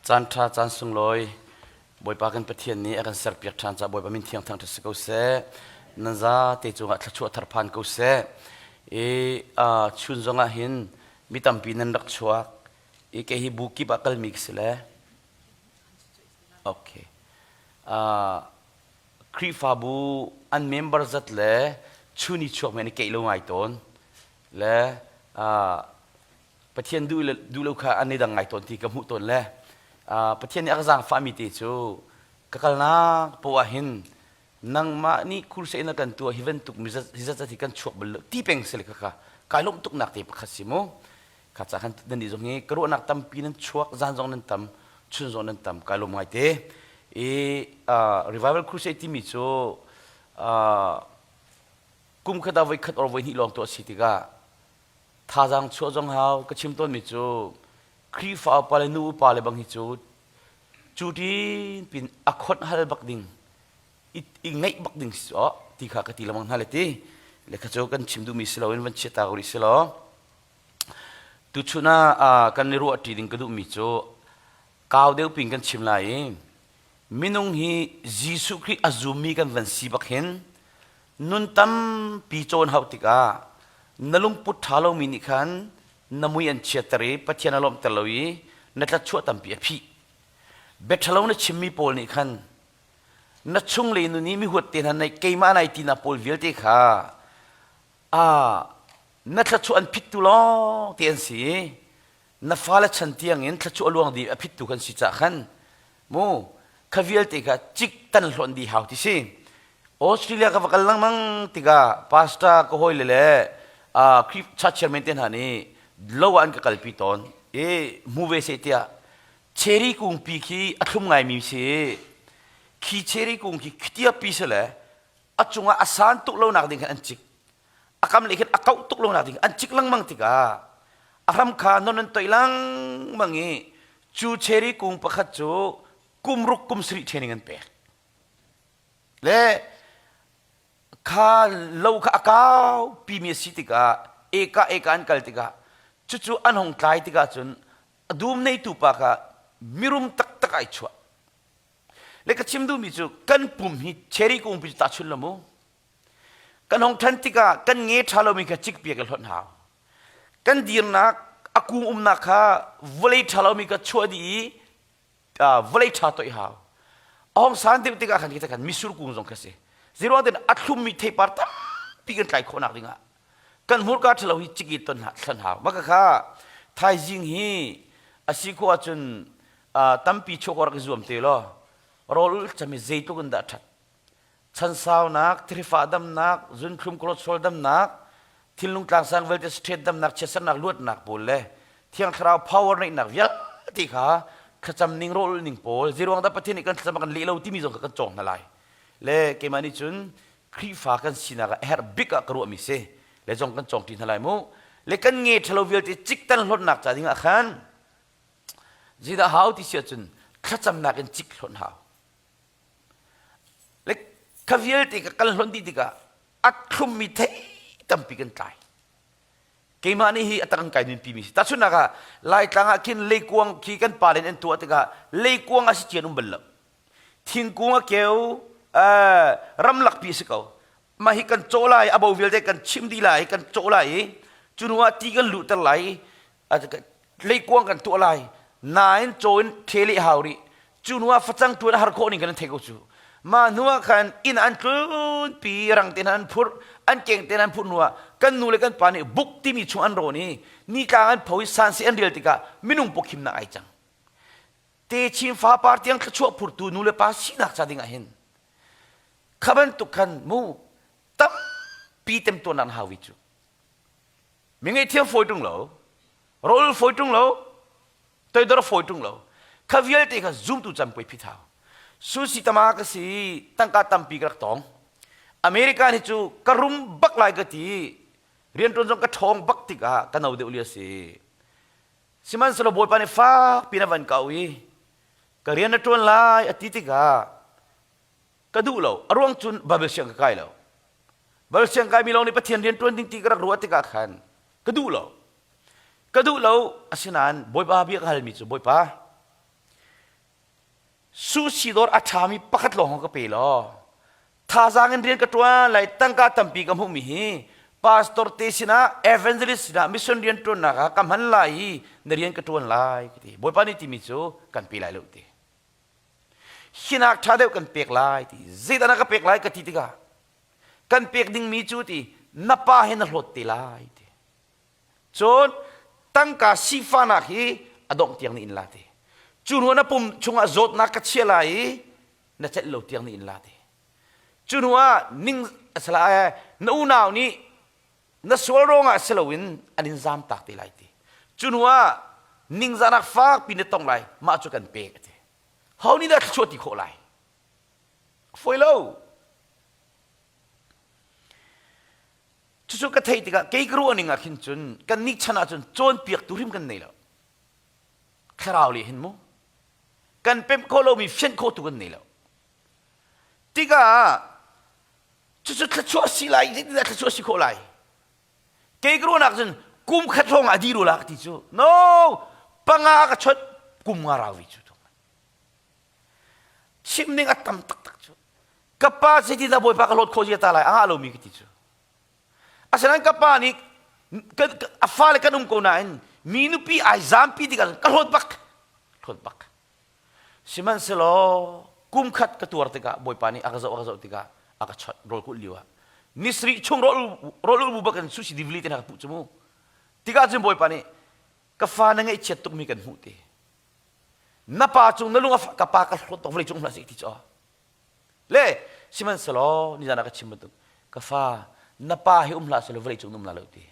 Caan ṭha caan sunglawi Bawipa kan Pathian nih a kan serpiak ṭhan caah Bawipa min thiang thangṭhat si ko seh. Nan zate cungah thluachuah thar phan ko seh. I chun zongah hin mi tampi nan rak chuak. I kei hi bu kip ah kalmi ka si le. Okay. Khrihfabu an member zat le chun i chuak men i keih lo ngai tawn. Le Pathian duh le duh lo kha an i dang ngai tawn ti ka hmuh tawn le Pathian nih a ka zaangfahmi te cu ka kalnak poah ah hin nangmah nih crusade na kan tuah hi bantuk mi hi zat zat hi kan chuak bal lo ti peng si le kha kai lawmh tuknak te pakhat si mu kha ca khan nan nih zong hi ka ruahnak tampi nan chuak zan zong nan tam chun zong nan tam kai lawm ngai te i revival crusade timi cu kum khat ah voi khat or voi hnih lawng tuah si tikah Thazaang chuah zong hau. Ka chim tawnmi cu Khrihfa upa le nu upa le bang hi cu cu tin pin a khonh hal bak ding i ngeih bak ding si aw ti kha ka ti lengmang hna le ti le kha cu kan chim duhmi si loin van chia ta ko rih si law tuchun ah kan i ruah ṭi ding ka duhmi cu kau deuh pin kan chim lai i minung hi Jesuh Khrih a zummi kan van si bak hin Nun tampi cawn hauh tikah na lungput ṭha lomi nih khan na mui an chiatter i Pathian a lawmhter lo i na tlachuah tampi a phih. Bia ṭhalo na chimmi pawl nih khan na chunglei nun i mihuat te hna nei keimah nai tinak pawl vialte kha na thlachuah an phittu lawng te an si i na fale chan tiangin thluachuah luang dih a phittu kan si cah khan mu kha vialte kha cik tan hlonh dih hau ti si Australia ka va kal lengmang tikah pastor ka hawi le le Khrih church chairman te hna nih lo ah an ka kalpi tawn i hmu ve seh tiah cherry kungpi khi a thlum ngaimi si khi cherry kung khi khitia pi se le a cungah a san tuk lo nak ding khan an cik a kam leh khin a kauh tuk lo nak ding an cik lengmang tikah a hram kha non an toih lengmang i cu cherry kung pakhat cu kum ruk kum sarih training an pek le kha lo kha a kau pimi a si tikah eka eka an kal tikah cucu an hong tlai tikah cun a dum neitu pa kha mirum taktak ai chuah le ka chim duhmi cu kan pum hi cherry kung pi cu tahchun lo mu Kan hong ṭhan tikah kan nge ṭha lomi kha cikpiak i hlonh hau. Kan dirnak a kung umnak kha vawlei ṭha lomi kha chuah dih i vawlei ṭha toih hau. A hong san deuh tikah khan kita khan misur kung zong kha si. Zeiruang tin a thlummi theipar tampi kan tlai khawhnak dingah kan hmurka ṭhalo hi cik i ton hlan hau. Maka kha thaizing hi a si khawh ahcun tampi chuak rak i zuam te law rawl cam hi zeitluk in dah ṭhat chansaunak, thirifah damnak, zunthlum cholesterol damnak, thinlung tlangsang vialte straight damnak, chiatsernak luatnak pawl le Thiang Thlarau power neihnak vialte kha thlacam ning rawl ning pawl zeiruang dah Pathian nih kan thlacam kan leh lo timi zong kha kan cawng hna lai. Le keimah nih cun Khrihfa kan sinak ah a herh bik ah ka ruahmi si. Le zong kan cawng ṭi hna lai mu. Le kan nge ṭhalo vialte ciktan hlawtnak ca ding ah khan zeidah hau ti si ahcun thlacamnak in cik hlawt hau. Le kha vialte ka kal hlonh dih tikah a thlummi thei tampi kan tlai. Keimah nih hi a tak an kai nunpi mi si. Tahchunhnak ah Laitlang ah khin leikuang khi kan pa len an tuah tikah leikuang a si cian um bal lo. Thingkung a keu ramlak pi a si ko. Mah hi kan cawh lai, a bo vialte kan chim dih lai, kan cawh lai i cu hnu ah ti kan luhter lai leikuang kan tuah lai nain caw in ṭhe hau rih cu hnu ah facang ṭuan a har khawh ning kan thei ko cu mah hnu ah khan inn an tlun pi rang te an phurh an keng te an phurh hnu ah kan nu le kan pa nih buk timi chung an rawn i nitlang an pho i sansi an rial tikah minung pawkhimnak ai cang te chin fa par tiang thluachuah phurtu nu le pa sinak ca ding ah hin kha bantuk khan mu tampi temtuarnak na hau vi cu Mi ngaihthiam fawi ṭung lo, rawl fawi ṭung lo, toidor fawi ṭung lo. Kha vialte kha zumtu cam puai phit hau. Susi tama ka si, tangka tampi ka rak tong. America hi cu ka rum bak lai ka ti. Rianṭuan zong ka ṭhawng bak tikah ka no deuh lio si. Sihmanhsehlaw Bawipa nih fak piin a van ka auh i ka rian na ṭuan lai a ti tikah ka duh lo. A ruang cun Bible siang ka kai lo. Bible siang kaimi lawng nih Pathian rian ṭuan ding ti ka rak ruah tikah khan ka duh lo. Ka duh lo asinain Bawipa bia ka halmi cu Bawipa. Sushi dawr a ṭhami pakhat lawng ka pe law thazaang in rian ka ṭuan lai tangka tampi ka hmuhmi hi pastor te sinah evangelist sinah mission rian ṭuannak ah ka hman lai i na rian ka ṭuan lai ka ti. Bawipa nih timi cu kan pe lai lo ti. Hinak ṭha deuh kan pek lai ti. Zeidah na ka pek lai ka ti tikah kan pek dingmi cu ti na pa he na hlawt te lai ti. Cun tangka sifahnak hi a dongh tiang nih in la ti. Cu hnu na pum chungah zawtnak ka chia lai i na celh lo tiang nih in la ti. Cu hnu ah ning asala na unau nih na sual ruangah si loin an in zamtak te lai ti. Cu hnu ah ningzahnak fakpi na tong lai mah cu kan pek ti. Ho nih dah thluachuah ti khawh lai? Fawi lo. Cucu ka theih tikah kei ka ruah ning ah khin cun kan nih chan ahcun cawnpiaktu hrim kan nei lo. Thlarau le hin mu. Kan pemh khawh lomi fianh khawhtu kan nei lo. Tikah cucu thluachuah si lai, zeitindah thluachuah si khawh lai? Kei ka ruahnak cun kum khat hrawng ah a dih rua la ka ti cu. No, panga ka chawnh kum nga rau vi cu. Chim ning a tam taktak cu. Ka pa zeitindah Bawipa ka hlawt khawh zia ta lai a ngah lomi ka ti cu. Asinain ka pa nih a fale kan um ko nain mi nupi ai zampi tikah ka hlawt bak. Hlawt bak. Sihmanhsehlaw kum khat ka tuar tikah Bawipa nih a ka zoh a ka zoh tikah a ka chawnh rawl kulh lio ah nisarih chung rawl rawl ul bu bak in sushi divli te hna ka puh cu mu. Tikah cun Bawipa nih ka fa na ngaihchiat tukmi kan hmuh ti. Na pa cung na lung a ka pa ka hlawt tuk vawlei cung hlah sih ti cu. Le sihmanhsehlaw nizan ah ka chim bantuk ka fa na pa hi um hlah selaw vawlei cung na um la lo ti.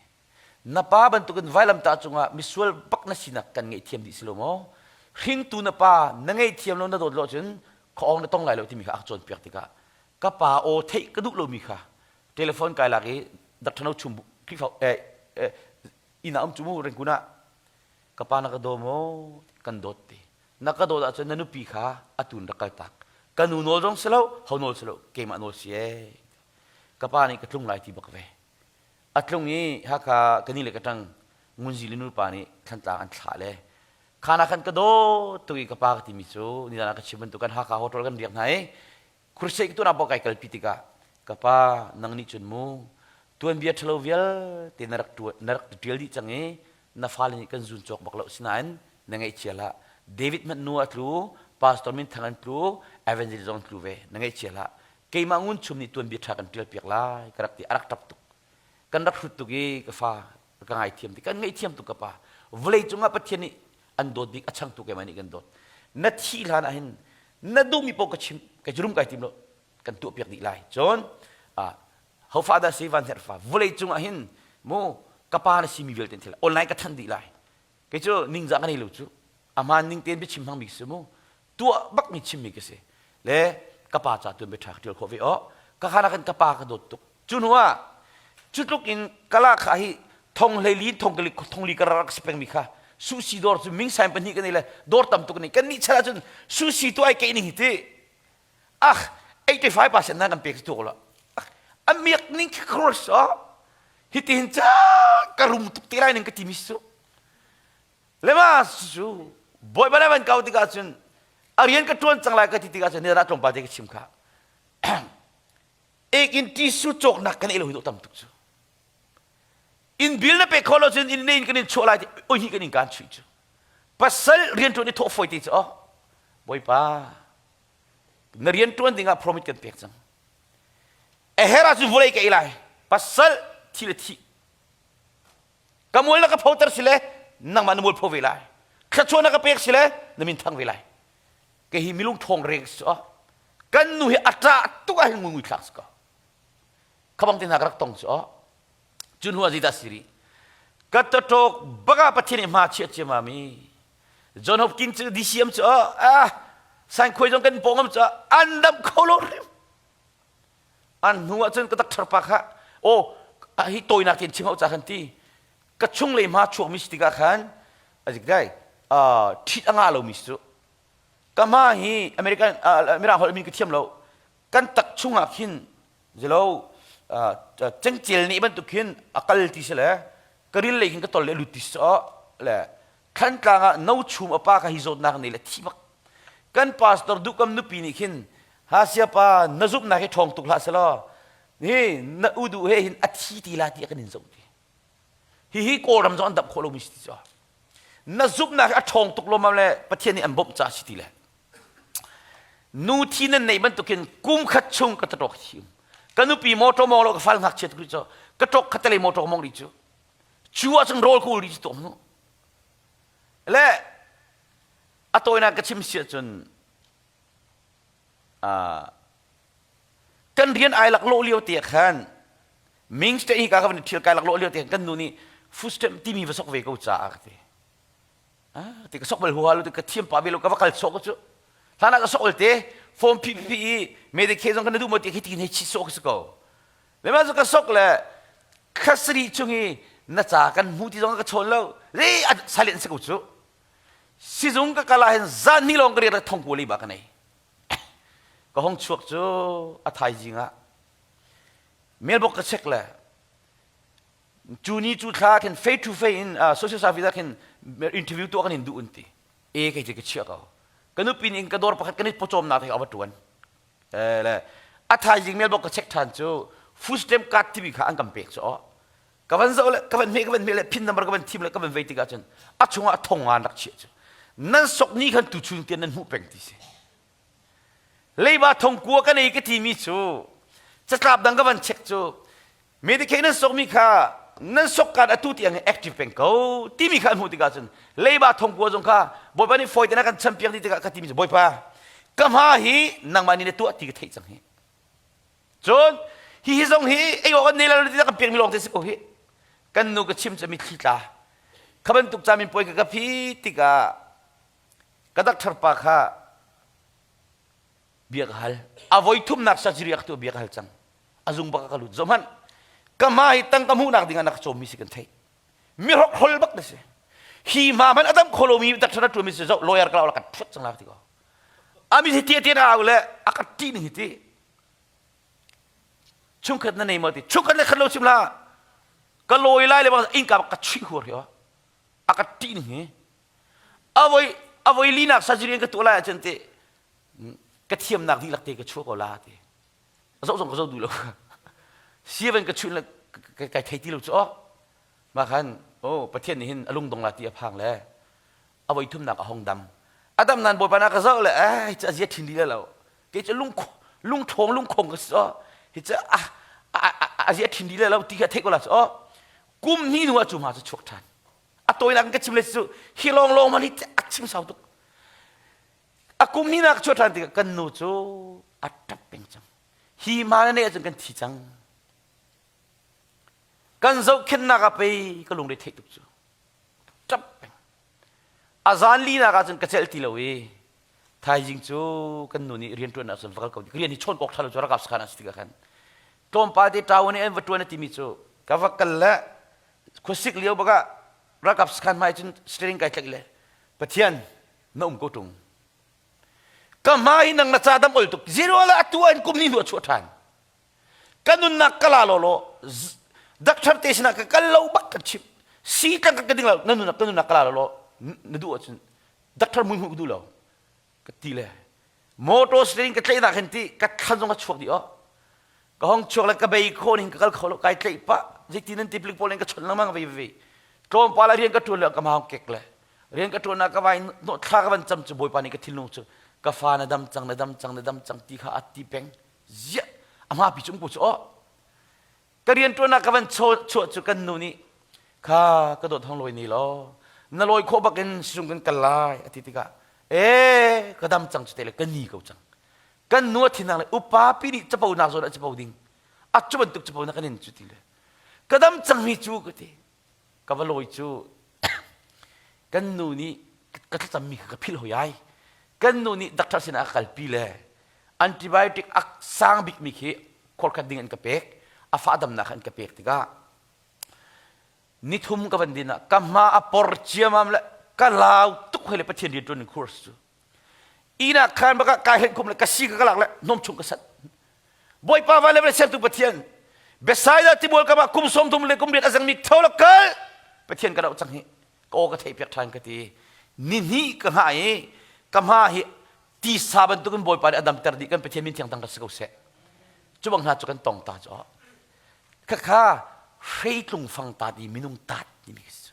Na pa bantukin vailamtah cungah misual bak na sinak kan ngaihthiam dih si lo maw? Hringtu na pa na ngaihthiam lo na dawt lo ahcun khuaawng na tong lai lo timi kha a ka cawnpiak tikah ka pa aw theih ka duh lomi kha telephone kai lak i Dr. No Chum Khrihfa eh, eh, inn ah um cu mu Rengkun ah ka pa na ka daw maw kan dawt ti na ka dawt ahcun na nupi kha atun rak kal tak ka nu nawl zong si lo ho nawl si lo keimah nawl si ee ka pa nih ka tlung lai ti bak ve a tlung i Hakha ka ni le ka ṭang Ngunzi le nupa nih Thlantlang an thlah le khana khan ka dawt tuk i ka pa ka timi cu nizan ah ka chim bantuk kan Hakha hotel kan riak hna i Crusade ka tuah kai kalpi tikah ka pa nang nih cun mu tuanbia ṭhalo vialte na rak na rak ṭial dih cang i na fale nih kan zun cawk bak lo sinain na ngaihchia hlah David hmanh nu a tlu pastor min thang an tlu evangelist zong an tlu ve na ngaihchia hlah keimah ngun chum nih tuanbia ṭha kan ṭial piak lai ka rak ti a rak ṭap tuk kan rak hrut tuk i ka fa ka ngaithiam ti kan ngaihthiam tuk ka pa vawlei cungah Pathian nih an dawt bik a changtu keimah nih kan dawt na thih hlan ah hin na duhmi paoh ka chim ka rum kai tim lo kan tuah piak dih lai cun hofa dah si van herh fa vawlei cungah hin mu ka pa na simi vialte thil online ka than dih lai kei cu ningzah ka nei lo cu ahmaan ning tein biachim hmangmi ka si mu tuah bakmi chimmi ka si le ka pa ca tuan bia ṭha ka ṭial khawh ve aw ka khana kan ka pa ka dawt tuk cu hnu ah cu tluk in kala kha hi thong hleili thong kali thong li ka rak si pengmi kha sushi dawr cu ming sain pahnih kan nei le dawr tam tuk nei kan nih chan ahcun sushi tu ai keih ning hi ti ah 85% na kan pek si tuk lo a miak ning khi cross hi ti hin ca ka rum tuk te lai ning ka ti mi su le ma cu bawipa le van kau tikah cun a rian ka ṭuan cang lai ka ti tikah cun ni rat tlawmpal te ka chim kha ek in tisu cawknak kan ei lo hi tam tuk cu in bil na pe kho lo cun in ne in kan in chuah lai ti oi hi kan in kan chuih cu pasal rian ṭuan i thawh fawi te cu oh bawipa na rian ṭuan dingah promise kan pek cang a her ahcun vawlei ka ei lai pasal thi le thi ka mual na ka photer si le nangmah na mual pho ve lai thluachuah na ka pek si le na min thang ve lai ke hi milung ṭhawng reng si cu kan nu hi a ṭah tuk ah hin ngui thlak si ko khabang te hna ka rak tong cu cu hnu ah zeidah si rih ka taṭawk baka pathian i hma chiah ciama mi John Hopkins cu DCM cu ah sain khuai zong kan pawngam cu an dam kho lo hrim An hnu ah cun ka doctor pa kha aw hi tawinak tein chim hau ca khan ti ka chunglei hma chuakmi si tikah khan azik dai ṭhit a ngah lomi si cu ka hma hi American Mirang holh min ka thiam lo kan tak chungah khin zilo cengcel nih bantuk khin a kal ti si le ka ril lei khin ka tol le lut ti si le Thlantlang ah no chum a pa kha hi zawtnak nei le thi bak. Kan pastor duhkam nupi nih khin ha siapa na zumhnak hi ṭhawng tuk hlah selaw hi na udu he hin a thi ti la ti kan in zoh ti. Hihi Kawlram zong an damh khawh lomi si ti cu. Na zumhnak hi a ṭhawng tuk lawmmam le Pathian nih an bawmh caah si ti le. Nu thi nan neih bantukin kum khat chung ka taṭawk thi um. Ka nupi motor mong lo ka fal ngakchia tuk cu ka ṭok khat le motor mong rih cu. Cu ahcun rawl ka ul rih cu tuam nu. Le a tawinak ka chim si ahcun kan rian ai lak lawh lio te khan Ming State hi ka ka van i ṭhial kai lak lawh lio te khan kan nu nih food stamp timi va sok ve ko caah ka ti. Ah, ti ka sok bal huha lo ti ka thiam pa ve lo ka va kal sok cu. Hlan ah ka sok te form phi phi i Medicaid zong kan duh mo ti khi ti hei chi sok si ko. Le ma zu ka sok le khasri chung i na ca kan hmu ti zong ka chawn lo. Le silent si ko cu. Sizung ka kal ah hin zan ni lawng ka rian thong ku li ba ka nei. Ka hong chuak cu a thaizing ah mailbox ka check le cu ni cu thla khin face to face in social service ah khin interview tuah kan in duh un ti e kei ti ka chiah ko ka nupi nih ka dawr pakhat kan i pawcawmnak te ka va tuan le a thaizing mailbox ka check than cu food stamp card timi kha an kan pek cu ka van zoh le ka van hme ka van hme le pin number ka van thim le ka van vei tikah cun a chungah thong an rak chiah cu nan sok ni khan tu chun tian nan hmuh peng ti si leiba thong kua ka nei ka timi cu catlap dang ka van check cu Medicaid nan sokmi kha nan sok kan atu tiang active peng ko timi kha an hmuh tikah cun leiba thongkua zong kha Bawipa nih fawi te na kan champiak dih tikah ka timi cu Bawipa ka hma hi nangmah nih na tuah ti ka theih cang hi cun hi hi zong hi ei awk an nei lo ti kan pek mi lawng te si ko hi kan nu ka chim cu mitthli tla kha bantuk ca min puai ka ka phi tikah ka doctor pa kha bia ka hal a voi thumnak surgery a ka tuah bia ka hal cang a zung bak ka lut zoh hmanh ka hma hi tang ka hmuhnak ding ah na ka cawmmi si kan theih mi hrokhrol bak na si hi hma hmanh a dam kho lomi doctor a tuanmi si zoh lawyer ka la kan thut cang la ti ko ami hi tia tia na au le a ka ṭih ning hi ti chungkhat na nei maw ti chungkhat le khat lo chim la ka lawi lai le bang innka ka chuih huar hi a ka ṭih ning hi avoi avoi linak surgery ka tuah lai ahcun ti ka thiamnak dihlak te ka chuah ko la ti zoh zong ka zoh duh lo sivan ka chun le kai thei ti lo cu mah khan oh pathian nih hin a lung dong la ti a phang le a voi thumnak a hong dam a dam nan bawipa na ka zoh le ai cu a zia thin li lo kei cu lung lung ṭhawng lung khong ka si hi cu a a zia thin li lo ti kha theih ko la cu kum hnih hnu ah cu ma cu chuak ṭhan a tawinak ka chim le cu hi lawng lawng man hi a chim sau tuk A kum hnihnak chuah ṭhan tikah kan nu cu a ṭap peng cang. Hi hma na neih ahcun kan thi cang. Kan zohkhenhnak ah pei ka lungre theih tuk cu. Ṭap peng. A zan linak ahcun ka celh ti lo i thaizing cu kan nu nih rian ṭuan ahcun va kal ko rian hi chawn kok ṭha lo cu ralkap sakhan ah si tikah khan tlawmpal te ṭau nih an va ṭuan a timi cu ka va kal le khuasik lio bak ah ralkap sakhan hmai cun steering kai tlaih le Pathian na um ko ṭung ka hma hi nang na ca dam ol tuk zero le atu an kum ni hnu a chuah ṭhan ka nunnak ka la law law doctor te sinah ka kal lo bak kan chimh si tlang ka ding lo na nunnak ka nunnak ka la law law na duh ahcun doctor mui hmuh ka duh lo ka ti le motor steering ka tlaihnak hin ti ka thlan zong a chuak dih oh ka hong chuak le ka bei kho ning ka kal kho lo kai tlaih pah zeitin nan tiplik pawl in ka chawnh lengmang ve ve tlawmpal ah rian ka ṭuan le ka mau kek le rian ka ṭuan ah ka vai no thla ka van cam cu bawipa nih ka thinlung cu ka fa na dam cang na dam cang na dam cang ti kha a ti peng ziah a hma pi cu um ko cu oh ka rian ṭuan ah ka van chuah cu kan nu nih kha ka dawt hong lawi ni law na lawi khawh bak in sizung kan kal lai a ti tikah e ka dam cang cu te le ka ni ko cang kan nu a thinang le upa pi nih capo nak zawn ah capo ding a cu bantuk capo na kan in cu ti le ka dam cang mi cu ka ti ka va lawi cu kan nu nih ka thlacam mi kha ka philh hoi ai kan nu nih doctor sinah a kalpi le antibiotic a sang bik mi khi khorkhat ding an ka pek a fah damnak an ka pek tikah nithum ka van din ah ka hma a por ciamam le ka lau tuk hoi le pathian rian tuan in course cu ina khan baka kai hen khum le ka si ka ka lak le nom chung ka sat Bawipa van le vawlei sertu Pathian Bethsaida tibual kam ah kum 30 le kum riat a zengmi tho la kal Pathian ka doh cang hi ka aw ka theih piak ṭhan ka ti ni hnih ka hngah i ka hma hi. Tisa bantukin Bawipa nih a damter dih kan Pathian min thiang tang si ko seh. Cu bang hna cu kan tong ta cu. Khakha hreitlung fang tat i minung tat timi khi si.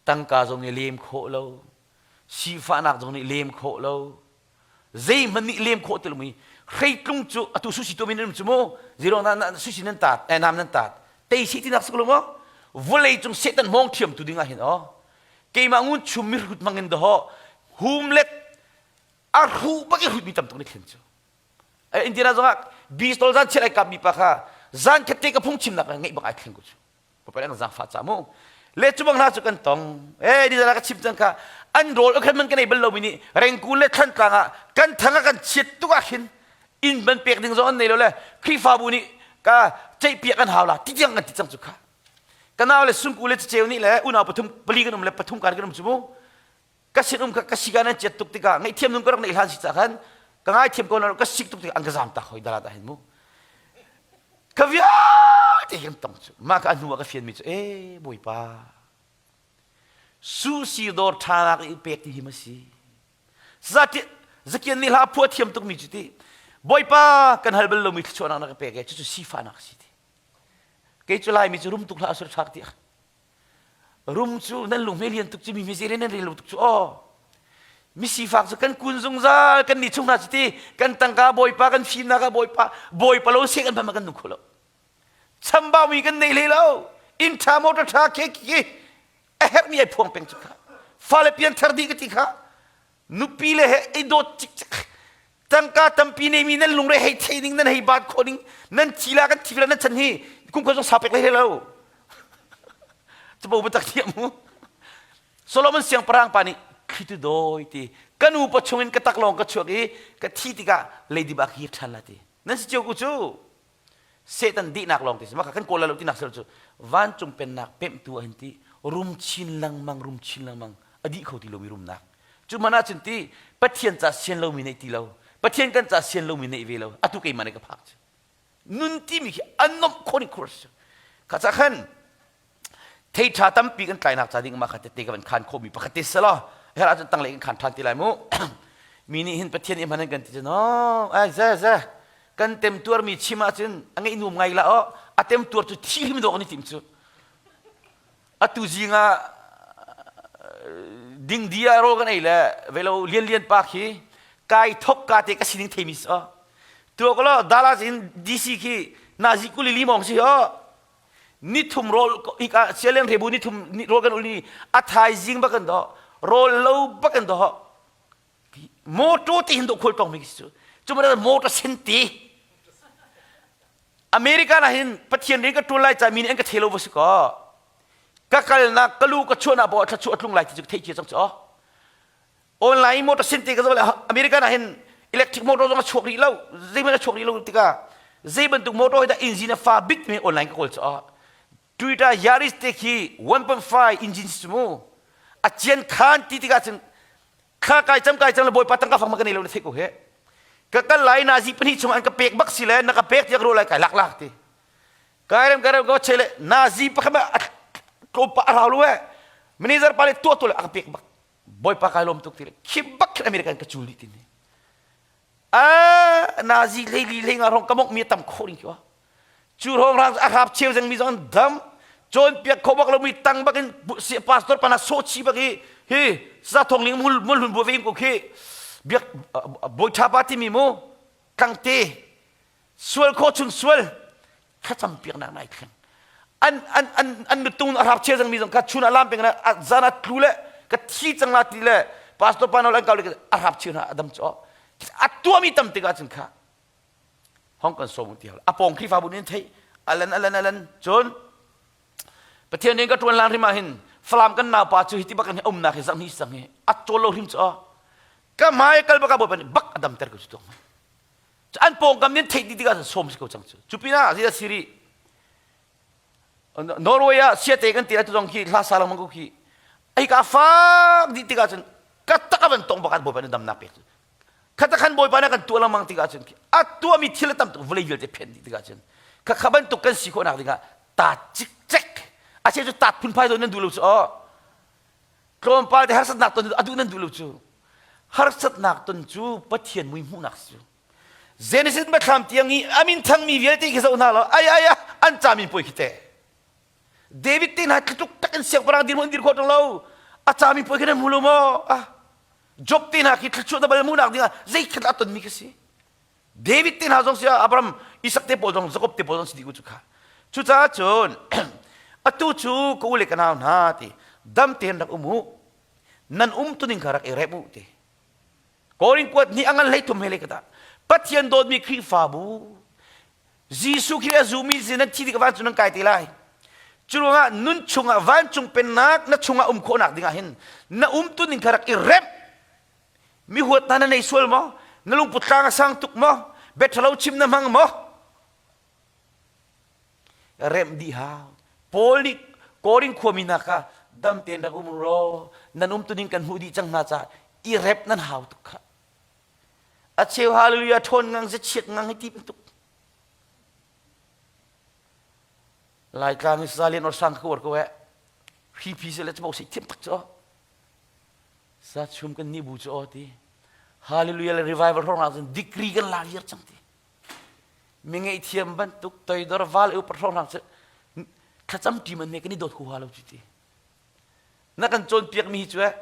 Tangka zong nih lem khawh lo, sifahnak zong nih lem khawh lo, zeihmanh nih lem khawh ti lomi hreitlung cu atu sushi tuahmi nan um cu mu zero na na sushi nan taat eh nam nan taat tei si tinak si ko lo maw vawlei cung Satan hmawng thiam tu ding ah hin aw keimah ngun chum mi hrut mangin daho hum let a hru bak i hrut mi tam tuk ni thlen cu Indiana zongah bistol zan chiat ai kap mi pa kha zan khat te ka phung chimnak ngeih bak ai thleng ko cu Papal an zaangfah ca mu. Le cu bang hna cu kan tong. Eh ni zara ka chim cang kha an rawl khan man kan ei bal lomi nih rengku le thlantlang ah kan thang ah kan chiat tuk ah khin inn ban pek ding zong an nei lo le Khrihfabu nih ka ceihpiak kan hau la ti tiang kan ti cang cu kha. Ka nau le sungku le ceceu nih le unau pathum pali kan um le pathum kan kan um cu mu. Ka sin um kha ka sika nan chiat tuk tikah ngaihthiam nun ka rak neih hlan si ca khan ka ngaithiam ko na ka sik tuk tikah an ka zam tak hoi dalat ah hin mu. Ka vialte kan tong cu mah ka hnu ah ka fianmi cu e bawipa susi dawr ṭhanak i pek ti hi ma si zati zakian nih hla phua thiam tukmi cu ti bawipa kan hal bal lomi thluachuahnak na ka pek e cucu sifahnak si ti kei cu laimi cu rum tuk hlah asur ṭhak ti Rum cu nan lung hme lian tuk cu mi hme nan rel lo tuk cu aw. Mi sifak cu kan kun zungzal kan ni chung hna cu ti kan tangka bawipa kan fimnak ah bawipa bawipa lo seh kan pham kan nung kho lo. Chambau mi kan nei hlei lo. Inn ṭha motor ṭha ke ki a herh mi ai phuang peng cu kha. Fale pian thar dih ka ti kha. Nupi le he i dawt cikcek tangka tampi neimi nan lungre hei thei ning nan hei baat khawh ning nan thi la kan thi la nan chan hi kum kho zong sau pek hlei lo capo biatak thiam mu Solomon siangpahrang pa nih thlitu dawi ti ka nu pa chungin ka tak lawng ka chuak i ka thi tikah leidip ah kir ṭhan la ti nan si cio ku cu Satan dihnak lawng ti si maka kan kawl lo tinak sel cu vancung pennak pemhtu ah hin ti rum chin lengmang rum chin lengmang a dih kho ti lomi rumnak cu man ahcun ti Pathian ca sian lomi neih ti lo Pathian kan ca sian lomi neih ve lo atu keimah nih ka phak cu nun timi khi an nomh khawh ning khur si kha ca khan thei ṭha tampi kan tlainak ca ding mah kha tete ka van khan khawhmi pakhat te selaw her ahcun tanglei kan khan ṭhan ti lai mu mi nih hin Pathian i hman an kan ti cun oh ai ze ze kan temtuarmi chim ahcun a ngeih nuam ngai la oh a temtuar cu thi hrim dawh kan i tim cu atu zing ah dingdi ah rawl kan ei le velo lian lian pa khi kai thok ka te ka sining theimi si oh tuak lo Dallas in DC khi nazi kuli limong si oh nithum rawl hika sialen rebu nithum rawl kan ul ni a thaizing bak kan do rawl lo bak kan do motor ti hin do khol tong mi cu cu ma motor sen ti America na hin Pathian rin ka tul lai ca mi nih an ka thelo va si ko ka kalnak ka lu ka chuahnak bo thla chu atlung lai ti cu thei cia cang chu online motor sin te ka zoh le American ah hin electric motor zong a chuak rih lo zeihmanh a chuak rih lo tikah zei bantuk motor hi dah engine a fa bik timi online ka kawl caah Toyota Yaris te khi 1.5 engine si mu a cian khan ti tikah cun kha kai cam kai cam le bawipa tangka fang ma ka nei lo na theih ko he ka kal lai nazi pahnih chung an ka pek bak si le na ka pek tiak ro lai kai lak lak ti kai rem kai rem ka che le nazi pakhat ma tlawmpa a rau lu e manager pa le tuah tu le a ka pek bak Bawipa kai lawm tuk ti le khi bak khin American ka cul dih tin ni. A Nazi hlei hlei nga rong ka mok mi tam kho ding khi wa. Cu rong rang a hrap cheu zeng mi zong an dam cawnpiak kho bak lo mi tang bak in pastor pana so chi bak i hi sa thong ling mul mul hun bu ve ko khi biak bawi tha pa ti mi mu tangte sual kho chung sual thlacam piaknak nai thleng an an an an nutung a hrap chia zang mi zong kha chun a lam peng na zan a tlu le ka thi cang la ti le pastor pa nawl an kau le a hrap chia na adam cho a tuami tam tikah cun kha hong kan som ti a pong khrifabu nin thei alan alan alan cun pathian ning ka tuan lan rim ah hin falam kan naupa cu hi ti bak in umnak hi zang hi sang hi a chawl lo hrim cho ka mai kal baka bo bak adam ter ko chu tung An pawngkam nih theih dih tikah sawm si ko cang cu. Cu pinah zeidah si rih? Norway ah siate kan ti lai tu zong khi hla sa lengmang ko khi. Ai ka fak dih tikah cun ka tak a van tong bakat Bawipa nih damnak pek cu. Khata khan Bawipa nih kan tuah lengmang tikah cun a tuahmi thil a tam tuk vawlei vialte phen dih tikah cun kha kha bantuk kan si khawhnak dingah ta cikcek a cheu cu tat phunphai do nan duh lo cu aw tlawmpal te harsatnak ton a duh nan duh lo cu. Harsatnak ton cu Pathian mui hmuhnak si. Genesis biathlam tiang i a min thangmi vialte khi zoh hna law ai ai an cami puai khi te. David te hna tlutuk tak in siangpahrang dirhmun dir khawh ṭung lo. A cami puai khi nan hmu lo maw? Ah. Job te hna khi thluachuah dabal hmuhnak dingah zeikhat a tonmi khi si. David te hna zong si Abraham, Isak te pawl zong Jacob te pawl zong si dih cu kha. Cucaah cun atu cu ka u le ka nau hna ti dam tein rak um u. Nan um tuning kha rak i rep u ti. Korin kuat ni a ngan hlei thum he le ka dah. Pathian dawtmi Khrihfabu Jesuh Khrih a zumi sin nan thi tik vancung nan kai te lai. Cu ruangah nun chungah vancung pennak na chungah um khawhnak dingah hin na um tuning kha rak i remh. Mi huat hna na nei sual maw? Na lungput tlang a sang tuk maw? Bia ṭhalo chim na hmang maw? Remh dih hau. Paul nih Korin khuami hna kha dam tein rak um law nan um tuning kan hmuh dih cang hna caah i rep nan hau tuk kha. A cheu hallelujah ṭhawn ngang zachiat ngang hi ti bantuk. Laitlang i salian or sang ka uar ko eh. Hri phi se le chabo sei thiam tak cu. Sa chum kan ni bu cu aw ti. Hallelujah le revival hrawng ah cun degree kan la viar cang ti. Mi ngaihthiam bantuk toidor val eu par hrawng cu thlacam ṭi man ne kan i dawt huha lo cu ti. Na kan cawnpiak mi hi cu eh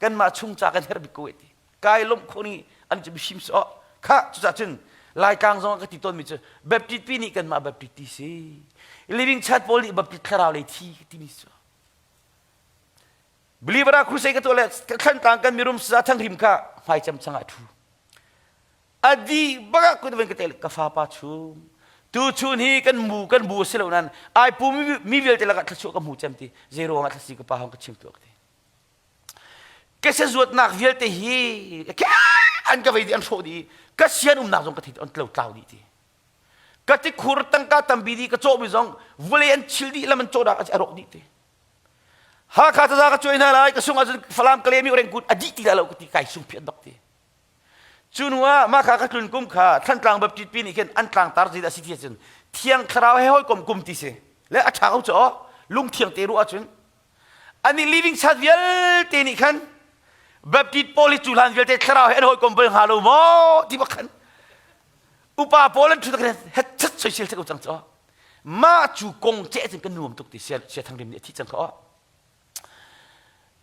kanmah chung ca kan herh bik ko eh ti. Kai lawmh khawh ni an cu mihrim si aw. Kha cucah cun Laitlang zong ah ka ti tawn mi cu Baptist pi nih kanmah Baptist ti si. Living Church pawl nih Baptist thlarau lei thi ti mi cu. Believer ah crusade ka tuah le thlantlang kan mirum sa thanghrim kha hmaicam changah thu. A di bak kun van ka tel ka fa pa chung. Tu chun hi kan mu kan bu si lo nan ai pu mi vialte lakah thluachuah ka hmu cem ti zei ruangah thlasi ka pa hong ka chim tuak ti. Ka se zuatnak vialte hi an ka vei di an hrawh di ka sian umnak zong ka thei an tlo tlau dih ti. Ka tikhur tangka tampi di ka cawhmi zong vawlei an chil dih lam an cawhnak a rawk dih ti. Hakha taza ka cuai hna lai ka sung ahcun Falam Kalemi Rengkut a dih ti lai lo ka ti kai sung phiat bak ti. Cu hnu ah mah kha ka tlun kum kha Thantlang Baptist pi nih khin an tlangtar zeidah si ti ahcun Thiang Thlarau he hawikom kum ti si. Le a ṭha ko cu aw lungthiang te ruah ahcun ani living chat vialte nih khan Baptist pawl hi cu hlan vialte thlarau he an hawikom bal hnga lo maw ti bak khan upa pawl an ṭhut khan het chat soisel se ko cang cu aw. Mah cu kong ceh cun kan nuam tuk ti sia sia thang rim nih a thih cang kha aw.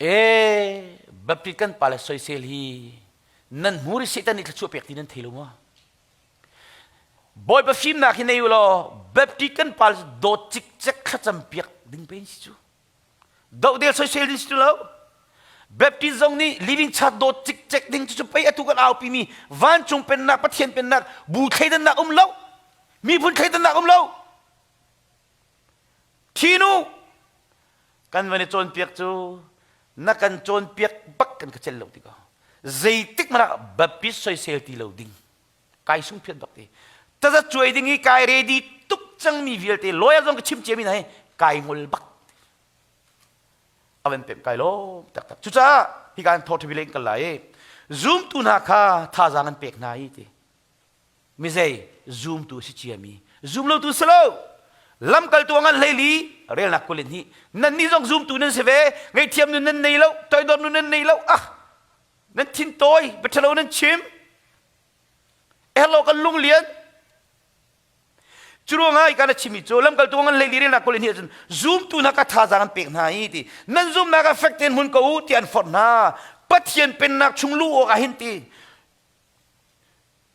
E Baptist kan pale soisel hi nan hmur i Satan nih thluachuah pek ti nan thei lo maw? Bawipa fimnak hi nei u law Baptist kan pale dawt cikcek thlacam piak ding pe si cu. Dohdel soisel ding si cu lo. Baptist zong nih living chat dawt cikcek ding cu pei atu kan aupi mi vancung pennak Pathian pennak bu thleidannak um lo. Miphun thleidannak um lo. Thinu kan van i cawnpiak cu na kan cawnpiak bak kan ka cel lo ti ko. Zeitik hmanh ah Baptist soisel ti lo ding. Kai sung phiat bak ti. Taza cuai ding i kai ready tuk cangmi vialte lawyer zong ka chim ciami hna hi kai ngol bak. A van pemh kai lawm taktak. Cucaah hi kan thawh ṭhabi in kal lai i zumtu hna kha thazaang an pek hna i ti. Mizei zumtu a si ciami zum lotu si lo lamkaltu a ngan hleili relnak kulin hi nannih zong zumtu nan si ve ngaihthiam nun nan nei lo toidor nun nan nei lo ah nan thin tawi biaṭhalo nan chim hello kan lung lian cu ruangah i kan a chimmi cu lamkaltu ngan hleili relnak kulin hi ahcun zumtu hna ka thazaang an pek hna i ti nan zumnak ah fek tein hmun ko u ti an forh hna Pathian pennak chung luh awk ah hin ti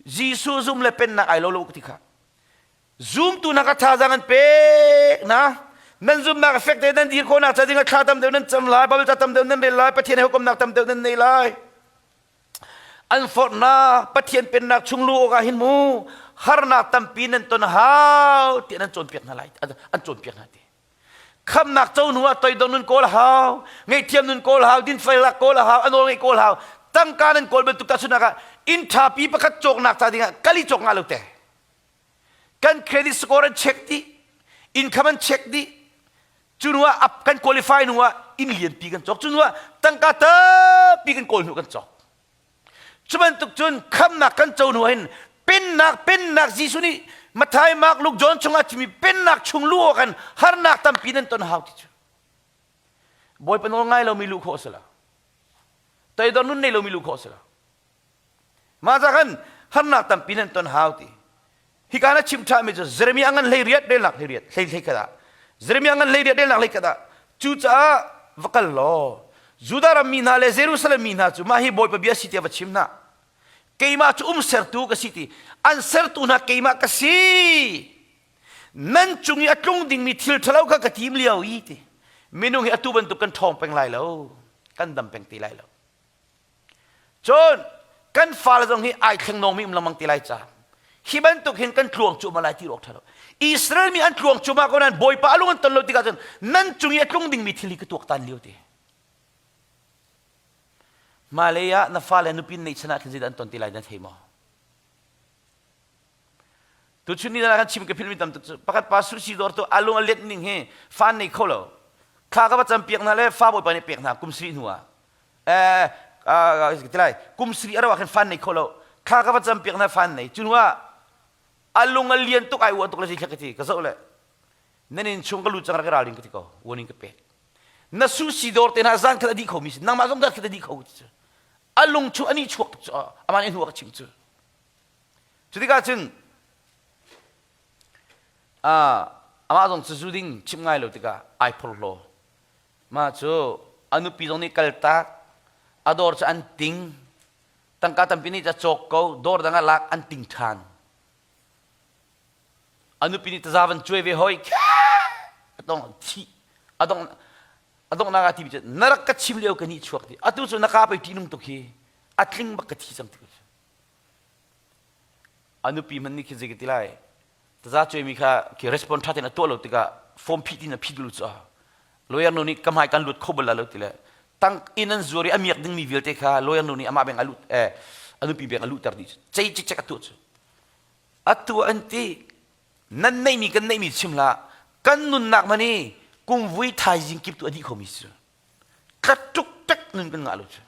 Jesuh zum le pennak ai lo lo ti kha. Zumtu na ka thazaang an pek na. Nan zumnak a fek te nan dir khawhnak ca ding ah thla tam deuh nan cam lai, Bible ca tam deuh nan rel lai, Pathian he hukumnak tam deuh nan nei lai. An forh na Pathian pennak chung lu awk ah hin mu harnak tampi nan ton hau tiah nan cawnpiak hna lai an cawnpiak hna ti. Khamnak co hnu ah toidor nun kawl hau, ngaihthiam nun kawl hau, dinfelnak kawl hau, a nawl ngeih kawl hau. Tangka nan kawl bantuk tahchunhnak ah inn ṭhapi pakhat cawknak ca dingah kali cawk ngah lo te. Kan credit score an check dih, income an check dih. Cu hnu ah kan qualify hnu ah inn lianpi kan cawk. Cu hnu ah tangka tampi kan kawl hnu kan cawk. Cu bantuk cun khamnak kan co hnu hin pennak pennak Jesuh nih Matthai, Mark, Luke, John chungah chimmi pennak chung luh awk in harnak tampi nan ton hau ti cu. Bawipa nawl ngai lomi luh khawh a si lo. Toidor nun nei lomi luh khawh a si lo. Mah ca khan harnak tampi nan ton hau ti. Hika na chim ṭhami cu Jeremiah ngan hlei riat relnak hlei riat hlei hlei khat ah Jeremiah ngan hlei riat relnak hlei khat ah cucaah va kal law Judah ram mi hna le Jerusalem mi hna cu mah hi Bawipa bia si tiah va chim hna. Keimah cu um sertu ka si ti an sertu hna keimah ka si. Nan cung i a tlung dingmi thil ṭhalo kha ka tim lio i ti. Minung hi atu bantuk kan ṭhawng peng lai lo. Kan dam peng ti lai lo. Cun kan fale zong hi ai thleng nawngmi um lengmang ti lai ca. Hi bantuk hin kan tluang cuahmah lai ti awk ṭha lo. Israel mi an tluang cuahmah ko nain Bawipa a lung an ton lo tikah cun nan cung i a tlung dingmi thil hi ka tuaktan lio ti. Hmailei ah na fale nupi neih chan ah khin zeidah an ton ti lai na thei maw? Tuchun ni kan chim ka philmi tam tuk cu pakhat pa sushi dawr tu a lung a let ning hi fa nei kho lo. Thla ka va cam piak hna le fa bawipa nih pek hna kum sarih hnu ah. Eh ti lai kum sarih a rauh ah khin fan nei kho lo. Thla ka va cam piak hna fan nei. Cu hnu ah a lung a lian tuk ai uah tuk le zei ka ti ka zoh le nan in chung ka lut cang rak i ralring ka ti ko warning ka pek. Na sushi dawr te hna zan khat a dih kho mi si nangmah zong zan khat a dih kho ti cu. A lung chu ani chuak tuk cu amah nih hnu ah ka chim cu. Cutikah cun amah zong cu zu ding chimh ngai lo tikah ai phorhlaw. Mah cu a nupi zong nih kaltak, a dawr cu an ting, tangka tampi nih ca cawk ko, dawr dang ah lak an ting ṭhan. A nupi nih taza van cuai ve hoi, a dong thi, a dong a donghnak ah timi cu na rak ka chim lio ka nih chuak ti atu cu na ka pei ṭihnung tuk hi a tling bak ka thi cang ti A nupi hmanh nih khin zei ka ti lai taza cuaimi kha khi respond ṭha tein a tuah lo tikah form phih tin a phit lu cu lawyer nu nih ka hmai kan lut kho bal lo ti le tang inn an zuar i a miak dingmi vialte kha lawyer nu nih amah beng a lut eh a nupi beng a luhter dih cei cikcek a tuah cu a tuah an ti nan neihmi kan neihmi chim hlah kan nunnak man hi kumvui thaizing kip tu a dih khomi si tlatuk tek nun kan ngah lo cu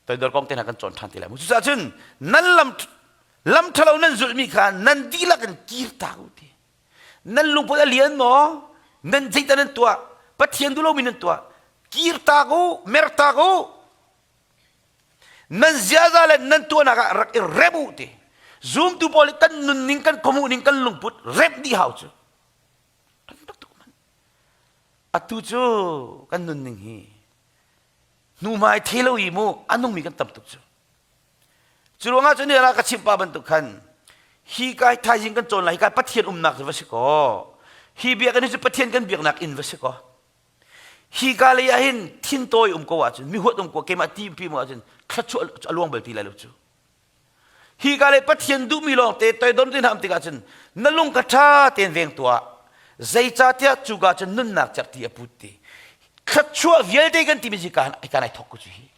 Toidor kong te hna kan cawn ṭhan ti lai mu. Cucaah cun nan lam lam ṭhalo nan zulhmi kha nan dihlak in kir tak u ti. Nan lungput a lian maw? Nan zeidah nan tuah? Pathian duh lomi nan tuah. Kir tak u, mer tak u. Nan ziaza le nan tuahnak ah rak i remh u ti. Zumtu pawl i kan nunning, kan khuamuhning, kan lungput remh dih hau cu. Atu cu kan nunning hi hnuhmai thei lo i mu a nungmi kan tam tuk cu cu ruangah cun ni ka chimh pa bantuk khan hi kai thaizing kan cawn lai hi kai pathian umnak cu va si kaw hi biakinn cu pathian kan biaknak inn va si kaw hi ka lei ah hin thin tawi um ko ahcun mi huat um ko keimah ti pi mu ahcun thluachuah a luang bal ti lai lo cu Hi ka le Pathian duhmi lawngte toidor te hna um tikah cun na lung ka ṭha tein veng tuah. Zeicahtiah cuka cun nunnak cerhti a put ti. Thluachuah vialte kan timi hi kan kan ai thok ko cu hi.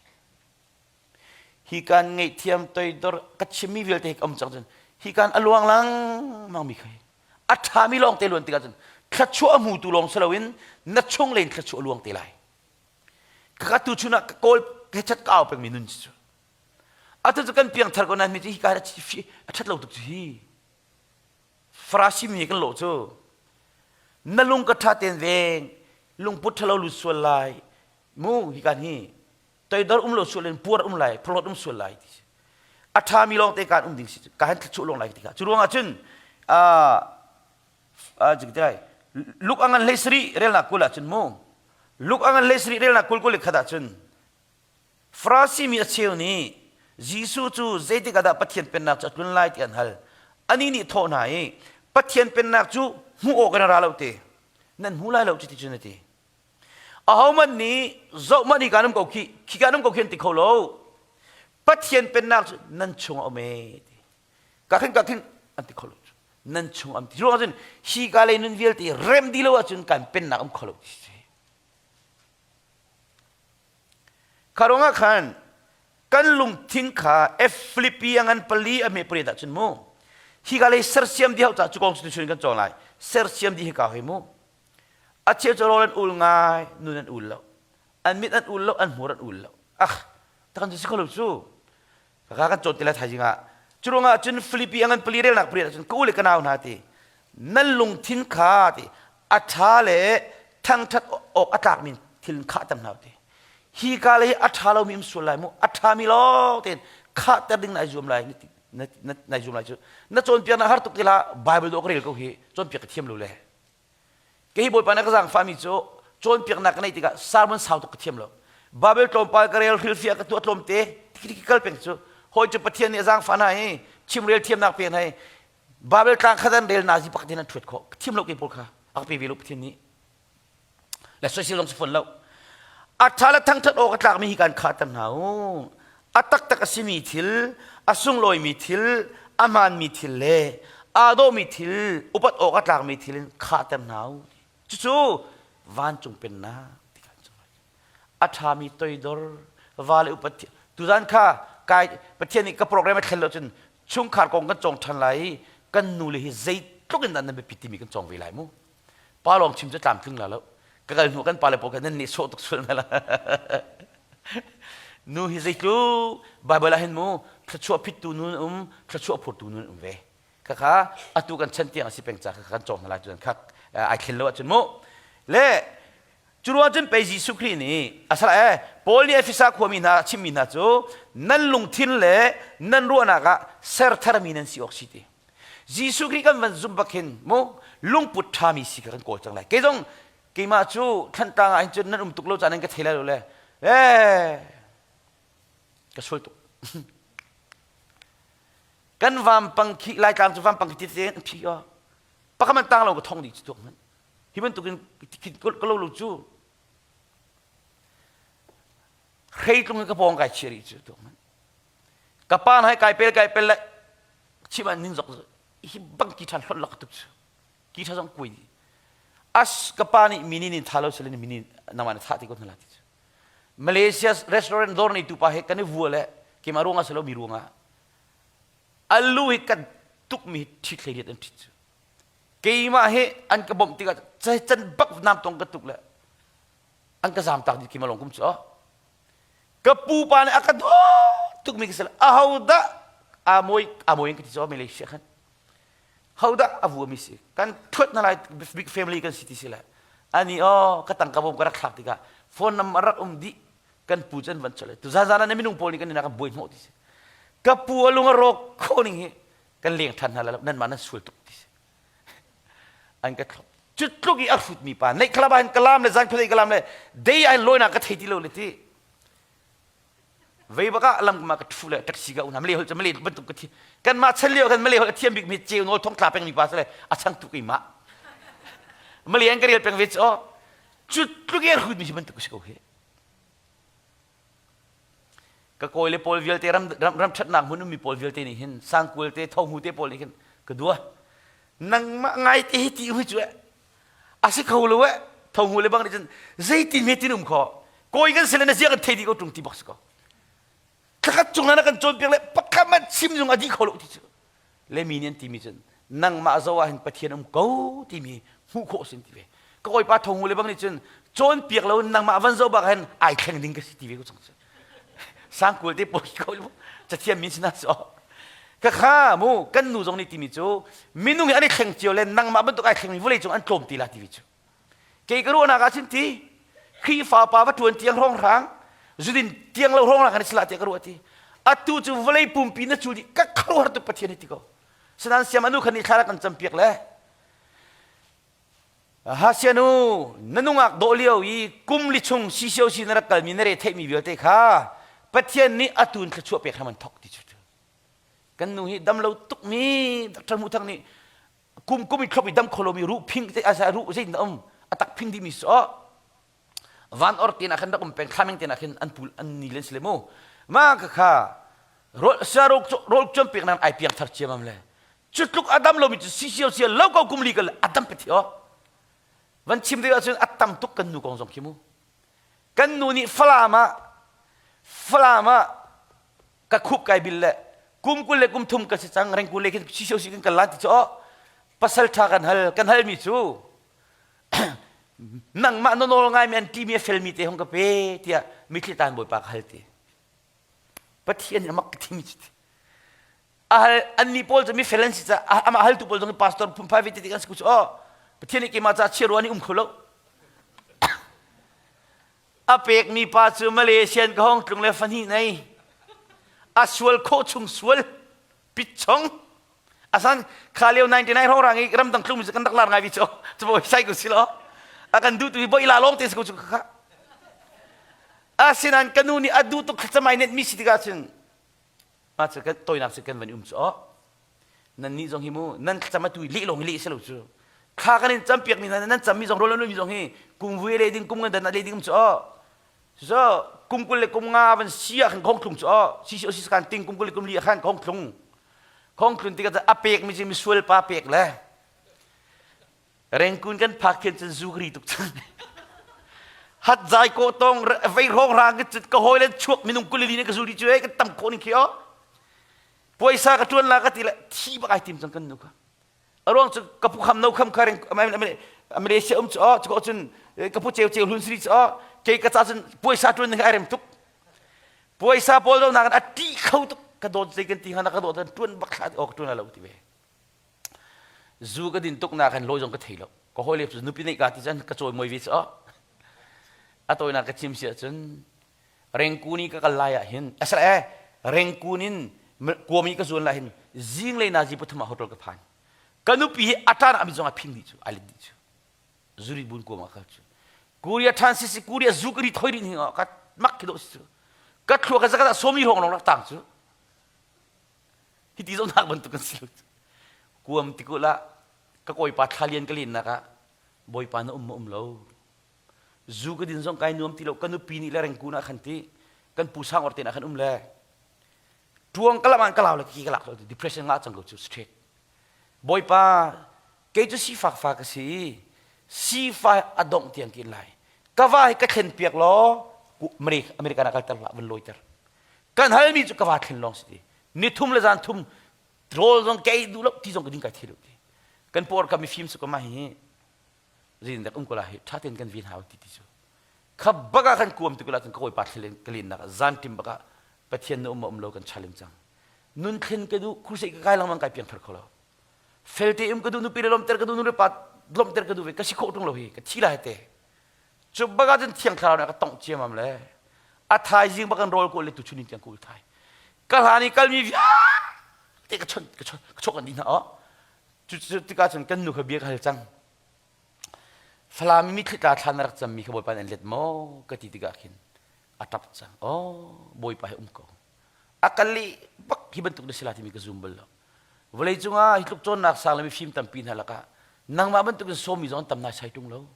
Hi kan ngaihthiam toidor ka chimmi vialte hi ka um cang cun hi kan a luang lengmang mi kha hi. A ṭhami lawngte luan tikah cun thluachuah a hmutu lawng si loin na chung len thluachuah a luang te lai. Ka tu chun ah ka kawl ka chat ka au pengmi nun cu. Atu cu kan piangthar ko nain mi cu hika a ṭhat lo tuk cu hi. Farasi mi kan lawh cu. Na lung ka ṭha ten veng, lungput ṭhalo lut sual lai. Mu hi kan hi toidor um lo sual in puar um lai, phalot um sual lai ti. A ṭhami lawng te kan um ding si ka han thluachuah lawng lai tikah. Cu ruangah cun ah luk angan hlei sarih relnak kul ah cun mu luk angan hlei sarih relnak kul kul i khat ah cun Farasi mi a cheu nih Jesuh cu zeitik ah dah Pathian Pennak cu a tlun lai ti an hal. Anih nih thawh hna i Pathian Pennak cu hmuh awk in a ra lo ti. Nan hmu lai lo cuti cun a ti. Ahohmanh nih zohhmanh hi kaan um ko khi, khi kaan um ko khi an ti kho lo. Pathian Pennak cu nan chung a um ee ti. Ka khin ka khin an ti kho lo. Nan chung am ti. Ruang cun hi ka lei nun vialte rem di lo ahcun kan pennak um kho lo ti si. Kha ruangah khan kan lungthin kha Filipi a ngan pali a hme pariat ah cun mu hika lei sersiam dih hau ca cu kong cu tuchun kan cawng lai sersiam dih hika hoi mu a cheu cu rawl an ul ngai nun an ul lo an mit an ul lo an hmur an ul lo ah takan cu si kho lo cu Kaka kan cawn ti lai thaizing ah. Cu ruangah cun Filipi a ngan pali relnak pariat ahcun ka u le ka nau hna ti nan lungthin kha ti a ṭha le thangṭhat awk a tlakmi thil in khahter hna ti. Hi ka le hi a ṭha lomi um sual lai mu. A ṭhami lawng tein khahter ding na i zuam lai. Na, na, na i zuam lai cu. Na cawnpiaknak har tuk ti hlah. Bible dawh ka rel ko hi. Cawnpiak ka thiam lo le. Kei Bawipa na ka zaangfahmi cu cawnpiaknak ka neih tikah sermon sau tuk ka thiam lo. Bible tlawmpal ka rel hrilhfiah ka tuah tlawmte tiki kal peng cu hawi cu Pathian nih a zaangfah hna i chimrel thiamnak pek hna i Bible tlang khat an rel nazi pakhat in an ṭhuat khawh. Ka thiam lo kei pawl kha a ka pe ve lo Pathian nih. Le soisel zong si fawn lo. A ṭha le thangṭhat awk a tlakmi hi kan khahter hna u. A taktak a simi thil, a sunglawimi thil, a hmaanmi thil le aa dawhmi thil, upat awk a tlakmi thil in khahter hna u. Cucu vancung pennak ti kan cu. A ṭhami toidor, va le upat tuzan kha kai Pathian nih ka program a thlen lo cun chungkhar kong kan cawng ṭhan lai i kan nu le hi zeitluk in dah nan biapit timi kan cawng ve lai mu. Pa lawng chim cu tlamtling la lo. Ka kal hnu kan pale pawl kha nan nih sawh tuk sual na la. Nu hi zeitluk Bible ah hin mu thluachuah phittu nu an um, thluachuah phurtu nu an um ve. Khakha atu kan chan tiang a si peng ca kha kan cawng hna lai cun khak ai thlen lo ahcun mu. Le cu ruang cun pei Jesuh Khrih nih asala e Paul nih Efesa khuami hna chimmi hna cu nan lungthin le nan ruahnak ah ser tharmi nan si awk si ti. Jesuh Khrih kan van zumh bak hin mu lungput ṭhami si kha kan kawl cang lai. Kei zong keimah cu Thlantlang ah hin cun nan um tuk lo caan in ka thei lai lo le eh ka sual tuk. kan vampang khi Laitlang cu vampang khi tete an phi o. Pakhat man tang lo ka thong dih cu tuak hmanh. Hi bantukin ka lo lo cu hreitlung ka pawng kai chia rih cu tuak hmanh. Ka pa hai kai pel kai pel le chim an ning zok hi bang ki than hlot lak tuk cu ki tha zong kui as ka pa nih mini nin tha lo selen mini nangmah na tha ti ko hna la ti cu Malaysia restaurant dawr nei tu pa he kan i vua le keimah ruangah si lo mi ruangah alu hi kan tuk mi thi thlei riat an thit cu keimah he an ka bawmh tikah can bak nam tong ka tuk le an ka zam tak dih keimah lawng kum cu ka pupa nih a ka dawt tukmi ka si ahodah aa mawi aa mawi in ka ti caw Malaysia khan hodah a vuami si kan thuat na lai big family kan si ti si le ani aw ka tangka bawm ka rak thlak tikah phone number rak um dih kan pu cu an van chole tu zan zan ah minung pawl nih kan inn ah kan buai hnawh ti si ka pu a lung a rawk kho ning hi kan leng than hna la nan mah nan sual tuk ti si an ka thlop cu tluk i a hrutmi pa neih khalaba hin kalam le zan khuadei kalam le dei ai lawina ka thei ti lo le ti vei baka lam ma ka thu le taxi ka unam le hol chu male bantuk ka thi kan ma chan lio kan male hol a thiam bik mi cheu nol thong tla peng mi pa sale a chang tu kai ma male an ka rel peng ve chu cu tluk i a hrutmi si bantuk si ko hi Ka kawi le pawl vialte ram ram ṭhatnak hmun ummi pawl vialte nih hin sangkual te thohu te pawl nih hin ka dua nangmah ngai te hi ti hui cu eh a si kho lo eh thohu le bang nih cun zeitin he tin um kho kawi kan sile na zia kan thei dih ko ṭung ti bak si ko thlakhat cung na kan cawnpiak le pakhat man chim zong a dih kho lo ti cu le mi nih an timi cun nangmah zo ah hin Pathian um ko timi hmuh khawh sin ti ve ka kawipa thongu le bang nih cun cawnpiak lo nangmah van zo bak hin ai thleng ding ka si ti ve ko cang cu sangkul te poi ko cathiam min sina so ka kha mu kan nu zong nih timi cu minung hi an i thleng cio le nangmah bantuk ai thlengmi vawlei cung an tlawm ti la ti ve cu Kei ka ruahnak ah cun ti Khrihfa pa va ṭuan tiang hrawnghrang zudin tiang lo hrawnghrang kan i sila tiah ka ruah ti. Atu cu vawlei pumpi na cul dih ka khuaruahhar tuk Pathian hi ti ko. Sinan siam anu khan nih thla kan campiak le Hasianu na nungak dawh lio i kum li chung CCOC na rak kalmi na re theihmi vialte kha Pathian nih atu in thluachuah pek hram an thok ti cu. Kan nu hi dam lo tukmi Dr. Hmuh Thang nih kum kum i thlop i dam kho lomi ruh phing te asa ruh zeitin um a tak phing dimi so van or tin ah khan rak um peng thlameng tin ah khin an pul an ni len sile mu ma ka kha rol sia rol rol chom pek nan ai piang thar chiam am le cu tluk adam lomi cu si sio sia lo ko kum li kal adam pe thi o van chim ding ahcun a tam tuk kan nu kong zong khi mu kan nu nih falam ah falam ah ka khup kai bil le kum 20 le kum thum ka si cang rengku le khin sisio si kan kal lan ti cu pasal tha kan hal kan hal mi cu nangmah na nawl ngai mi an ti mi a fel mi te hong ka pe tiah mithli tan bawipa ka hal ti pathian nih amak ka thi mi cu ti a hal anni pawl cu mi fel an si ca amah haltu pawl zong pastor phunphai ve ti kan si ku cu oh pathian nih keimah ca chia ruah ni um kho lo. A pekmi pa cu Malaysian ka hong tlung le fahnih nei. A sual khawh chung sual. Pit chong. Asan kha lio 99 hrawng rang i ramdang tlung mi cu kan rak lar ngai vi cu. Cu sai ko si lo. A kan duh tu hi boi la lawng te si ko cu kha. Asinain ka nu nih a duh tuk thlacam ai net mi si tikah cun mah cu kan toinak cu kan van um cu aw. Nan nih zong hi mu nan thlacam atu i leh lawng hi leh si lo cu. Thla kan in campiak mi hna nan cammi zong rawl mi zong hi kum vui le ding kum ngan dan le ding um cu aw. So kum 20 le kum nga van si ah khan khong thlung cu aw. Si si si kan ting kum 20 le kum li ah khan khong thlung. Khong thlun tikah a pek mi cu misual pa pek le Rengkun kan phak khin cun zu ri tuk cang. Hat zai ko tong vei rong rang ka ka hawi le chuak minung kulili ne ka zu ri cu e ka tam khawh ning khi o. Puaisa ka tuan la ka ti le thi bak ai tim cang kan nu kha. A ruang cu ka pu kham no kham kha reng Malaysia um cu o cu cun ka pu ceu ceu hlun sri cu o kei ka ca cun puaisa tuan ning ai rem tuk. Puaisa pawl do nak a ti kho tuk ka dawt zei kan ti hana ka dawt tuan bak thla ok tuan lo ti ve. Zu ka din tuk nak hin lawi zong ka thei lo. Ka hawile cu nupi neih ka ti cun ka cawimawi ve cu a tawinak ka chim si ahcun Rengkun i ka kal lai ah hin asal eh Rengkun in kuam i ka zuan lai hin zinglei nazi pathum ah hotel ka phan. Ka nupi hi a ṭan ah mi zong a phing dih cu ai let dih cu. Zuri bun kuam ah kal cu. Korea ṭhan si si Korea zu ka ri thoi rin hing ah ka mak khi dawh si cu. Ka thluak ka zakat ah sawmi hrawng lawng rak tang cu. Hiti zohnak bantuk kan si lo. Kuam tikul ah ka kawipa thlalian ka lennak ah Bawipa na um ma um lo. Zu ka din zong kai nuam ti lo. Ka nupi nih le rengkun ah khan ti kan pu sang or te ah khan um le tuang ka lam an ka lau le ki ka lak lo depression ngah cang ko cu straight. Bawipa kei cu sifak fa ka si sifa a dongh tiang kin lai. Ka va hi ka thlen piak law American ah kalter hlah van lawiter. Kan halmi cu ka va thlen lawng si ti. Ni thum le zan thum rawl zong kei duh lo ti zong ka ding kai thei lo ti. Kan por ka mifim su ka ma hi zin dak um ko la hi tha ten kan vin hau ti ti cu. Kha baka kan kuam ti kula cun ka kawipa thlen ka len nak zan tim baka Pathian na um ma um lo kan challenge cang. Nun thlen ka duh crusade ka kai langmang kai piang thar kho lo. Felte um ka duh nupi le lomter ka duh nu le pa lomter ka duh ve ka si khawh tung lo hi ka thi lai te. Cu baka cun thiang thlarau nih a ka tongh ciamam le a thaizing bak in rawl kawl le tuchun in tiang ka ul thai. Ka hlan i kalmi vialte ka chon ka chon ka chok an dih hna oh. Cu tikah cun kan nu kha bia ka hal cang. Falam i mitthli tla thla na rak cammi kha Bawipa nih an let maw ka ti tikah khin a ṭap cang. Oh, Bawipa hi um ko. A ka leh bak hi bantuk na si la timi ka zum bal lo. Vawlei cungah hi tluk cawnnak sang le mifim tampi hna lakah nangmah bantukin sawmi zong an tam naisai ṭung lo.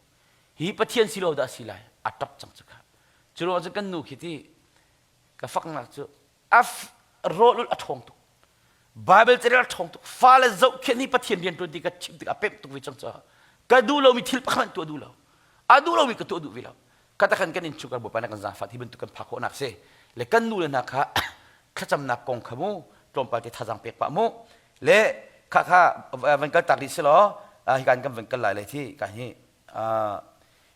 Hi Pathian si lo dah si lai a ṭap cang cu kha. Cu ruangah cun kan nu khi ti ka faknak cu a rawl ulh a ṭhawng tuk. Bible carel a ṭhawng tuk. Fale zohkhenh hi Pathian rian ṭuan ti ka chim tik a pemh tuk ve cang caah ka duh lomi thil pakhat hmanh tuah duh lo. A duh lomi ka tuah duh ve lo. Katakhan kan innchungkhar Bawipa na kan zaangfah hi bantuk kan phak khawhnak si. Le kan nu le hna kha thlacamnak kong kha mu tlawmpal te thazaang pek pah mu. Le kha kha van kal tak rih si law hikan kan van kal lai le thi kan hi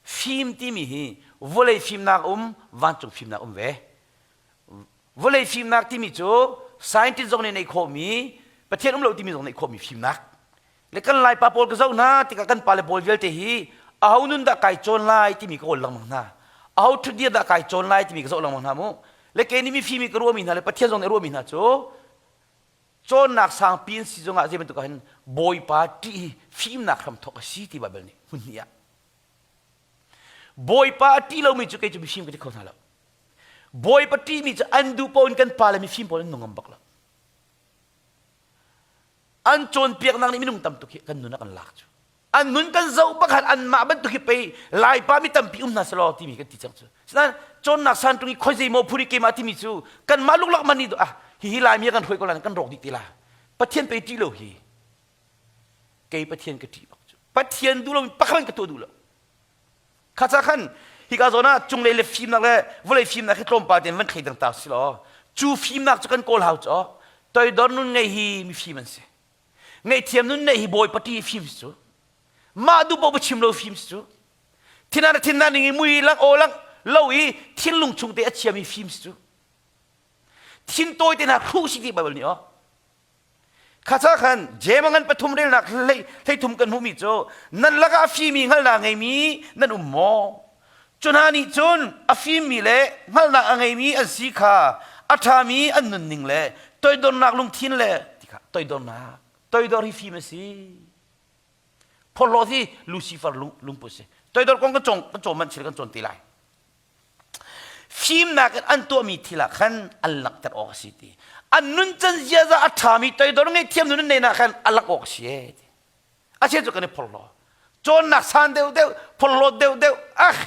fim timi hi vawlei fimnak um vancung fimnak um ve vawlei fimnak timi cu scientist zong nih neih khawhmi pathian um lo timi zong neih khawhmi fimnak le kan lai pa pawl ka zoh hna tikah kan pale pawl vialte hi aho nun dah kai cawn lai timi ka kawl lengmang hna aho ṭhutdir dah kai cawn lai timi ka zoh lengmang hna mu le kei nih mifim i ka ruahmi hna le pathian zong nih a ruahmi hna cu cawnnak sangpi in si zongah zei bantuk ah hin Bawipa ṭih hi fimnak hramthawk a si ti Baibal nih hmun hnih ah Bawipa a ṭih lomi cu kei cu mifim ka ti kho hna lo Bawipa ṭihmi cu an duh paoh in kan pa le mifim pawl an nung ngam bak lo an cawnpiaknak nih minung tam tuk hi kan nun ah kan lak cu an nun kan zoh bak han anmah bantuk hi pei laipa mi tampi um hna selaw timi kan ti cang cu sinain cawnnak santung i khoi zei maw phuri keimah timi cu kanmah luklak man nih ah hihi laimi kan hruai ko lai kan rawk dih ti la pathian pei ṭih lo hi kei pathian ka ṭih bak cu pathian duh lo pakhat ka tuah duh lo kha ca khan hika zawn ah cunglei le fimnak le vawlei fimnak hi tlawmpal tein van thleidang ta si law cu fimnak cu kan kawl hau cu toidor nun ngei hi mifim an si ngaihthiam nun neih hi bawipa ṭih fim si cu mah duh paoh chim lo fim si cu thinah thinah ning i mui lang aw lang lo i thinlung chung te a chiami fim si cu thin tawi te hna hruh si ti Bible nih aw kha cha khan Jeim ngan pathum relnak hlei thum kan hmuhmi cu nan lakah a fimi hngalhnak ngeimi nan um maw? Cu hna nih cun a fimmi le hngalhnak a ngeimi an si kha a ṭhami an nunning le toidornak lungthin le ti kha toidornak toidor hi fim a si. Phorhlawt hi Lucifer lungput si. Toidor kong kan cawng kan cawn manh kan cawn te lai. Fimnak in an tuahmi thil ah khan an langhter awk a si ti. An nuncan ziaza a ṭhami toidor ngeihthiam nun an neih ah khan a langh awk a si e ti. A cheu cu kan i phorhlaw. Cawnnak san deuhdeuh, phorhlawt deuhdeuh, ah!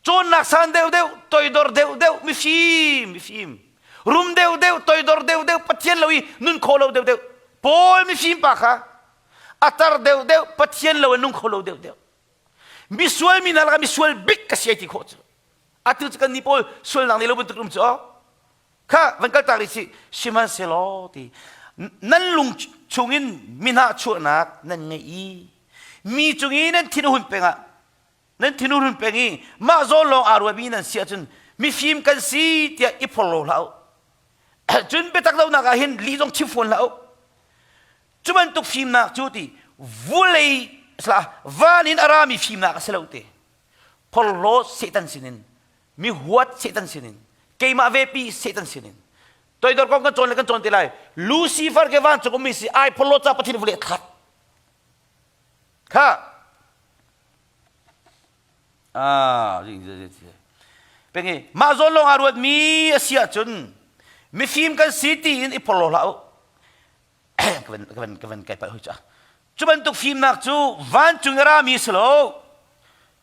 Cawnnak san deuhdeuh, toidor deuhdeuh, mifim, mifim. Rum deuhdeuh, toidor deuhdeuh, Pathian lo i nun kho lo deuhdeuh. Paul mifim pa kha a tar deuhdeuh, Pathian lo in nung kho lo deuhdeuh. Misual mi hna lakah misual bik ka si ai ti khawh cu. Atu cu kan nih pawl sualnak nei lo bantuk um cu Kha van kal tak rih sih. Sihmanhsehlaw ti nan lung chungin mi hna chuahnak nan ngeih i mi cung i nan thin a hun peng ah nan thin a hun peng i mah zawn lawng aa ruatmi nan si ahcun mifim kan si tiah i phorhlaw hlah u. Cun biatak lonak ah hin lih zong chim fawn hlah u. Cu bantuk fimnak cu ti vulei van in a rami fimnak a si lo ti. Phorhlaw Satan sinin mi huat Satan sinin keimah vepi Satan sinin toidor kong kan cawn le kan cawn te lai Lucifer ke vancung ummi si ai phorhlaw ca Pathian vule khat kha ah pengi mah zawn lawng aa ruatmi a si ahcun mifim kan si tiin i phorhlaw hlah u ka van ka van ka van kai palh hoi cu cu bantuk fimnak cu vancung i rami si lo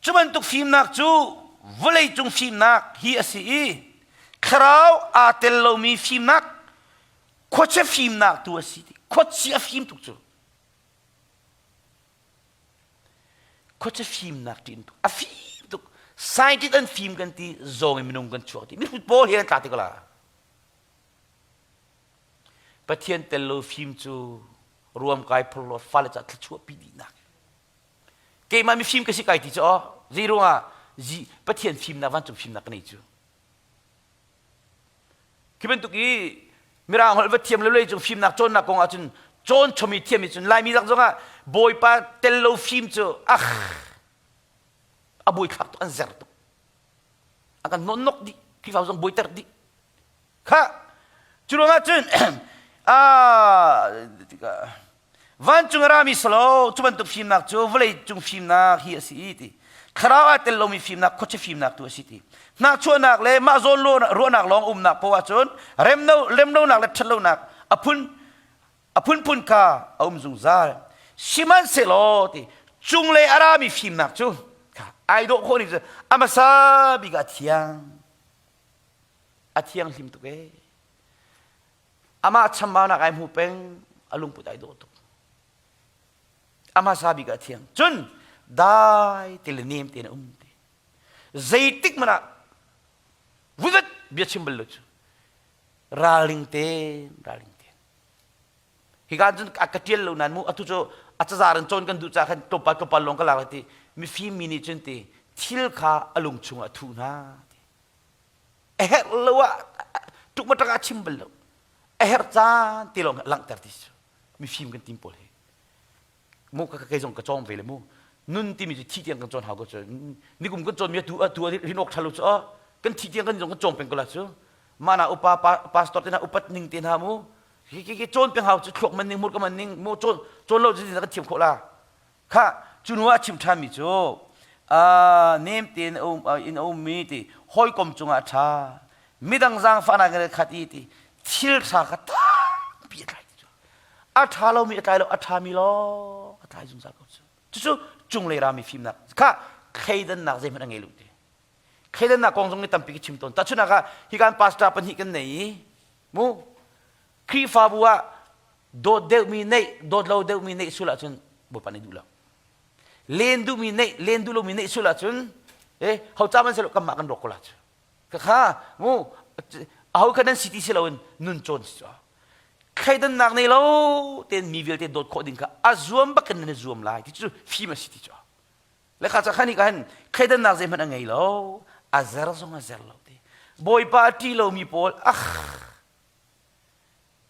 cu bantuk fimnak cu vawleicung fimnak hi a si i thlarau aa tel lomi fimnak khuachia fimnak tu a si khuachia fim tuk cu khuachia fimnak ṭin tuk a fim tuk scientist an fim kan ti zawng in minung kan chuak ti mihrut pawl he an tla ti ko la Pathian tel lo fim cu ruamkai phurhlawt fale ca thluachuah pi dihnak. Keimah mifim ka si kai ti cu aw zei ruangah Pathian fimnak vancung fimnak ka nei cu. Khi bantuk i mirang holh va thiam lo lei cung fimnak cawnnak kong ahcun cawn chomi thiam i cun Laimi lak zongah Bawipa tel lo fim cu ah a buaithlak tuk an zer tuk. A kan nawnnok dih Khrihfa zong buaiter dih. Kha cu ruangah cun vancung a rami salo cu bantuk fimnak cu vawlei cung fimnak hi a si ti thlarau aa tel lomi fimnak khuachia fimnak tu a si ti hnahchuahnak le mah zawn ruahnak lawng umnak poah ahcun remno remlonak le ṭhatlonak a phun a phunphun kha a um zungzal sihmanhsehlaw ti cunglei a rami fimnak cu kha ai dawh khawh ning cu a hmasa bik ah thiang A thianghlim tuk ee. Amah chambaunak ai hmu peng, a lungput ai dawh tuk. A hmasa bik ah thiang. Cun dai te le nem tein a um te. Zeitik hmanh ah vuivat bia chim bal lo cu. Ralring tein, ralring tein. Hika cun a ka ṭial lo nain mu atu cu a cazar in cawn kan duh caah khan tlawmpal tlawmpal lawng ka lak lai ti mifim mi nih cun ti thil kha a lung chungah a thuh hna ti. A herh lo ah ṭukmaṭak ah chim bal lo. A herh caan ti lawng langhter ti cu mifim kan tim pawl hi. Mu ka kei zong ka cawng ve le mu. Nun timi cu thi tiang kan cawn hau ko cu. Nikum kan cawn mi atu atu rin awk ṭha lo cu kan thi tiang kan zong kan cawng peng ko la cu. Mah na upa pastor te hna upat ning te hna mu. Hi ki cawn peng hau cu thluak man ning murka man ning mu cawn cawn lo cu kan thiam khawh la. Kha cu hnu ah chim ṭhanmi cu nem tein in a ummi ti hawikom cungah a ṭha midang zaangfahnak in a khat i ti thil ṭha kha tampi a tlai ti cu a ṭha lomi a tlai lo a ṭhami lawng a tlai zungzal ko cu cucu cunglei rami fimnak kha thleidannak zeihmanh a ngei lo ti thleidannak kong zong ni tampi ka chim tawn tahchunhnak ah hi kan pastor pahnih kan nei i mu Khrihfabu ah dawt deuhmi neih dawt lo deuhmi neih sul ahcun Bawipa nih duh lo len duhmi neih len duh lomi neih sul ahcun eh ho ca man selo kanmah kan rawk ko la cu ka kha mu aho kha nan si ti si loin nun cawn si cu thleidannak nei lo ten mi vialte dawt khawh ding kha a zuam bak in nan i zuam lai ti cu fim a si ti cu le kha ca khan hi ka han thleidannak zeihmanh a ngei lo a zer zong a zer lo ti bawipa a ṭi lomi pawl ah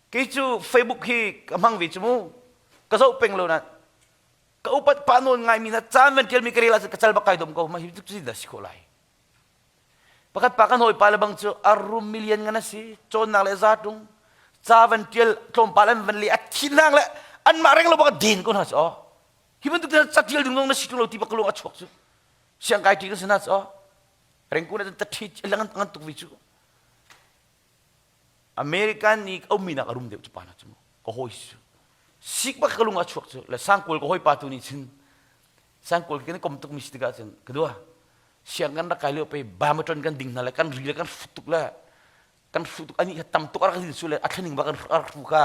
Kei cu Facebook hi ka hmang ve cu mu. Ka zoh peng lo na ka upat pa nawn ngaimi na caan van ṭialmi ka rel ahcun ka cal bak kai dom ko. Mah hi cu dah si khawh lai. Pakhat pa kan hawipa le bang cu a rum million ngan a si, cawnnak le zatung, ca van tial tlawmpal an van le a thinak le anmah reng lo bak den ko hna cu aw. Hi bantuk te ca tial ding zong na si tung lo ti bak lung a chuak cu. Siangkai ti kan si hna cu aw. Rengku na ta thi lang ngan tuk vi cu. American nih a ummi nak a rum deuh cu pa na cu mu. Ka hawi su. Sik bak ka lung a chuak cu. Le sangkual ka hawi pa tu nih cun sangkual kan kom tuk mi si tikah cun ka dua siang kan rak kai lio pe bamaton kan ding hna le kan ri le kan hrut tuk le kan hru tuk ani kha tam tuk a rak din su le a thlening ba kan rak hru kha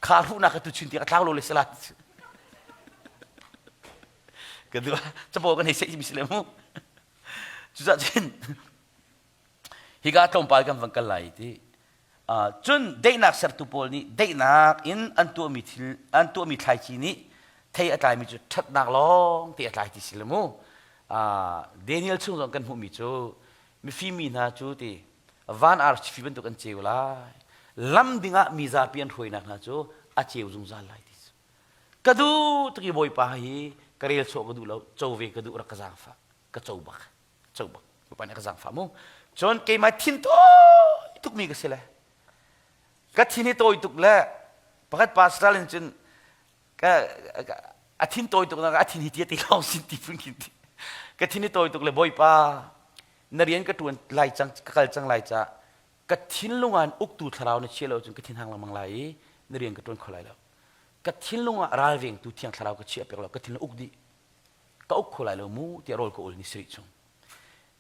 kha hru na kha tu chin ti a thlau lo le salat ka dua capo kan hei sei mi si le mu cucah cun Hika tlawmpal kan van kal lai ti. Cun daihnak sertu pawl nih daihnak in an tuahmi thil an tuahmi thlaici nih thei a tlaimi cu ṭhatnak lawng te a tlai ti si le mu. Daniel chung zong kan hmuhmi cu mifim mi hna cu ti van arfi bantuk an ceu lai. Lam dingah mi zapi an hruainak hna cu a ceu zungzal lai ti cu. Ka duh tuk i Bawipa hi ka rel chuah ka duh lo, co ve ka duh rak ka zaangfah, ka co bak. Co bak Bawipa nih ka zaangfah mu. Cun keimah thin tawi tukmi ka si le ka thin hi tawi tuk le pakhat pastor in cun ka a thin tawi tuk na a thin hi tia ti lawng sin ti phun khin ti ka thin hi tawi tuk le Bawipa na rian ka tuan lai cang ka kal cang lai ca ka thinlung ah uktu thlarau na chia lo cun ka thin hang lengmang lai i na rian ka tuan kho lai lo ka thinlung ah ralvengtu thiang thlarau ka chiah pek lo ka thinlung uk dih ka uk kho lai lo mu tiah rawl ka ul ni sarih chung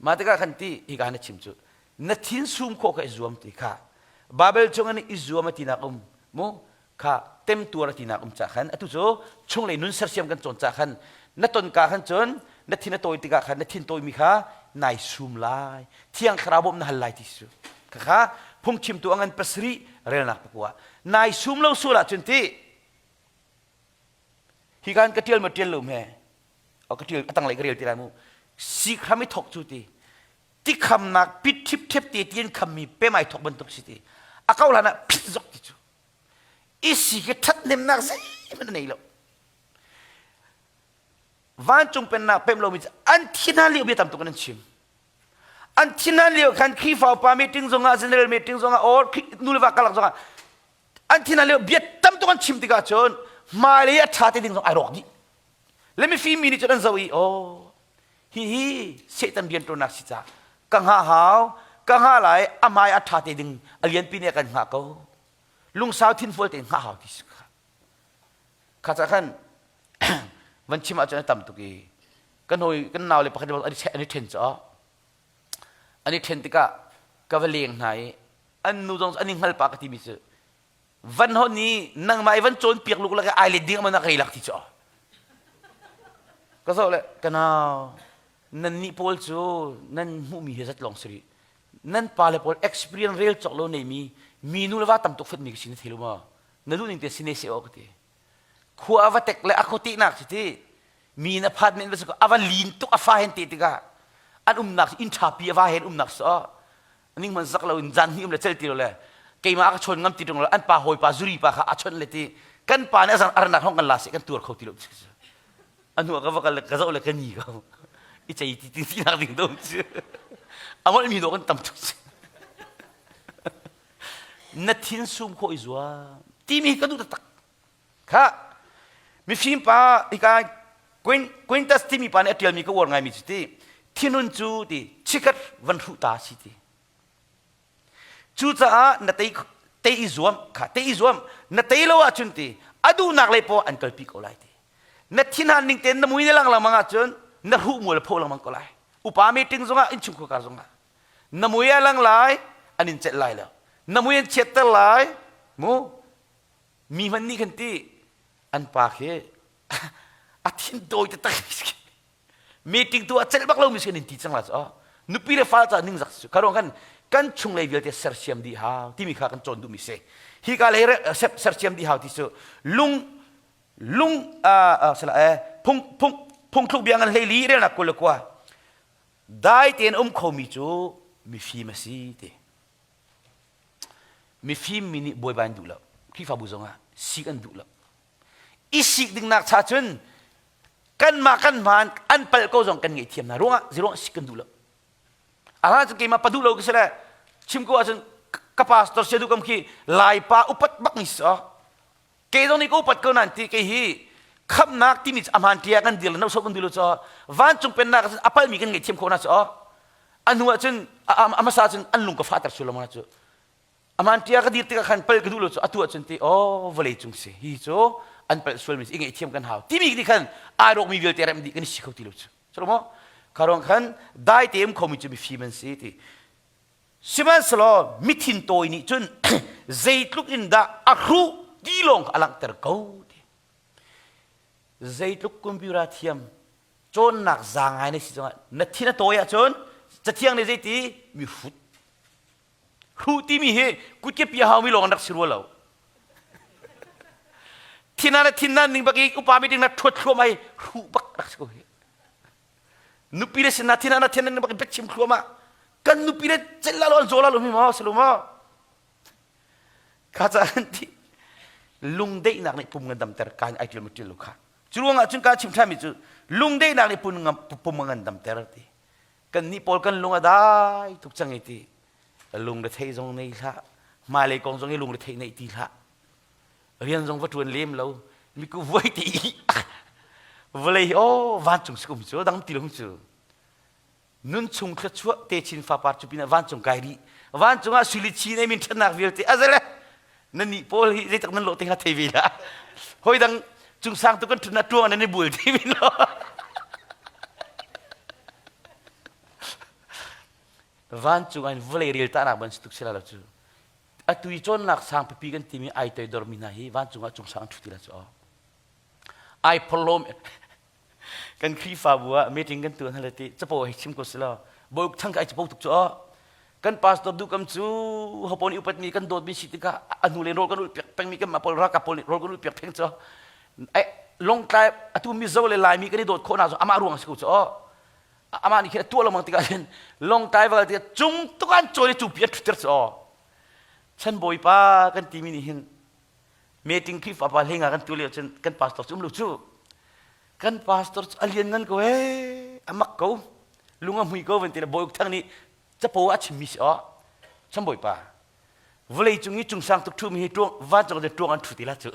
mah tikah khan ti hika na chim cu na thin sum khawh kha i zuam ti kha Babel chung in i zuam a tinak um mu kha temtuar a tinak um ca khan atu cu chunglei nun sersiam kan cawn ca khan na ton ka khan cun na thin a tawi tikah khan na thin tawimi kha nai sum lai thiang thlarau bawmh na hal lai ti su kha kha phungchimtu a ngan pasarih relnak pakua nai sum lo sual ahcun ti Hi kan ka ṭial ma ṭial lo hme? O ka ṭial a tanglei ka rel ti lai mu. Sik hram i thok cu ti. Ti khamnak pit ṭhip ṭhep te ti an khammi pem ai thok bantuk si ti. A ko hlan ah phit zok ti cu. I si khi ṭhathnemnak zeihmanh a nei lo. Vancung pennak pem lomi cu an thi hna lio bia tam tuk in an chim. An thi hna lio khan Khrihfa upa meeting zongah general meeting zongah or nu le va karlak zongah an thin lio bia tam tuk an chim tikah cun hmailei a ṭha te ding zong ai rawk dih le mifim mi nih cun an zoh i oh hi hi Satan rianṭuannak si ca ka hngah hau ka hngah lai a hmai a ṭha te ding a lianpi nih a kan hngah ko lungsau thinfual tein hngah hau ti si kha kha ca khan van chim ahcun a tam tuk i kan hawi kan nau le pakhat an i ṭhen caah an i ṭhen tikah ka va leng hna i an nu zong an i hngal pa ka timi cu van hon i nangmah i van cawnpiak luk lak i ai let ding man a rei lak ti cu ka zoh le ka nau nan nih pawl cu nan hmuhmi hi zat lawng si rih nan pale pawl experience rel cawk lo neimi mi nu le va tam tuk fetmi ka si na thei lo maw na duh ning te si ne se aw ka ti khua a va tek le a khuatehnak cu ti mi na phat men va si ko a va lin tuk a fa hen te tikah an umnak inn ṭhapi a va hen umnak so ning man zak lo in zan hnih um le cel ti lo le keimah ka chawn ngam ti ṭung lo an pa hawi pa zuri pa kha a chawnh le ti kan pa nih a zan arnak hong kan la se kan tuar kho ti lo a hnu ah ka va kal le ka zoh le ka ni ko i cei ti ti ti nak ding do cu a ngol mi do kan tam tuk na thin sum khawh i zuam timi ka duh taktak kha mifim pa hika Quintus timi pa nih a ṭialmi ka uar ngaimi cu ti thinun cu ti chikat van hruh ta si ti cucaah na tei tei i zuam kha tei i zuam na tei lo ahcun ti a duhnak lei poah an kalpi ko lai ti na thinhan ning tein na mui na lang lengmang ahcun na hruh mual a pho lengmang ko lai upa meeting zongah innchungkhar kar zongah na mui a lang lai an in celh lai lo na mui an chiatter lai mu mi hmanh nih khan ti an pa khi a thin tawi taktak meeting tu a celh bak lomi si in ti cang la cu nupi le fa ca ningzak su kha kan kan chunglei vialte sersiam dih hau timi kha kan cawn duhmi si hi ka lei sersiam dih hau ti cu lung lung sala eh phung phung phungthluk bia ngan hlei li relnak kul le kua Dai tein um khomi cu mifim a si ti. Mifim mi nih bawipa an duh lo. Khrihfabu zongah sik an duh lo. I sik dingnak cha cun kanmah kan hmaan an palh ko zong kan ngaihthiam hna ruangah ziruang sik kan duh lo. A cu keimah pa duh lo ka si le chim ko ahcun ka pastor sia duh kam khi Laipa upat bak ni si Kei zong nih ka upat ko nan ti kei hi khamnak timi cu ahmaan tia kan dir le no kan dir lo cu vancung pennak a palmi kan ngaihthiam khawh na cu a hnu ahcun a hmasa cun an lung ka fahter sual lo ma cu Aman tia ka dir tikah khan pal ka duh lo cu atu ahcun ti oh vawlei cung si hi cu an palh sualmi si i ngaihthiam kan hau timi nih khan ai rawkmi vialte rem dih kan i si kho ti lo cu cu maw kha khan dai te um khomi cu mifim an si ti sihmanhsehlaw mithin tawi nih cun zeitluk in dah a hruh ti lawng kha a langhter ko ti zeitluk computer thiam cawnnak zaangai na si zongah na thin a tawi ahcun cathiang nih zeiti mi hrut Hruh timi hi kutke pia haumi lawng an rak si rua lo. Thin na thin nan ning bak i upa meeting na thuat thluam ai hruh bak rak si ko hi. Nupi le sin na thin na thin nan bak i biachim thluam ah kan nupi le cel la lo an zaw la lo mi maw si lo maw? Kha ca an ti lungdeihnak nih pum ngandamter kai ai ṭil ma ṭil lo kha. Cu ruangah cun ka chim ṭhanmi cu lungdeihnak nih pum ngandamter ti. Kannih pawl kan lung a dai tuk cang i ti lungrethei zong nei hlah hmailei kong zong i lungrethei neih ti hlah rian zong va ṭuan lem lo miku vuai ti i vawlei hi aw vancung si kum cu dang ti lo cu nun chung thluachuah te chin fapar cu pinah vancung kai rih vancung ah sui chin ei min ṭhatnak vialte azale nan nih pawl hi zeitak nan lawh te hnga thei ve lah hoi dang cung sang tu kan ṭhutnak ṭuang nan i bul ti min lo vancung ah vawlei rel tahnak ban si tuk sila lo cu atu i cawnnak sang pipi kan timi ai toidor mi hna hi vancung ah cung sang an ṭhu ti la cu ai phorhlawm kan Khrihfabu ah meeting kan tuah hna le ti capo hei chim ko sila bawi thang ka ai capo tuk cu kan pastor duhkam cu hopo nih upatmi kan dawtmi si tikah a hnu le rawl kan ulh piak pengmi kan mah pawl ralkap pawl nih rawl kan ulh piak pheng cu ai longtlai atu Mizo le Laimi kan i dawt khawh na cu amah ruang si ko cu amah nih khin a tuah lengmang tikah hin longtlai val tikah cung tuk an cawi cu pi an ṭhutter cu chan bawipa kan timi nih hin meeting Khrihfa pa hlenga kan tu lio cun kan pastor cu um lo cu kan pastor cu a lian ngan ko ee a mak ko lung a hmui ko van ti le bawi thang nih capo a chimmi si aw cham bawipa vawlei cung i cungsang tuk ṭhumi hi ṭuang vancung in ṭuang an ṭhu ti la cu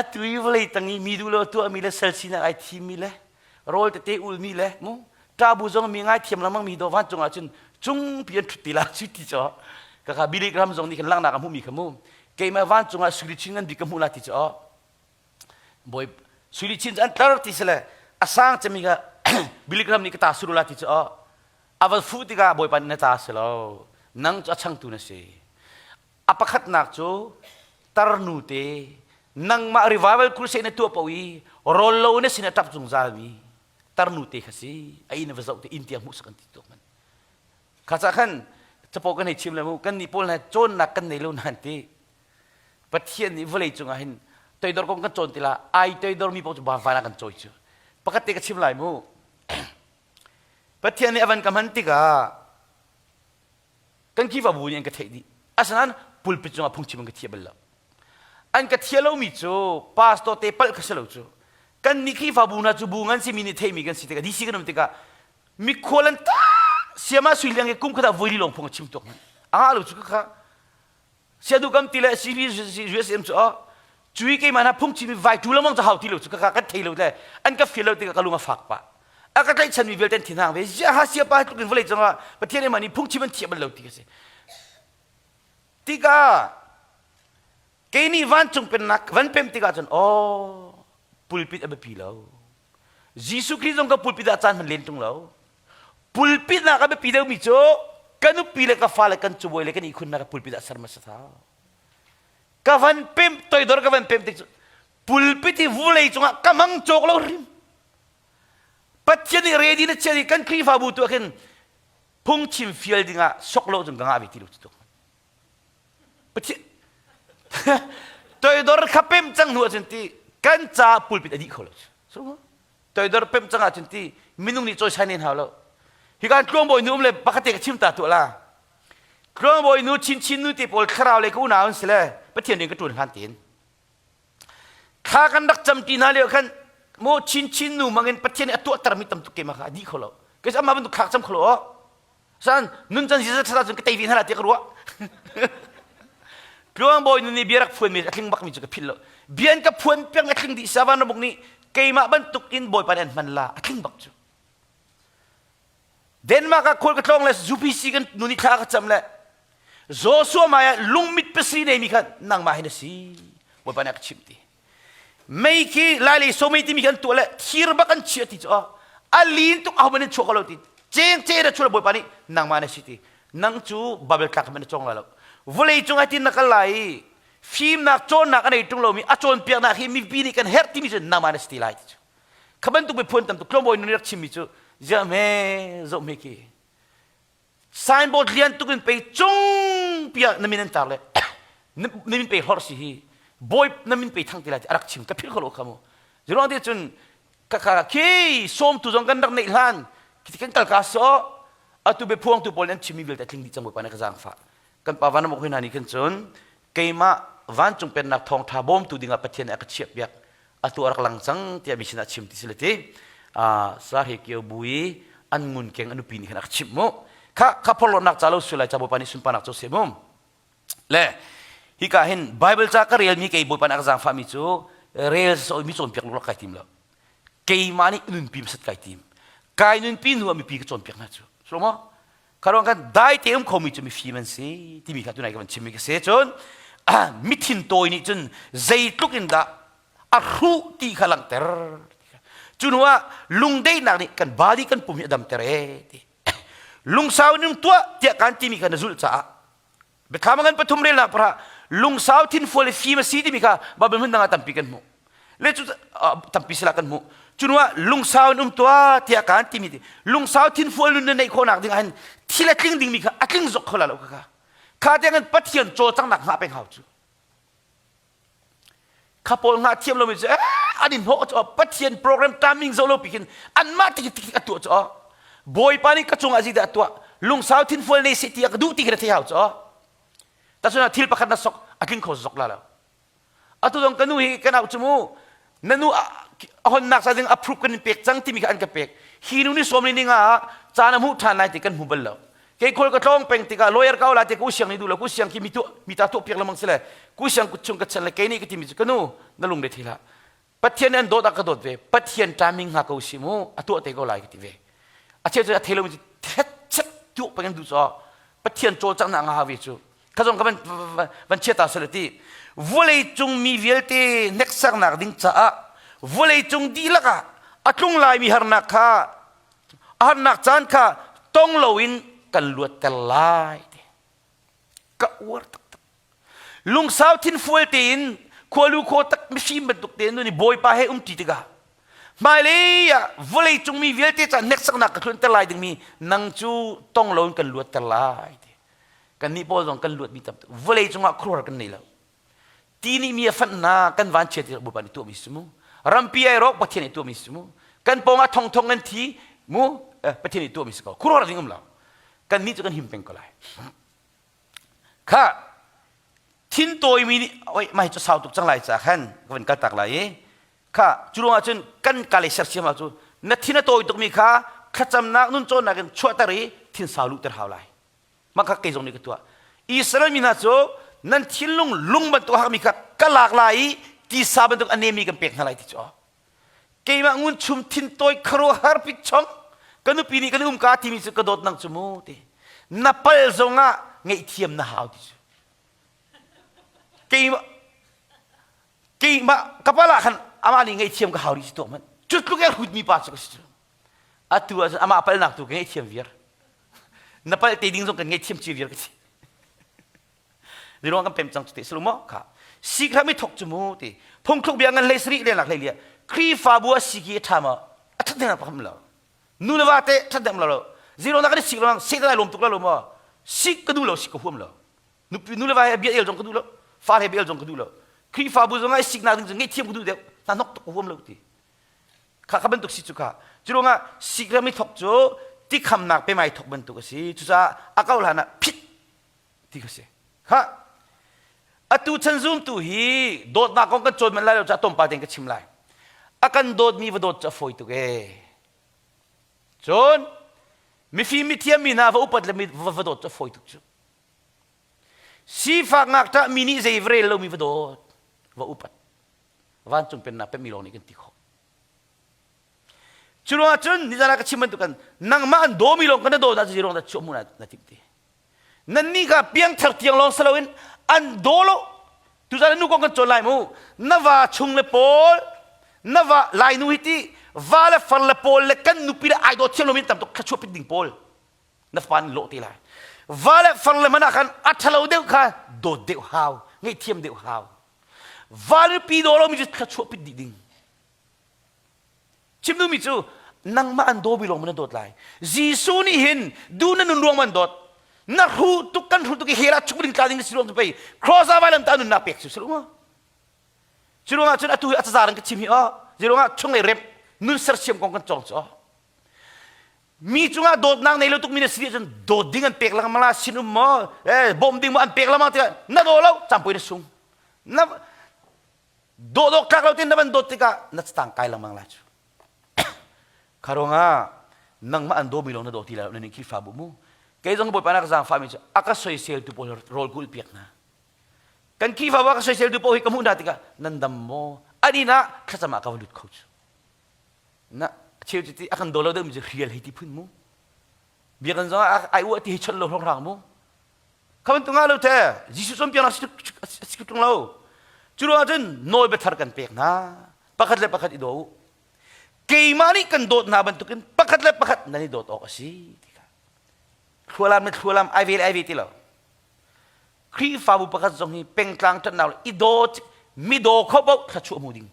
atu i vawlei tang i mi duh lo tuahmi le sal sinak ai thimmi le rawl tete ulmi le mu ṭabu zong mi ngai thiam lengmang mi do vancung ah cun cungpi an ṭhut ti la cu ti cu kaka Billy Graham zong nih khan langhnak a hmuhmi kha mu keimah vancung ah sui chin ngan bik ka hmuh la ti cu bawi sui chin cu an tlar ti sile a sang cemi kha Billy Graham nih ka ta suru la ti cu a va fuh tikah bawipa nih na ta si lo nang cu a changtu na si a pakhatnak cu tarnu te nangmah revival crusade na tuah paoh i rawl lo na sin a ṭap zungzal mi tarnu te kha si a inn va zoh te inn tiang hmuh sak an ti tuk man kha ca khan capo kan hei chim le mu kan nih pawl hna cawnnak kan nei lo nan ti Pathian nih vawlei cungah hin toidor kong kan cawn ti la ai toidor mi paoh cu van ah kan cawi cu pakhat te ka chim lai mu Pathian nih a van ka hman tikah kan Khrihfabu nih an ka theih dih asinain pulpit cungah phungchim an ka thiah bal lo an ka thiah lomi cu pastor te palh kha si lo cu kan nih Khrihfabu hna cu bu ngan simi nih theihmi kan si tikah DC kan um tikah mikhual an ta siama sui liang ke kum khat ah voi li lawng phung a chim tuk a ngah lo cu kha siadu kam ti le CV USM cu oh cui keimah hna phungchim i vai tu lengmang cu hau ti lo cu ka kan thei lo le an ka feel lo tikah ka lung a fak pah a ka tlaihchan mi vialte an thinhang ve ziah ha sia pa tluk in vawlei cungah Pathian nih nih phungchim an thiam bal lo ti ka si tikah kei nih vancung pennak van pem tikah cun oh pulpit a biapi lo Jesuh Khrih zong ka pulpit ah caan hman len tung lo. Pulpit nak a biapi deuhmi cu ka nupi le ka fale kan cubawi le kan ihkhun nak pulpit ah ser hmasa thau. Ka van pem toidor ka van pem tik cu pulpit hi vulei cungah ka mang cawk lo hrim. Pathian nih ready na chia kan Khrihfabu tu ah khin phungchim fial dingah sok lo cun ka ngah ve ti lo cu tuk. Pathian toidor kha pem cang hnu ahcun ti kan ca pulpit a dih kho lo. So toidor pem cang ahcun ti minung nih cawisan in hau lo. Hi kan tluangbawi nu um le pakhat te ka chim ta tuah la. Tluangbawi nu chinchin nu te pawl thlarau le ka unau an si le Pathian rian ka ṭuan hlan tein. Thla kan rak cam ti hna lio khan. Mo chin chin nu mangin Pathian nih a tuahtermi tam tuk keimah kha a dih kho lo. Kei cu amah bantuk thlak cam kho lo. San nun can ziza thasa cun ka tei ve hna la tiah ka ruah. Tluang bawi nu nih bia rak phuan mi a tling bakmi cu ka philh lo. Bia an ka phuan piang a tling dih savan ramuk nih keimah bantuk in Bawipa nih an hman la a tling bak cu. Denmark ah khual ka tlawng le UPC kan nu nih thla ka cam le Joshua mai ah lungmit pasri nei mi kha nangmah hin a si. Bawipa nih a ka chimh ti. Mei khi lai lei somei timi kan tuah le thir bak an chiah ti cu a lin tuk aho in chuak lo ti cheng che na chuah bawipa nih nangmah na si ti nang cu Babel tlak man na cawng lai lo vawlei cung ai tin na kal lai i fimnak cawnnak a nei tung lomi a cawnpiaknak hi mipi nih kan herh timi cu nangmah na si ti lai ti cu kha bantuk miphun tam tuk tlawmbawi nun rak chimmi cu ziah hme zoh hme khi signboard lian tuk in pei cung piah na min an tar le na min pei hlorh si hi bawi na min pei thang ti lai ti a rak chim ka philh kho lo kha mu ziruang te cun ka ka khi sawmtu zong kan rak neih hlan khi kan kal ka so atu be phuang tu pawl an chimmi vialte tling dih cang bawipa na ka zaangfah kan pa van hoi hna nih khan cun keimah vancung pennak thawngtha bawmtu dingah Pathian nih a ka chiah piak atu a rak lang cang tiah mi sinah chim ti si le ti sar he kio bui an ngun keng a nupi nih khan a ka chimh mu kha kha phorhlawtnak ca lo su lai ca bawipa nih sunparnak co seh mu le hika hin bible ca ka relmi kei bawipa nih a ka zaangfahmi cu rel so mi cawnpiak lulak kai tim lo keimah nih nunpi masat kai tim kai nunpi hnu ah mipi ka cawnpiak hna cu so maw Kharuang kan dai te um khomi cu mifim an si timi kha tunai ka van chimmi ka si cun mithin tawi nih cun zeitluk in dah a hruh ti kha langhter cu hnu ah lungdeihnak nih kan body kan pum hi a damter e ti lungsau in tuah tiah kan timi kha na zulh caah Biathlam ngan pathum relnak para lungsau thinfual i fim a si timi kha Bible hmun dang ah tampi kan hmuh. Le cu tampi sila kan hmuh. Cu hnu ah lungsau in um tuah tiah kan timi ti lungsau thinfual nun na neih khawhnak ding ah hin thil a tling dingmi kha a tling zok kho la lo kha kha. Kha tiang in Pathian cawlcanghnak hngah peng hau cu. Kha pawl ngah thiam lomi cu an in hnawh cu Pathian program timing zoh lo pi khin anmah tik tik a tuah cu Bawipa nih ka cungah zeidah a tuah lungsau thinfual nei seh ti a ka duh ti khi na thei hau cu tasuna thil pakhat na sok a tling kho zok la lo atu zong ka nu hi kan auh cu mu na nu a honnak sa ding approve kan in pek cang timi kha an ka pek hi nu ni sawm ni ning ah caan a hmuh ṭhan lai ti kan hmu bal lo kei khawl ka tlawng peng tikah lawyer ka la te ku siang ni du lo ku siang khi mi tu mi ta tuah piak lamang sile ku siang kut chung ka chan le kei nih ka timi cu ka nu na lung re thei hlah Pathian an dawt a ka dawt ve Pathian timing nga ko si mu a tuah te ko lai ka ti ve a cheu cu a thei lo mi cu thet chet tuah peng an duh caw Pathian cawlcanghnak nga ha ve cu kha zong ka van van chia ta sele ti vawlei cung mi vialte hneksaknak ding caah vawlei cung dihlak ah a tlung laimi harnak kha a harnak caan kha tong loin kan luatter lai ti ka uar taktak lungsau thinfual tein khualu khaw tak mifim bantuk tein nu nih bawipa he umṭi tikah hmailei ah vawlei cung mi vialte ca hneksaknak ka tlunter lai dingmi nang cu tong loin kan luatter lai ti kannih pawl zong kan luatmi tam tuk vawlei cungah khuaruahhar kan nei lo ti nih mi a fanh hna kan van chiat ti Bawipa nih tuahmi si mu rampi ai rawk Pathian nih tuahmi si mu kan pawng ah thongthong an thi mu Pathian nih tuahmi si ko khuaruahhar ding um lo kannih cu kan him peng ko lai kha thin tawimi nih oi mai cu sau tuk cang lai ca khan ka van kal tak lai i kha cu ruangah cun kan kale sersiam ah cu na thin a tawi tukmi kha thlacamnak nun cawnnak in chuahter i thin sau luhter hau lai mah kha kei zong nih ka tuah Israel mi hna cu nan thinlung lung bantuk hakmi kha ka lak lai i tisa bantuk a nemi kan pek hna lai ti cu keimah ngun chum thin tawi khuaruahhar pit chong ka nupi nih kan um ka timi cu ka dawt nang cu mu ti na pal zongah ngaihthiam na hau ti cu keimah keimah ka pal ah khan amah nih ngaihthiam ka hau rih si tuak man cu tluk e hrutmi pa cu ka si cu atu ah cun amah palnak tu ka ngaihthiam viar na palh te ding zong kan ngaihthiam ci viar ka si Ziruang kan pem cang cu te sulu maw kha sik hram i thok cu mu ti phungthluk bia ngan hlei sari le lak hlei lia Khrihfabu a siki a ṭha maw a ṭhat ding pakam lo nu le va te ṭhat ding lo lo zero na kan sik lo satan ai lawm tuk la lo maw sik ka duh lo sik ka huam lo nupi nu le va he bia el zong ka duh lo fa he bia el zong ka duh lo Khrihfabu zong ai sik nak ding cu ngaihthiam ka duh deuh hna hnok tuk ka huam lo ti kha kha bantuk si cu kha cu ruangah sik ram i thok cu tikhamnak pe mai thok bantuk a si cucaah a kau hlan ah phit ti kha si kha atu chan zumtu hi dawtnak kong kan cawn man lai lo ca tlawmpal tein ka chim lai. A kan dawtmi va dawt cu a fawi tuk ee. Cun mifim mithiam mi hna va upat le va dawt cu a fawi tuk cu. Sifak ngakṭah mi nih zei va rel lomi va dawt, va upat. Vancung pennak pemmi lawng nih kan ti khawh. Cu ruangah cun nizan ah ka chim bantuk kan nangmah an dawmi lawng kan na dawt ah cu ruang dah chuah hmuh na timh ti. Nannih kha piangthar tiang lawng si loin an daw lo. Tuzan nu kong kan cawn lai mu. Na va chung le pawl, na va lainu hi ti va le far le pawl le kan nupi le ai daw thiam lomi tam tuk thluachuah pit ding pawl na fapa nih lawh te lai. Va le far le hmanh ah khan a ṭhalo deuh kha dawt deuh hau, ngaihthiam deuh hau. Va le pi daw lomi cu thluachuah pit dih ding. Chim duhmi cu nangmah an dawmi lawng na dawt lai. Jesuh nih hin duh na nun ruang man dawt. Na hru tuk kan hru tuk i hell ah chuk ding tla ding si ruang cu pei cross ah vailam ta nunnak pek cu si lo Cu ruangah cun atu hi a cazar in ka chim hi aw. Cu ruangah chunglei rem nun sersiam kong kan cawng cu aw. Mi cungah dawtnak nei lo tuk mi na si cun dawt ding an pek lengmang la sin um maw eh bawm ding maw an pek lengmang tikah na daw lo campui na sung. Na Dawh tlak lo tein na van dawt tikah na catang kai lengmang lai cu. Kha ruangah nangmah an dawmi lawng na daw ti lai lo na nih Khrihfabu mu. Kei zong Bawipa na ka zaangfahmi cu a ka soiseltu pawl rawl ka ulh piak hna. Kan Khrihfabu a ka soiseltu pawl hi ka hmuh hna tikah nan dam maw? An inn ah thlacam ah ka va lut kho cu. Na cheu cu ti a kan daw lo deuhmi cu hrial hei ti phun mu. Biakinn zong ah ai uah ti hi chawnh lo hrawnghrang mu. Kha bantuk ngah lo te Jesuh cawnpiaknak a si ṭung lo. Cu ruangah cun nawl biathar kan pek hna. Pakhat le pakhat i daw u. Keimah nih kan dawt hna bantukin pakhat le pakhat nan i dawt awk a si ti kha. Thlualam le thlualam ai ve le ai ve ti lo. Khrihfabu pakhat zong hi pengtlang ṭannak le i daw mi daw kho paoh thluachuah hmu ding.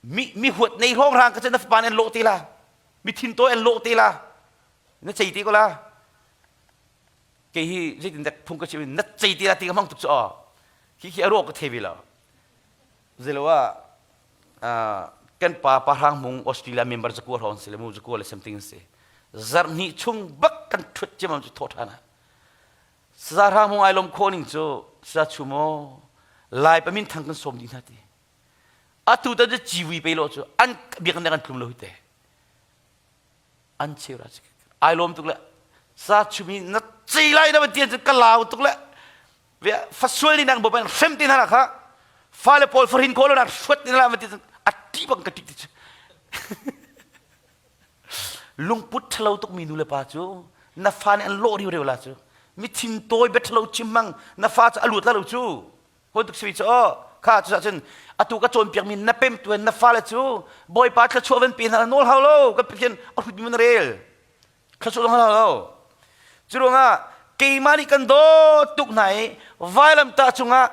Mi mi huat nei hrawnghrang ka na fapa nih an lawh te la. Mi thintawi an lawh te la. Na cei te ko la. Kei hi zeitindah phung ka chim na cei ti la ti ka hmang tuk cu aw. Khi khi a ruah ka thei ve lo. Zeilo ah kan pa pa hrang mung Australia member zakua hrawng si le mu zakua le something si. Zarh hnih chung bak kan thut ciamam cu thawh ṭhan ah. Saza hrang mung ai lom khawh ning cu saza chu maw lai pa min thang kan sawm dih hna ti. Atu tan cu civi pe lo cu an biakinn an tlum lo hi te. An cheu ra ai lawm tuk le sa chumi na cei lai na tian cu ka lau tuk le fasual ni nang bo hrem te hna kha fale pawl farin ko lo na hruat ni la ti a ti bang ka ti ti lungput thalo tuk mi nu le pa cu na fa nih an lawh riu reu la cu mi thin tawi bet thalo chim mang na fa cu a lut la lo cu Hoi tuk sui cu kha cu cun atu ka cawnpiak mi na pem tuan na fale cu Bawipa thluachuah van pe hna nawl hau lo kan Pathian a hrut mi man rel thluachuah zong hau lo cu ruangah keimah nih kan dawt tuk hna i vailamtah cungah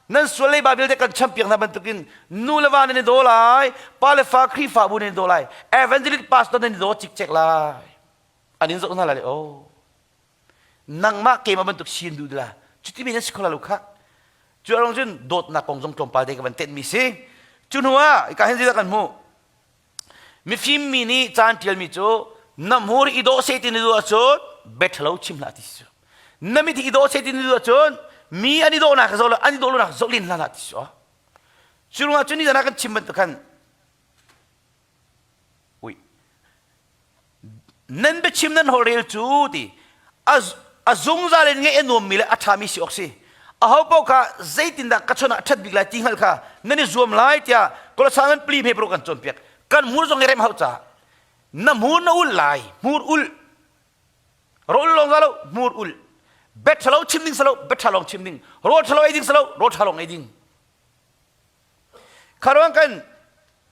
nan sual leiba vialte kan champiak hna bantukin nu le va nan i daw lai pa le fa Khrihfabu nan i daw lai evangelist pastor nan i daw cikcek lai an in zoh hna lai le oh nangmah keimah bantuk si an duh la cuti men an si kho la lo kha cu arong cun dawtnak kong zong tlawmpal te ka van tenh mi si cu hnu ah ka hin zeidah kan hmuh mifim mi nih caan tial mi cu na hmur i dawh se ti na duh ahcun bia chim hlah ti si na mit i dawh se ti na duh ahcun mi an i dawhnak zoh lo an i dawh lonak zoh len hlah ti si cu ruangah cun ni zan ah kan chim bantuk khan Ui. Nan biachim nan holhrel cu ti a zungzal in ngeih a nuammi le a ṭhami si awk si. Aho paoh kha zeitindah ka chon ah ṭhat bik lai ti hngalh kha nan i zuam lai tiah Kolosai ngan pli hme paruk kan cawnpiak. Kan hmur zong i rem hau caah na hmur na ul lai, hmur ul. Rawl lawng za lo, hmur ul. Bet ṭhalo chim ding salo, bet ṭha lawng chim ding. Rawl ṭhalo ei ding salo, rawl ṭha lawng ei ding. Kha ruang kan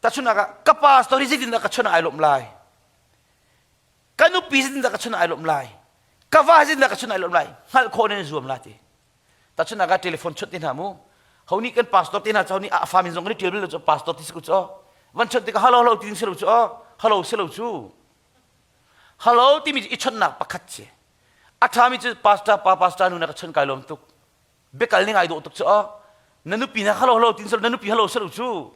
tahchunhnak ah ka pastor hi zeitindah ka chun ai lawmh lai? Ka nupi zeitindah ka chun ai lawmh lai? Ka va zeitindah ka chun ai lawmh lai? Hngalh khawh nan i zuam la ti. Tahchunhnak ah telephone chawnh te hna mu. Ho nih kan pastor te hna cu ho nih a fa min zong kan i ṭial bal lo cu pastor ti si ko cu. Van chawnh tikah hello hello ti ding si lo cu. Hello si lo cu. Hello timi cu i chawnhnak pakhat si. A ṭhami cu pastor pa pastor nu na ka chawnh kai lawm tuk. Biakal ning ai dawh tuk cu aw. Na nupi na hello hello tin na nupi hello selo cu.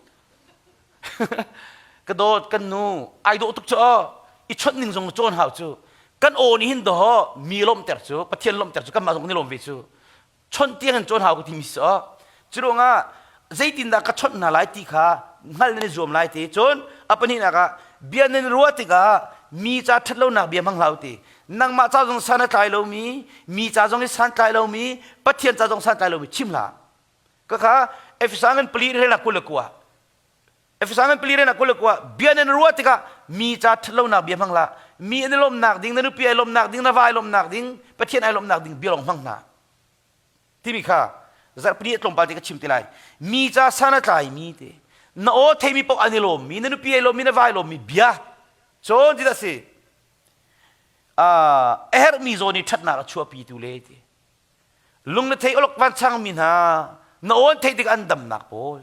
Ka dawt kan nu ai dawh tuk cu aw. I chawnh ning zong cawn hau cu. Kan aw nih hin daw mi lawmhter cu Pathian lawmhter cu kanmah zong kan i lawm ve cu. Chawnh tiang in cawn hau ka ti mi si aw. Cu ruangah zeitindah ka chawnh hna lai ti kha hngalh nan i zuam lai ti. Cun a pahnihnak ah bia nan ruah tikah mi ca ṭhat lonak bia hmang hlah u ti. Nangmah ca zong san a tlai lomi, mi ca zong i santlai lomi, Pathian ca zong santlai lomi chim hlah. Khakha Efesa ngan pali rel 29. Efesa ngan pali rel 29 bia nan ruah tikah mi ca ṭhat lonak bia hmang hlah. Mi an i lawmhnak ding, na nupi ai lawmhnak ding, na va ai lawmhnak ding, Pathian ai lawmhnak ding bia lawng hmang hna. Timi kha zarhpini a tlawmpal te ka chim te lai. Mi ca san a tlaimi te, na aw theimi paoh an i lawmmi, na nupi ai lawmmi, na va ai lawmmi bia. Cun ti dah si. A herhmi zawn i ṭhatnak a chuahpitu le ti. Lung na thei olok vanchangmi hna na awn theih tik an damnak pawl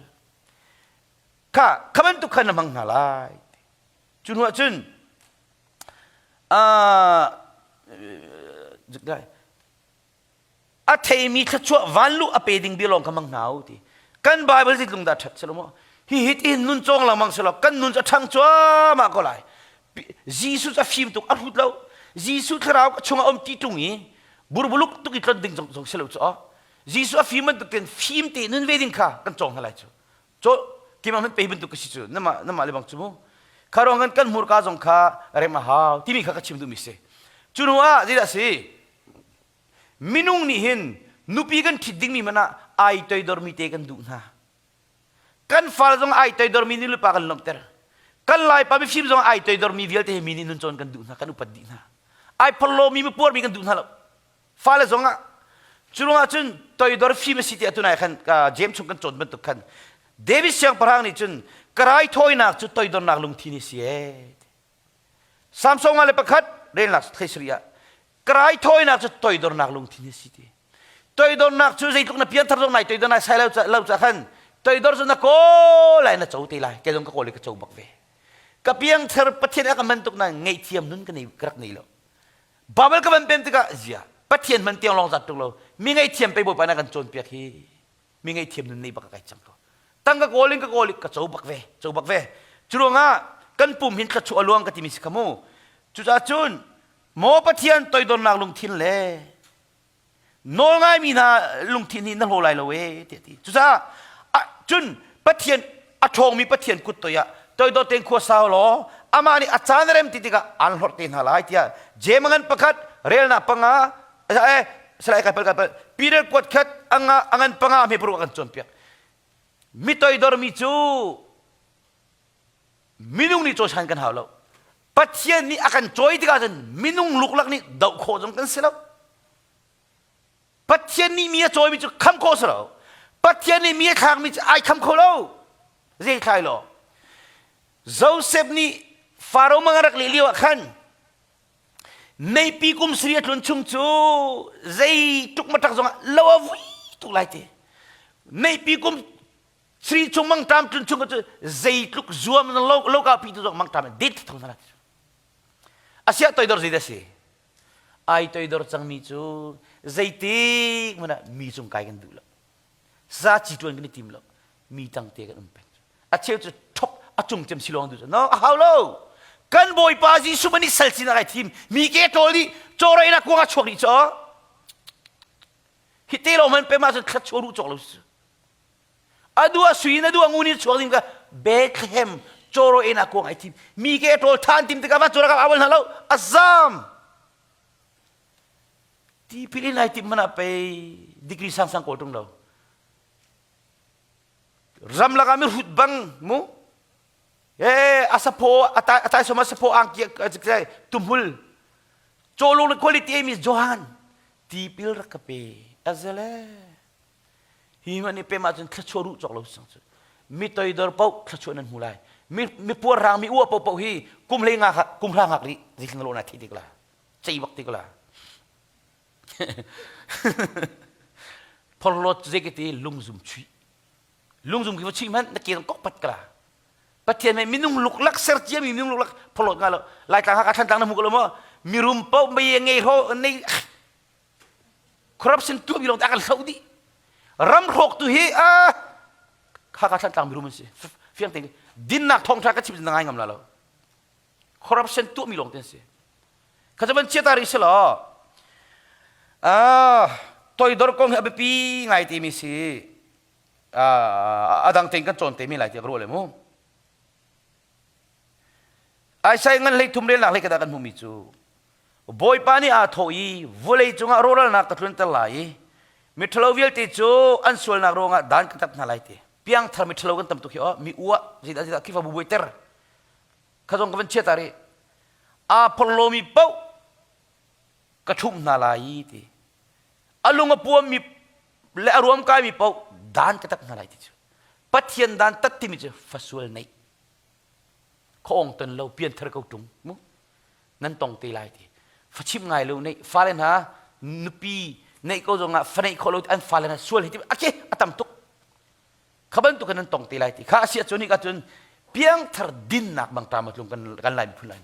kha kha bantuk khan na hmang hna lai. Cu hnu ah cun a theimi thluachuah vanluh a pe ding bia lawng kha hmang hna u ti. Kan Bible zeitlung dah ṭhat selaw maw? Hi hi ti nun cawng lengmang selaw kan nun cu a ṭhang cuahmah ko lai. Jesuh cu a fim tuk, a hrut lo. Jesuh thlarau ka chungah um ti ṭung i burbuluk tuk i tlon ding zong zong si lo cu aw. Jesuh a fim bantuk ten fim te nun ve ding kha kan cawng hna lai cu. Cho keimah hmanh pei bantuk ka si cu nama nama le bang cu mu. Kha ruang kan kan hmurka zong kha rem a hau timi kha ka chim duhmi si. Cu hnu ah zeidah si? Minung nih hin nupi kan ṭhit dingmi hmanh ah ai toidormi te kan duh hna. Kan fale zong ai toidormi nulepa kan lawmhter. Kan Laipa mifim zong ai toidormi vialte he mi nih nun cawn kan duh hna, kan upat dih hna. Ai phorhlawmi mipuarmi kan duh hna lo. Fale zong ah cu ruangah cun toidor fim a si tiah tunai khan James chung kan cawn bantuk khan David siangpahrang nih cun ka raithawinak cu toidornak lungthin hi si ee. Samson 51 relnak thleisarih ah ka raithawinak cu toidornak lungthin hi si ti. Toidornak cu zeitluk na pianthar zong nai toidor nai sai lo lo ca khan toidor cu na kawl lai na co te lai. Kei zong ka kawl i ka co bak ve. Ka piangthar Pathian a ka man tuk na ngaihthiam nun ka nei ka rak nei lo. Bible ka van pem tikah zia Pathian man tiang lawng zat tuk lo. Mi ngaihthiam pei Bawipa na kan cawnpiak hi. Mi ngaihthiam nun nei bak ka kai cang ko. Tang ka kawl in ka kawl i ka co bak ve, co bak ve. Cu ruangah kan pum hin thluachuah a luang ka timi si kha mu. Cucaah cun maw Pathian toidornak lungthin le nawl ngaimi hna lungthin hi na hlaw lai lo ee tiah ti. Cucaah cun Pathian a ṭhawngmi Pathian kut toi ah toidor tein khua sau law amah nih a caan a rem ti tikah aan hlorh te hna lai tiah Jeim ngan pakhat relnak panga eh salai kai pal kai pal Peter kuat khat anga angan panga hme paruk a kan cawnpiak. Mi toidormi cu minung nih cawisan kan hau lo. Pathian nih a kan cawi tikah cun minung luklak nih doh khawh zong kan si lo. Pathian nih mi a cawimi cu kham khawh si lo. Pathian nih mi a thlakmi cu ai kham kho lo. Zei thlai law. Joseph nih Faro mang a rak leh lio ah khan meipi kum sari a tlun chung cu zei tuk matak zongah lo a vui tuk lai te. Meipi kum sari chung mangṭam tlun chung cu zeitluk zuam lo lo ka pi tu zong mangṭam det thong na Asiah toidor zei dah si? Ai toidor cangmi cu zeitik hmanh ah mi cung kai kan duh lo. Zaci ṭuan kan i tim lo. Mi tangte kan um peng. A cheu cu ṭhok a cung cem si lawng duh. No, a hau lo. Kan Bawipa Jesuh man nih sal sinak ai thim. Mi ke ṭawl dih, cawreinak kuang a chuak dih caw. Hi te lawng man pem ahcun thluachuah ruh cawk lo si. A duh a sui in a duh a ngun in chuak ding ka Bethlehem cawraw en ah kuang ai thim. Mi ke ṭawl than tim tikah va cawra ka awal hna lo. A zam. Tipil in ai tim mana pei degree sang sang kawl ṭung lo. Ram lakah mi hrut bang mu. E a sapho a tai som a sapho angki tumhul cawlung le quality mi Johan tipil rak ka pe azele Hi hmanh nih pem ahcun thluachuah ruh cawk lo sang cu. Mi toidor paoh thluachuah nan hmu lai. Mi mi puarhrang mi uah paoh hi kum hlei nga kum hra ngak rih zeitlin na lawh na thei tik la. Cei bak tik la. Phorhlawt zei ti lungzum chuih. Lungzum khi va chuih hmanh na ke kok pat kala. Pathian mei minung luklak ser cia mi minung luklak phorhlawt nga lo. Laitlang Hakha Thantlang na hmu ko lo maw? Mirum paoh mei ngei hro nei corruption tuahmi lawng te a kan hloh dih ram hrawktu hi ah Hakha Thantlang mirum an si fiang tein dinnak thawngtha ka chim na ngai ngam la lo corruption tuahmi lawng te an si kha van chia ta rih si law ah toidor kong hi a biapi ngai timi si a dang tein kan cawn te mi lai tiah ka ruah le mu. Isaiah ngan hlei thum relnak hlei khat ah kan hmuhmi cu Bawipa nih aa thawh i vawlei cungah rawhralnak ka tlunter lai i miṭhalo vialte cu an sualnak ruangah dan ka tat hna lai ti. Piangthar miṭhalo kan tam tuk hi aw mi uah zeidah zeidah Khrihfabu buaiter kha zong ka van chia ta rih. Aa phorhlawmi paoh ka ṭhumh hna lai ti. A lung a puammi le a ruam kaimi paoh dan ka tat hna lai ti cu. Pathian dan tat timi cu fasual neih. Khaawng ton lo pianthar ko ṭung mu nan tong te lai ti fachim ngai lo neih fale hna nupi neih ko zongah fa neih khawh lo an fale hna sual hi ti ake a tam tuk kha bantuk in nan tong te lai ti kha asi ahcun hika cun piangthar dinnak bang ṭam tlung kan kan lai miphun lai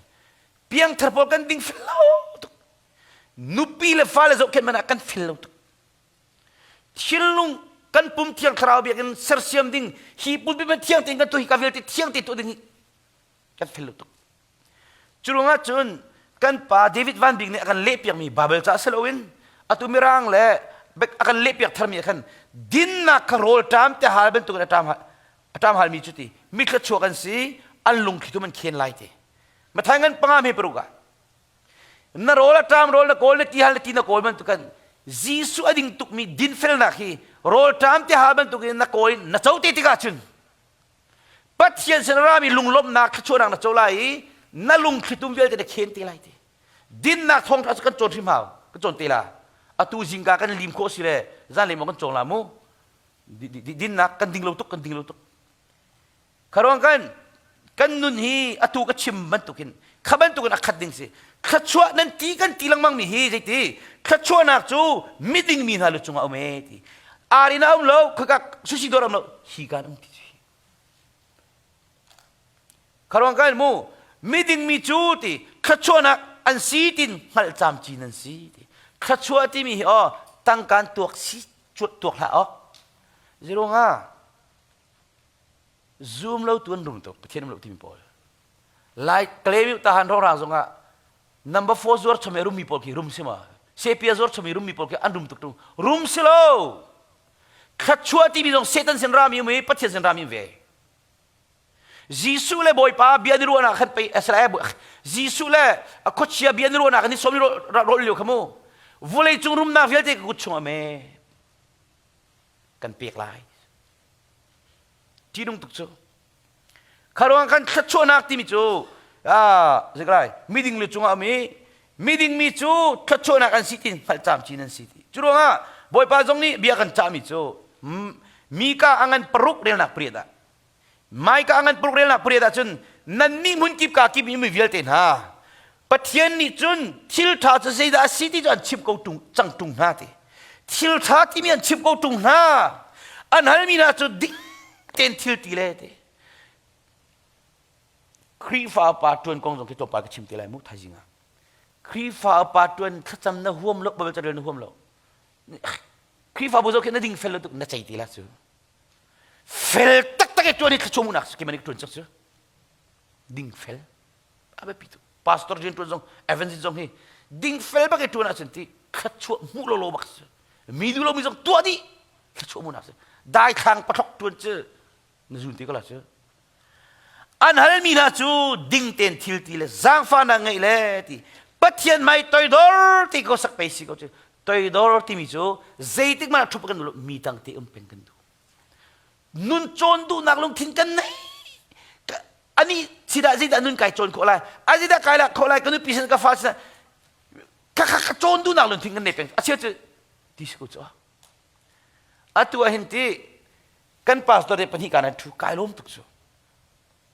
piangthar pawl kan ding fel lo tuk nupi le fale zohkhenh man ah kan fel lo tuk Thinlung kan pum thiang thlarau biakinn sersiam ding hi pumpi man thiang tein kan tuah hi ka vialte thiang tein tuah ding hi kan fel lo tuk. Cu ruangah cun kan pa David Van Bik nih a kan lehpiakmi Bible ca si loin atu mirang le a kan lehpiak tharmi ah khan dinnak kha rawl ṭam te hal bantukin a ṭam a ṭam halmi cu ti mi thluachuak an si an lungthli tum an khen lai ti. Mathai ngan panga me paruk ah Na rawl a ṭam rawl na kawl na ti hal na ti na kawl bantukin Jesuh a ding tukmi dinfelnak hi rawl ṭam te hal bantukin na kawl in na co te tikah cun Pathian sin rami lunglawmhnak thluachuahnak na co lai i na lungthlitum vialte na khen te lai ti. Dinnak thawngṭha cu kan cawn hrim hau, kan cawn te la. Atu zingka kan lim khawh si le zanlei maw kan cawng la mu. Dinnak kan ding lo tuk, kan ding lo tuk. Kharuang kan kan nun hi atu ka chim bantukin kha bantukin a khat ding si. Thluachuah nan ti kan ti lengmang mi hi zeiti thluachuahnak cu miding mi hna lu cungah um e ti. Arin a um lo, khaka sushi dawr um lo, hi kan um ti. Kharuang kan mu miding mi cu ti thluachuahnak an si tin hngalh camcin an si ti. Thluachuah timi hi aw tangkan tuak si tuak hlah ok. Zirunga Zum lo tu an rum tuk Pathian um lo timi pawl. Lai Kalay tahan rongrang zongah number 4 zuar chom i rummi pawl khi rum si ma? Sepia zuar chom i rummi pawl khi an rum tuk tung. Rum si lo. Thluachuah timi zong Satan sin rami um i Pathian sin rami ve. Jesuh le Bawipa bia ni ruahnak khan pei Israel Jesuh le a khuachia bia ni ruahnak ni som ni rol lio kha mu. Vulei cung rumnak vialte ka kut chungah me kan pek lai. Ṭihnung tuk cu. Kha ruang kan thluachuahnak timi cu zeiklai miding lu cungah um i miding mi cu thluachuahnak an si ti hngalh camcin an si ti. Cu ruangah Bawipa zong nih bia kan cahmi cu Mika a ngan paruk relnak pariat ah Maika a ngan paruk relnak pariat ah cun nannih hmunkip kaa kip mi vialte hna Pathian nih cun thil ṭha cu zeidah a si ti cu an chimh ko ṭung cang ṭung hna ti. Thil ṭha timi an chimh ko ṭung hna. An halmi hna cu ding tein thil ti le ti. Khrihfa upa ṭuan kong zong khi tlawmpal ka chim te lai mu thaizing ah. Khrihfa upa ṭuan thlacam na huam lo, Bible carel na huam lo. Khrihfabu zoh khi na ding fel lo tuk na cei te la cu. Fel taktak i ṭuan i thlachuam unak cu keimah nih ka ṭuan cak cu. Ding fel. A biapi tuk. Pastor rian ṭuan zong evangelist zong hi dingfel bak i ṭuan ahcun ti thluachuah hmuh lawlaw bak si. Mi duh lomi zong tuah dih thluachuah hmuhnak si. Daithlang pathlok ṭuan cu na zun ti ko la cu. An halmi hna cu ding tein thil ti le zaangfahnak ngeih le ti Pathian hmai toidor ti ko sak pei si ko cu. Toidor timi cu zeitik hmanh ah ṭhup kan duh lo mi tang te um peng kan duh. Nun cawn duhnak lungthin kan nei. Ani sidah zeidah nun kai cawn khawh lai a zeidah kai lak khawh lai ka nupi sin ka fa sin ka ka ka cawn duhnak lungthin kan nei peng a chia cu ti si ko cu atu ah hin ti kan pastor te pahnih kan an thu kai lawm tuk cu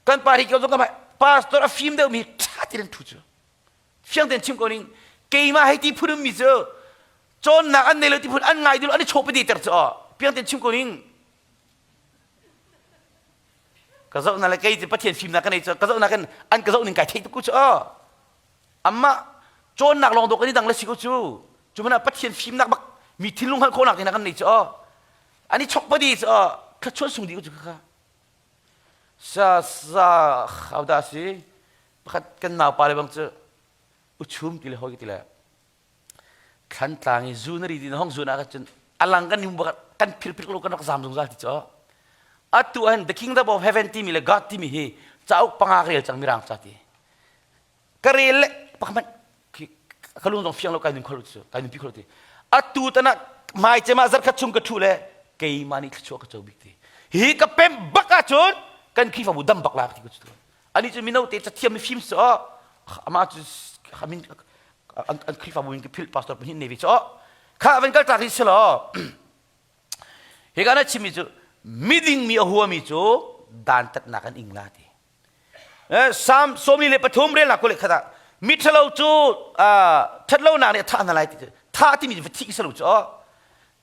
kan pa hi ko zong ka pastor a fim deuh mi tha ti an thu cu fiang tein chim ko ning keimah hei ti phun mi cu cawnnak an nei lo ti phun an ngai dil an i chawp ter cu piang tein chim ko ning Ka zohnak le kei cu Pathian fimnak ka nei cu ka zohnak in an ka zoh ning kai theih tuk cu aw. Amah cawnnak lawng dawh kan i dang le si ko cu. Cu hmanh ah Pathian fimnak bak mi thinlung hngalh khawhnak ding kan nei cu aw. An i chok padi cu aw thluachuah sung dih ko cu kha. Sa sa how dah si pakhat kan naupa le bang cu uchum ti le hoi ti le Thlantlang i zu na ri ti na hong zun ah cun a lang kan hum kan phirphir lo kan rak zam zungzal ti cu. Atu ahhin The Kingdom of Heaven timi le God timi hi cauk panga ka rel cang mirang ca ti. Ka rel le pakhat ka lung zong fiang lo kai nun khol cu kai nun pi khol ti. Atu tan ah mai cem ah zarkhat chung ka thu le keimah nih thluachuah ka co bik ti. Hi ka pem bak ahcun kan Khrihfabu dam bak la ti ko cu. Ani cu mino te cathiam mi fim so amah cu amin an Khrihfabu in ka philh pastor pahnih ne ve cu kha van kal tak hi selaw Hika na chimmi cu miding mi a huami cu dantatnak an ing la ti. Salm 73 relnak kul khat ah miṭhalo cu ṭhatlonak nih a thah hna lai ti cu thah timi va thih salo cu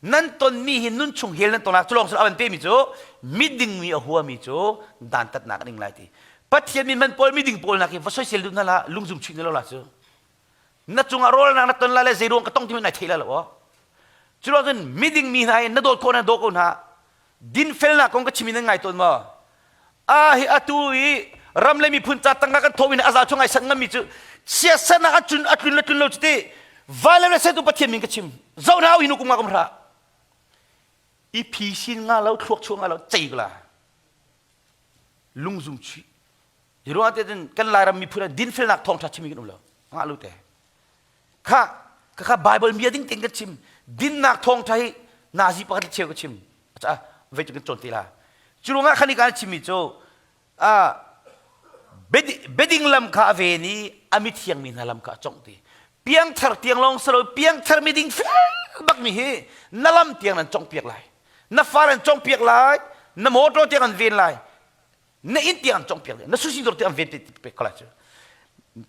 nan tonmi hi nun chung hel nan ton cu lawng a van pemi cu miding mi a huami cu dantatnak an ing lai ti. Pathian min man pawl miding pawl nak hi va soisel duh hna la lungzum chuih na lo la cu. Na cungah rawlnak na ton lai le zei ruang ka tong timi nai thei lai lo aw. Cu ruang cun miding mi hna hi na dawt khawh na daw ko hna. Dinfelnak kong ka chim in nan ngai tawn maw? A hi atu i ram le miphun ca tangka kan thawh in a zal chung ai sanh ngammi cu siasernak a cun a tlun le tlun lo cu ti vailem le setu Pathian min ka chim. Zoh hna u hi nu kum nga kum hra. I phi sin nga lo thluak chuah nga lo cei la. Lungzum chuih. Hi ruang te cun kan Lairam miphun ah dinfelnak thawngṭha chimmi kan um lo. Ngah lu te. Kha kha kha Bible bia ding tein kan chim. Dinnak thawngṭha hi nazi pakhat le cheu ka chim. Caah vei cu kan cawn te la. Cu ruangah khan i kan chimmi cu ah beding lam kha a ven i a mithiang mi hna lam kha a congh ti. Piangthar tiang lawng si lo piangthar miding fel bak mi hi na lam tiang nan congh piak lai. Na fa nan congh piak lai. Na motor tiang an ven lai. Na inn tiang an congpiak na susi dor tiang an ven te pek ko lai cu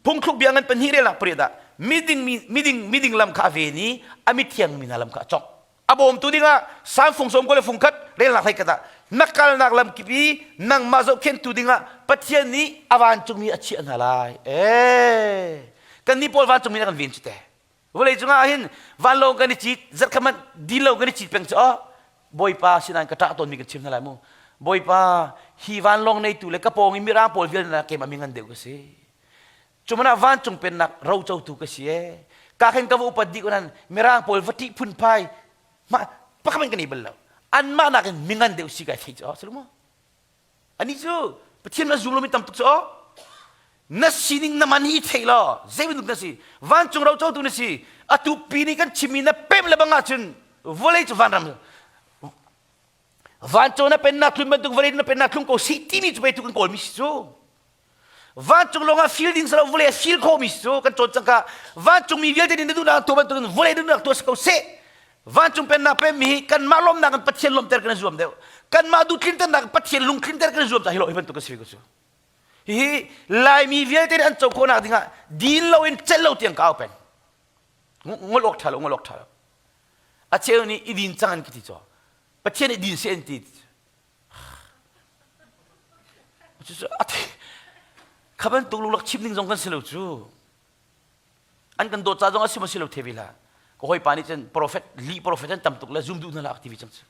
phungthluk bia ngan pahnih rel ah pariat ah miding miding miding lam kha a ven i a mithiang mi hna lam kha a congh a bawmtu dingah samfung sawm ko le fung khat relnak hlei khat ah na kalnak lam kip i nangmah zohkhenhtu dingah Pathian nih a vancungmi a chiah hna lai ee kannih pawl vancungmi na kan ven cu te Vawlei cungah hin vanlawng kan i cit, zarhkhat hmanh din lo kan i cit peng cu oh, Bawipa sinain ka ṭah tawnmi kan chim hna lai mu. Bawipa, hi vanlawng neitu le ka pawng i mirang pawl vialte na keimah mi ngan deuh ka si. Cuman ah vancung pennak rocotu ka si ee. Ka khin ka va upat dih ko nan mirang pawl va ṭih phunphai mah pakhat hmanh kan i bal lo. Anmah nakin mi ngan deuh si kai thei cu oh, si lo maw? Anih cu Pathian na zum lomi tam tuk cu aw. Na sining na man hi thei law zei bantuk na si vancung rocotu na si atu pi nih kan chimmi na pem le bang ahcun vawlei cu vanram vancung na pennak tlun bantuk vawlei na pennak tlung ko si timi cu pei tu kan kawlmi si cu Vancung lawngah feel ding silo vawlei a feel khawhmi si cu kan cawn cang ka vancung mi vialte nih na duhnak tuah bantukin vawlei duhnak tuah si ko seh. Vancung pennak pemmi hi kanmah lawmnak in Pathian lawmhter kan i zuam deuh. Kanmah duhtlinternak in Pathian lungtlinter kan i zuam ca hi lo hi bantuk a si ko cu. Hihi Laimi vialte nih an co khawhnak dingah din loin celh lo tiang ka au peng. Ngol awk ṭha lo, ngol awk ṭha lo. A cheu nih i din cang an ka ti caw. Pathian i din seh an ti. Kha bantuk lunglak chim ding zong kan si lo cu. An kan dawt ca zong a si maw si lo the ve hlah. Ka hawipa nih cun prophet li prophet an tam tuk le zum duh hna lak ti ve cang cu.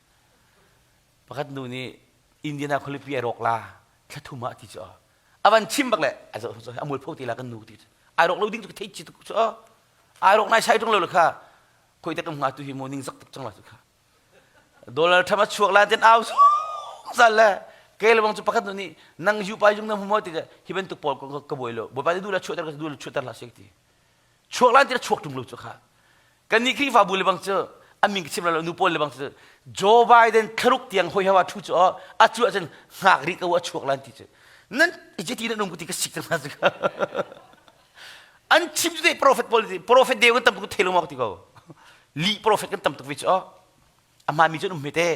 Pakhat nu nih Indiana khualipi ai rawk la thla thum ah ti cu a van chim bak le a zoh a mualpho te la kan nu ti cu ai rawk lo ding cu ka thei chi tuk cu ai rawk nai sai tung lo le kha khoi te kam nga tu hi mo ning zak tuk cang la cu kha Dollar tham a chuak lai ten au zungzal le ke le bang cu pakhat nu nih nang yu pa yung na hmu ti hi bantuk pawl ka buai lo bawipa nih duh la chuahter ka duh la chuahter la sek ti chuak lan ti chuak tung lo cu kha kan nih Khrihfabu le bang cu a min ka chim lo nu pawl le bang cu Joe Biden thlaruk tiang hoi hawa thu cu a cu ahcun hngak rih ko a chuak lan ti cu nan ijeti nan um ku ti ka sik cang hna cu An chim cu prophet pawl prophet deu kan tam tuk thei lo ti ko. Lih prophet kan tam tuk ve cu a hmaanmi cu an um hme te.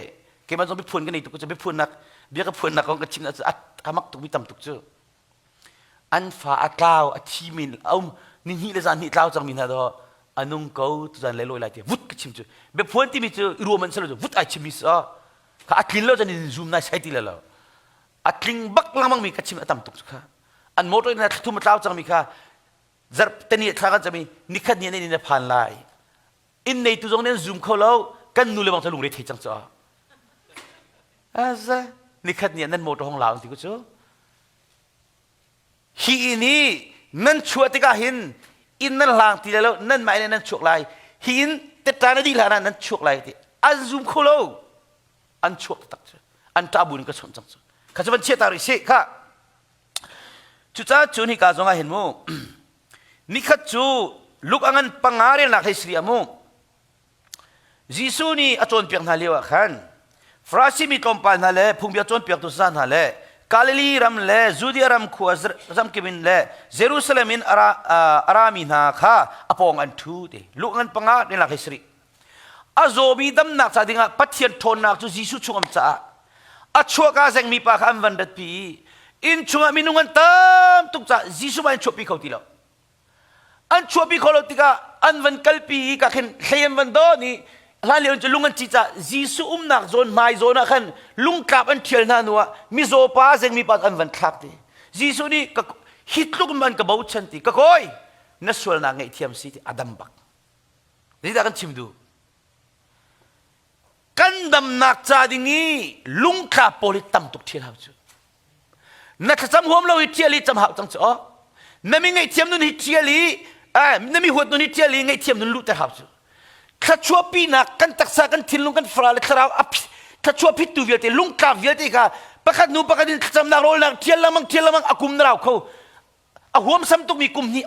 Keimah zong biaphuan ka nei tuk cu biaphuannak bia ka phuannak kong ka chim cu a mak tuk mi tam tuk cu. An fa a tlau a thi min a um ni hnih le zan hnih tlau cang mi hna do a nung ko tuzan le lawi lai ti vut ka chim cu biaphuan timi cu i ruam an salo cu vut ai chim mi si kha a tlin lo cun in zoom nai sai ti le lo a tling bak lengmang mi ka chim a tam tuk cu kha an motor in thum a tlau cangmi kha zarh tani thla kan cami nikhat ni an in a phan lai inn neitu zong nih an zoom kho lo kan nu le bang cu lungre thei cang cu aza nikhat ni nan motor hong la ti ku cu hi inn hi nan chuah tikah hin inn nan hlang ti lai lo nan mah in nan chuak lai hi inn tetta na dih hlan ah nan chuak lai ti an zoom kho lo an chuak tak cu an ṭah bu in ka chawnh cang cu kha cu van chia ta rih sih kha cucaah cun hika zong ah hin mu. Nikhat cu Luke a ngan panga relnak hlei siri amu. Jesuh nih a cawnpiak hna lio ah khan Farasi mi tlawmpal hna le phungbia cawnpiaktu sasa hna le Galilee ram le Judea ram khua zamkip in le Jerusalem in a rami hna kha a pawng an ṭhu ti. Luke ngan panga relnak hlei siri. A zawmi damnak ca dingah Pathian ṭhawnnak cu Jesuh chung am caah a chuahka zengmi pa kha an van ratpi i inn chungah minung an tam tuk caah Jesuh mah in chuahpi kho ti lo. An chuahpi kho lo tikah an van kalpi i ka khin hlei an van dawn i hlan lio cu lung an ci caah Jesuh umnak zawn hmai zawn ah khan lungtlap an ṭhial hna hnu ah mizaw pa zengmi pa an van thlak ti. Jesuh nih ka hi tluk in an ka bochan ti ka kawi na sualnak ngaihthiam si ti a dam bak. Zeidah kan chim duh? Kan damnak ca ding i lungtla pawl hi tam tuk ṭhial hau cu. Na thlacam huam lo hi ṭhial i cam hau cang cu aw. Na mi ngaihthiam nun hi ṭhial i eh, na mi huat nun hi ṭhial i ngaihthiam nun luhter hau cu. Thluachuahpinak kan taksa kan thinlung kan fara le thlarau a thluachuah phittu vialte lungtlak vialte kha pakhat hnu pakhat in thlacamnak rawlnak ṭhial lengmang ṭhial lengmang a kum na rau kho a huamsam tukmi kum hnih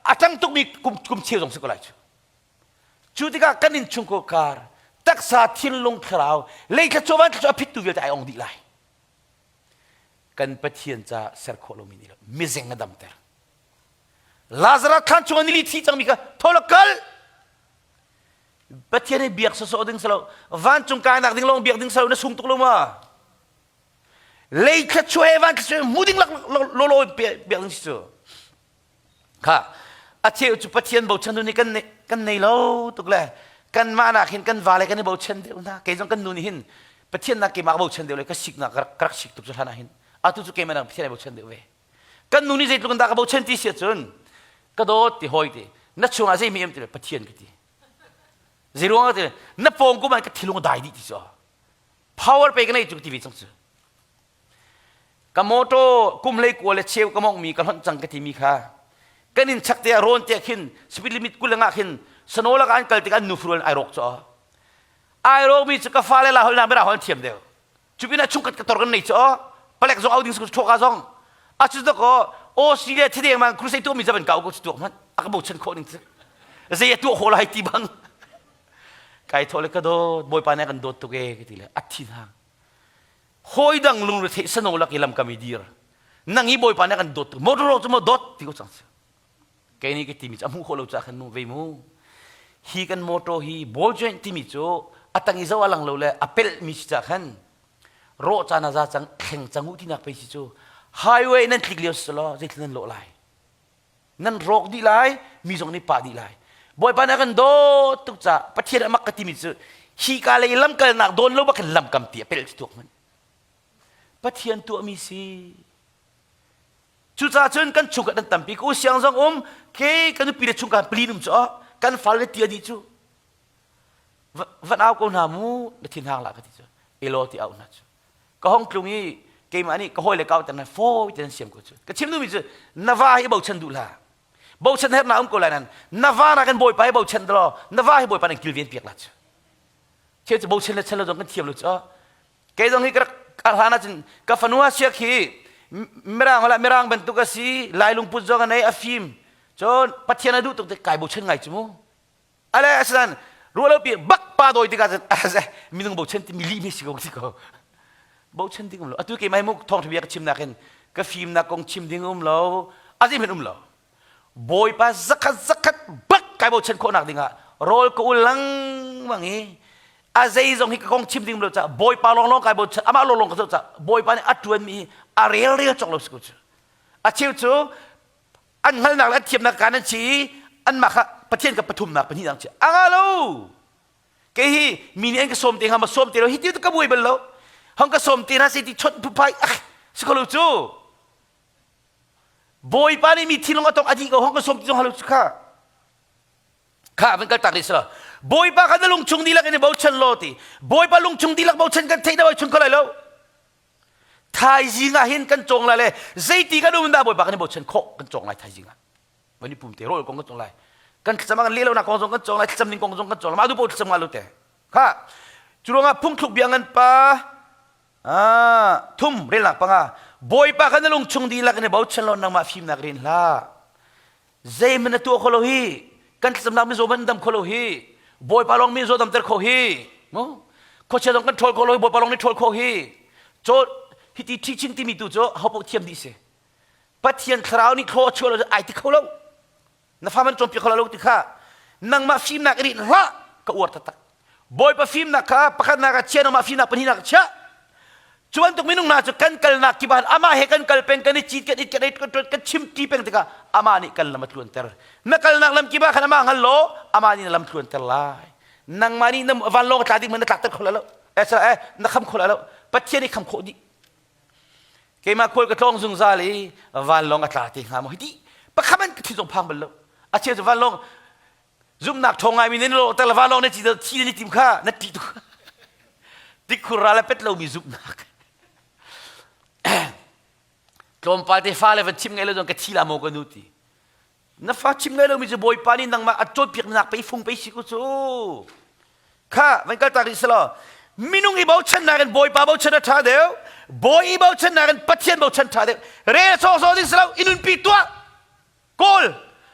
a ṭang tukmi kum kum cheu zong si ko lai cu cu tikah kan innchungkhar kar taksa thinlung thlarau lei thla van thla a phittu vialte ai ong dih lai kan pathian ca ser khawh lomi nih mizeng a damter Lazarus thlan chung nili thi cangmi kha thola kal Pathian hi biak sawsawh ding salo vancung kainak ding lawng biak ding salo na sung tuk lo ma lei thluachuah he van thluachuah mu ding lak lolo biak ding si cu kha a cheu cu pathian bochan nu nih kan kan nei lo tuk le kan mah nak hin kan vale kan i bochan deuh hna kei zong kan nu nih hin pathian nak keimah bochan deuh le ka siknak ka rak sik tuk cu hlan ah hin atu cu keimah nak pathian ai bochan deuh ve kan nu nih zeitluk in dah ka bochan ti si ahcun ka dawt ti hawi ti na chungah zei mi em ti pathian ka ti zeiruang ti na pawng kum ah ka thilung dai dih ti cu power pe ka nei cu ti ve cang cu ka motor kum hlei kua le cheu ka mong mi ka hlonh cang ka ti mi kha kan in chak te ah rawn te khin speed limit kul nga khin sano lak an kal tik an nu furual ai rok cho ai rok mi chu ka fa le la hol na mera hol thiam deu chu pina chungkhat ka tor kan nei cho palek zong au ding su thoka zong a chu to ko o si le thideng mang crusade tu mi zaban kau ko chu tuak man a ka bo chan kho ning chu zei tu ho lai ti bang Kai thawh le ka dawt, Bawipa nih a kan dawt tuk ee ka ti le a thi hna. Hawi dang lungre sano lak i lamkam i dir. Nang hi Bawipa nih a kan dawt tuk. Motor cu maw dawt ti ko cang si. Kei nih ka timi cu a hmuh khawh lo caah khan mu ve mu. Hi kan motor hi ball joint timi cu a tang i zoh a lang lo le a pelh mi si caah khan rawh caan a za cang thleng cang u tinak pei si cu highway nan tlik lio si law zeitluk nan lawh lai. Nan rawk dih lai, mi zong nih pah dih lai. Bawipa nih a kan dawt tuk caah Pathian a mak ka timi cu hi ka lei lamkalnak dawn lo bak in lamkam ti a pelh ti tuak hmanh. Pathian tuahmi si. Cucaah cun kan chungkhat an tampi. Ka u siang zong um, ke ka nupi le chungkhar plin um cu kan fale tia dih cu. Van au ko hna mu, na thin hang lah ka ti cu. Elo ti au hna cu. Ka hong tlung i keimah nih ka hawi le kau tan fawi te nan siam ko cu. Ka chim duhmi cu na va hi bochan duh hlah. Bochan hernak um ko lai nan na va na kan bawipa hi bochan dalaw na va hi bawipa nan kilven piak la cu. Cheu cu bochan le chan lo zong kan thiam lo cu. Kei zong hi ka rak hlan ahcun ka fanu a siak hi mirang hala mirang bantuk a si lai lungput zong a nei a fim cun pathian a duh tuk te kai bochan ngai cu mu ale asinan ruah pi bak pa doi tikah cun minung bochan ti mi lih mi si ko ti ko bochan ding um lo atu ke mai mu thawng bia ka chim nakin ka fimnak kong chim ding um lo azim hen um lo bawipa zakhat zakhat bak kai bochan khawhnak dingah rawl ka ul lengmang i a zei zong hi ka kong chim ding lo ca bawipa lawnglawng kai bochan amah lawnglawng ka zoh ca bawipa nih a ṭuan mi hi a rel rel cawk lo si ko cu a cheu cu an hngalnak le an thiamnak kaan an si i anmah kha Pathian ka pathumnak pahnihnak ci a nga lo kei hi mi nih an ka sawm te hnga ma sawm te lo hi ti ka buai bal lo hong ka sawm te hna se ti chawt phuphai ah si ko lo cu Bawipa nih mi thinlung a tong a dih ko hong ka sawm ti zong halo cu kha kha van kal tak rih sila Bawipa kha na lungchung dihlak in i bochan law ti Bawipa lungchung dihlak bochan kan theih na oi chung kho lai lo thaizing ah hin kan cawng lai le zeiti kan um dah bawipa kan i bochan khawh kan cawng lai thaizing ah van i pum te rawl kong kan cawng lai kan thlacam kan leh lonak kong zong kan cawng lai thlacam ning kong zong kan cawng lai mah du paoh thlacam nga lo te kha cu ruangah phungthluk bia ngan pa ah thum relnak panga bawipa kha na lungchung dihlak in i bochan law nangmah fimnak rin hlah. Zeihmanh na tuah kho lo hi. Kan thlacamnak mizaw hmanh dam kho lo hi. Bawipa lawng mi zaw damter kho hi. Mu? Khuachia zong kan ṭhawl kho lo hi, Bawipa lawng nih ṭhawl kho hi. Caw hiti teaching timi tu cu hopaoh thiam dih si. Pathian thlarau nih thlaw a chuah lo cu ai ti kho lo. Na fa man cawnpiak kho lo ti kha nangmah fimnak i rinh hlah ka uar taktak. Bawipa fimnak kha pakhatnak ah chia nangmah fimnak pahnihnak ah chia. Cu bantuk minung hna cu kan kalnak kip ah amah he kan kal peng kan i cit kan it kan ei kan ṭuan kan chim ṭi peng tikah amah nih kan lam a tluanter. Na kalnak lam kip ah khan amah hngal law amah nih na lam tluanter lai. Nangmah nih na vanlawng a tla ding hmanh na tlakter kho lai lo. Eh, eh, na kham kho lai lo. Pathian nih kham khawh dih. Keimah khual ka tlawng zungzal i vanlawng a tla te hnga maw hiti pakhat man ka thi zong phang bal lo. A cheu cu vanlawng zumhnak ṭhawng ngaimi nih lo tel vanlawng na ci thi na tim kha na ṭih tuk. Tikkhur ral a pet lomi zumhnak. Tlawmpal te fale van chim ngai lo zong ka thi la maw ka nu ti. Na fa chim ngai lomi cu Bawipa nih nangmah a cawnpiaknak pei fung pei si ku cu. Kha van kal tak rih selaw minung i bochannak in Bawipa bochan a ṭha deuh Bawi i bochannak in Pathian bochan ṭha deuh rel sawhsawh ding silo i nunpi tuah kawl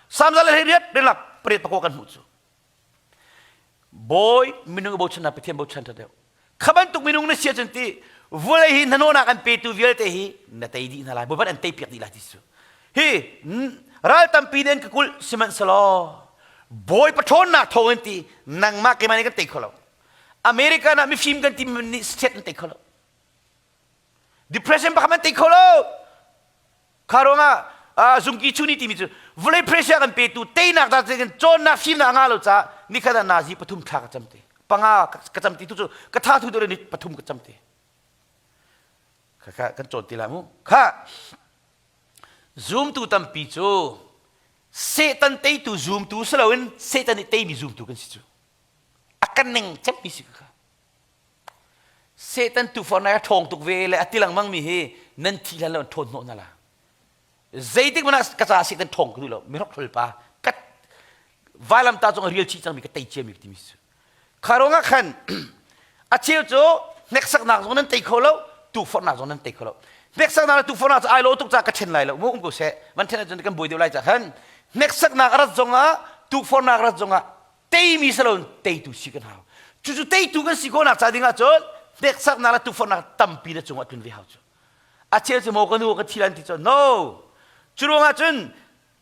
samza le hleiriat relak pariat pakua kan hmuh cu Bawi minung i bochannak Pathian bochan ṭha deuh. Kha bantuk minung na si ahcun ti vawlei hi hnahnawhnak an petu vialte hi na tei dih hna lai. Bawipa an tei piak dih lai ti cu. Hi ral tampi nih an ka kulh sihmanhsehlaw Bawipa ṭhawnnak thawngin ti nangmah keimah nih kan tei kho lo. America ah mifim kan ti nih state an tei kho lo. Depression pakhat an tei kho lo. Kha ruangah zungki chuni timi cu vawlei pressure kan petu teinak dah kan cawnnak fimnak a ngah lo caah nikhat ah nazi pathum thla ka cam te panga ka cam ti tu cu ka tha thu deuh ni pathum ka cam te kha kha kan cawn ti la mu kha zumtu tampi cu Satan teitu zumtu si loin Satan nih teimi zumtu kan si cu a kan ning cemmi si kha Satan tuufornak a ṭhawng tuk ve le a ti lengmang mi hi nan thi hlan lo an ṭhawn hnawh hna la. Zeitik hmanh ah ka caah Satan ṭhawng ka duh lo. Mihrokhrol pa ka vailamtah cung a rial chih cangmi ka tei ciami ka timi cu. Kha ruangah khan a cheu cu hneksaknak zong nan tei kho lo, tuuforhnak zong nan tei kho lo. Hneksaknak le tuuforhnak cu ai lo tuk caah ka ṭhen lai lo. Mu um ko seh. Van ṭhen ahcun kan buai deuh lai caah khan hneksaknak a rat zongah tuuforhnak a rat zongah teimi si loin teitu si kan hau cucu teitu kan si khawhnak ca ding ahcun hneksaknak le tukforhnak tampi na cungah tlun ve hau cu a cheu cu maw ka nu ka thi lan ti cu no cu ruangah cun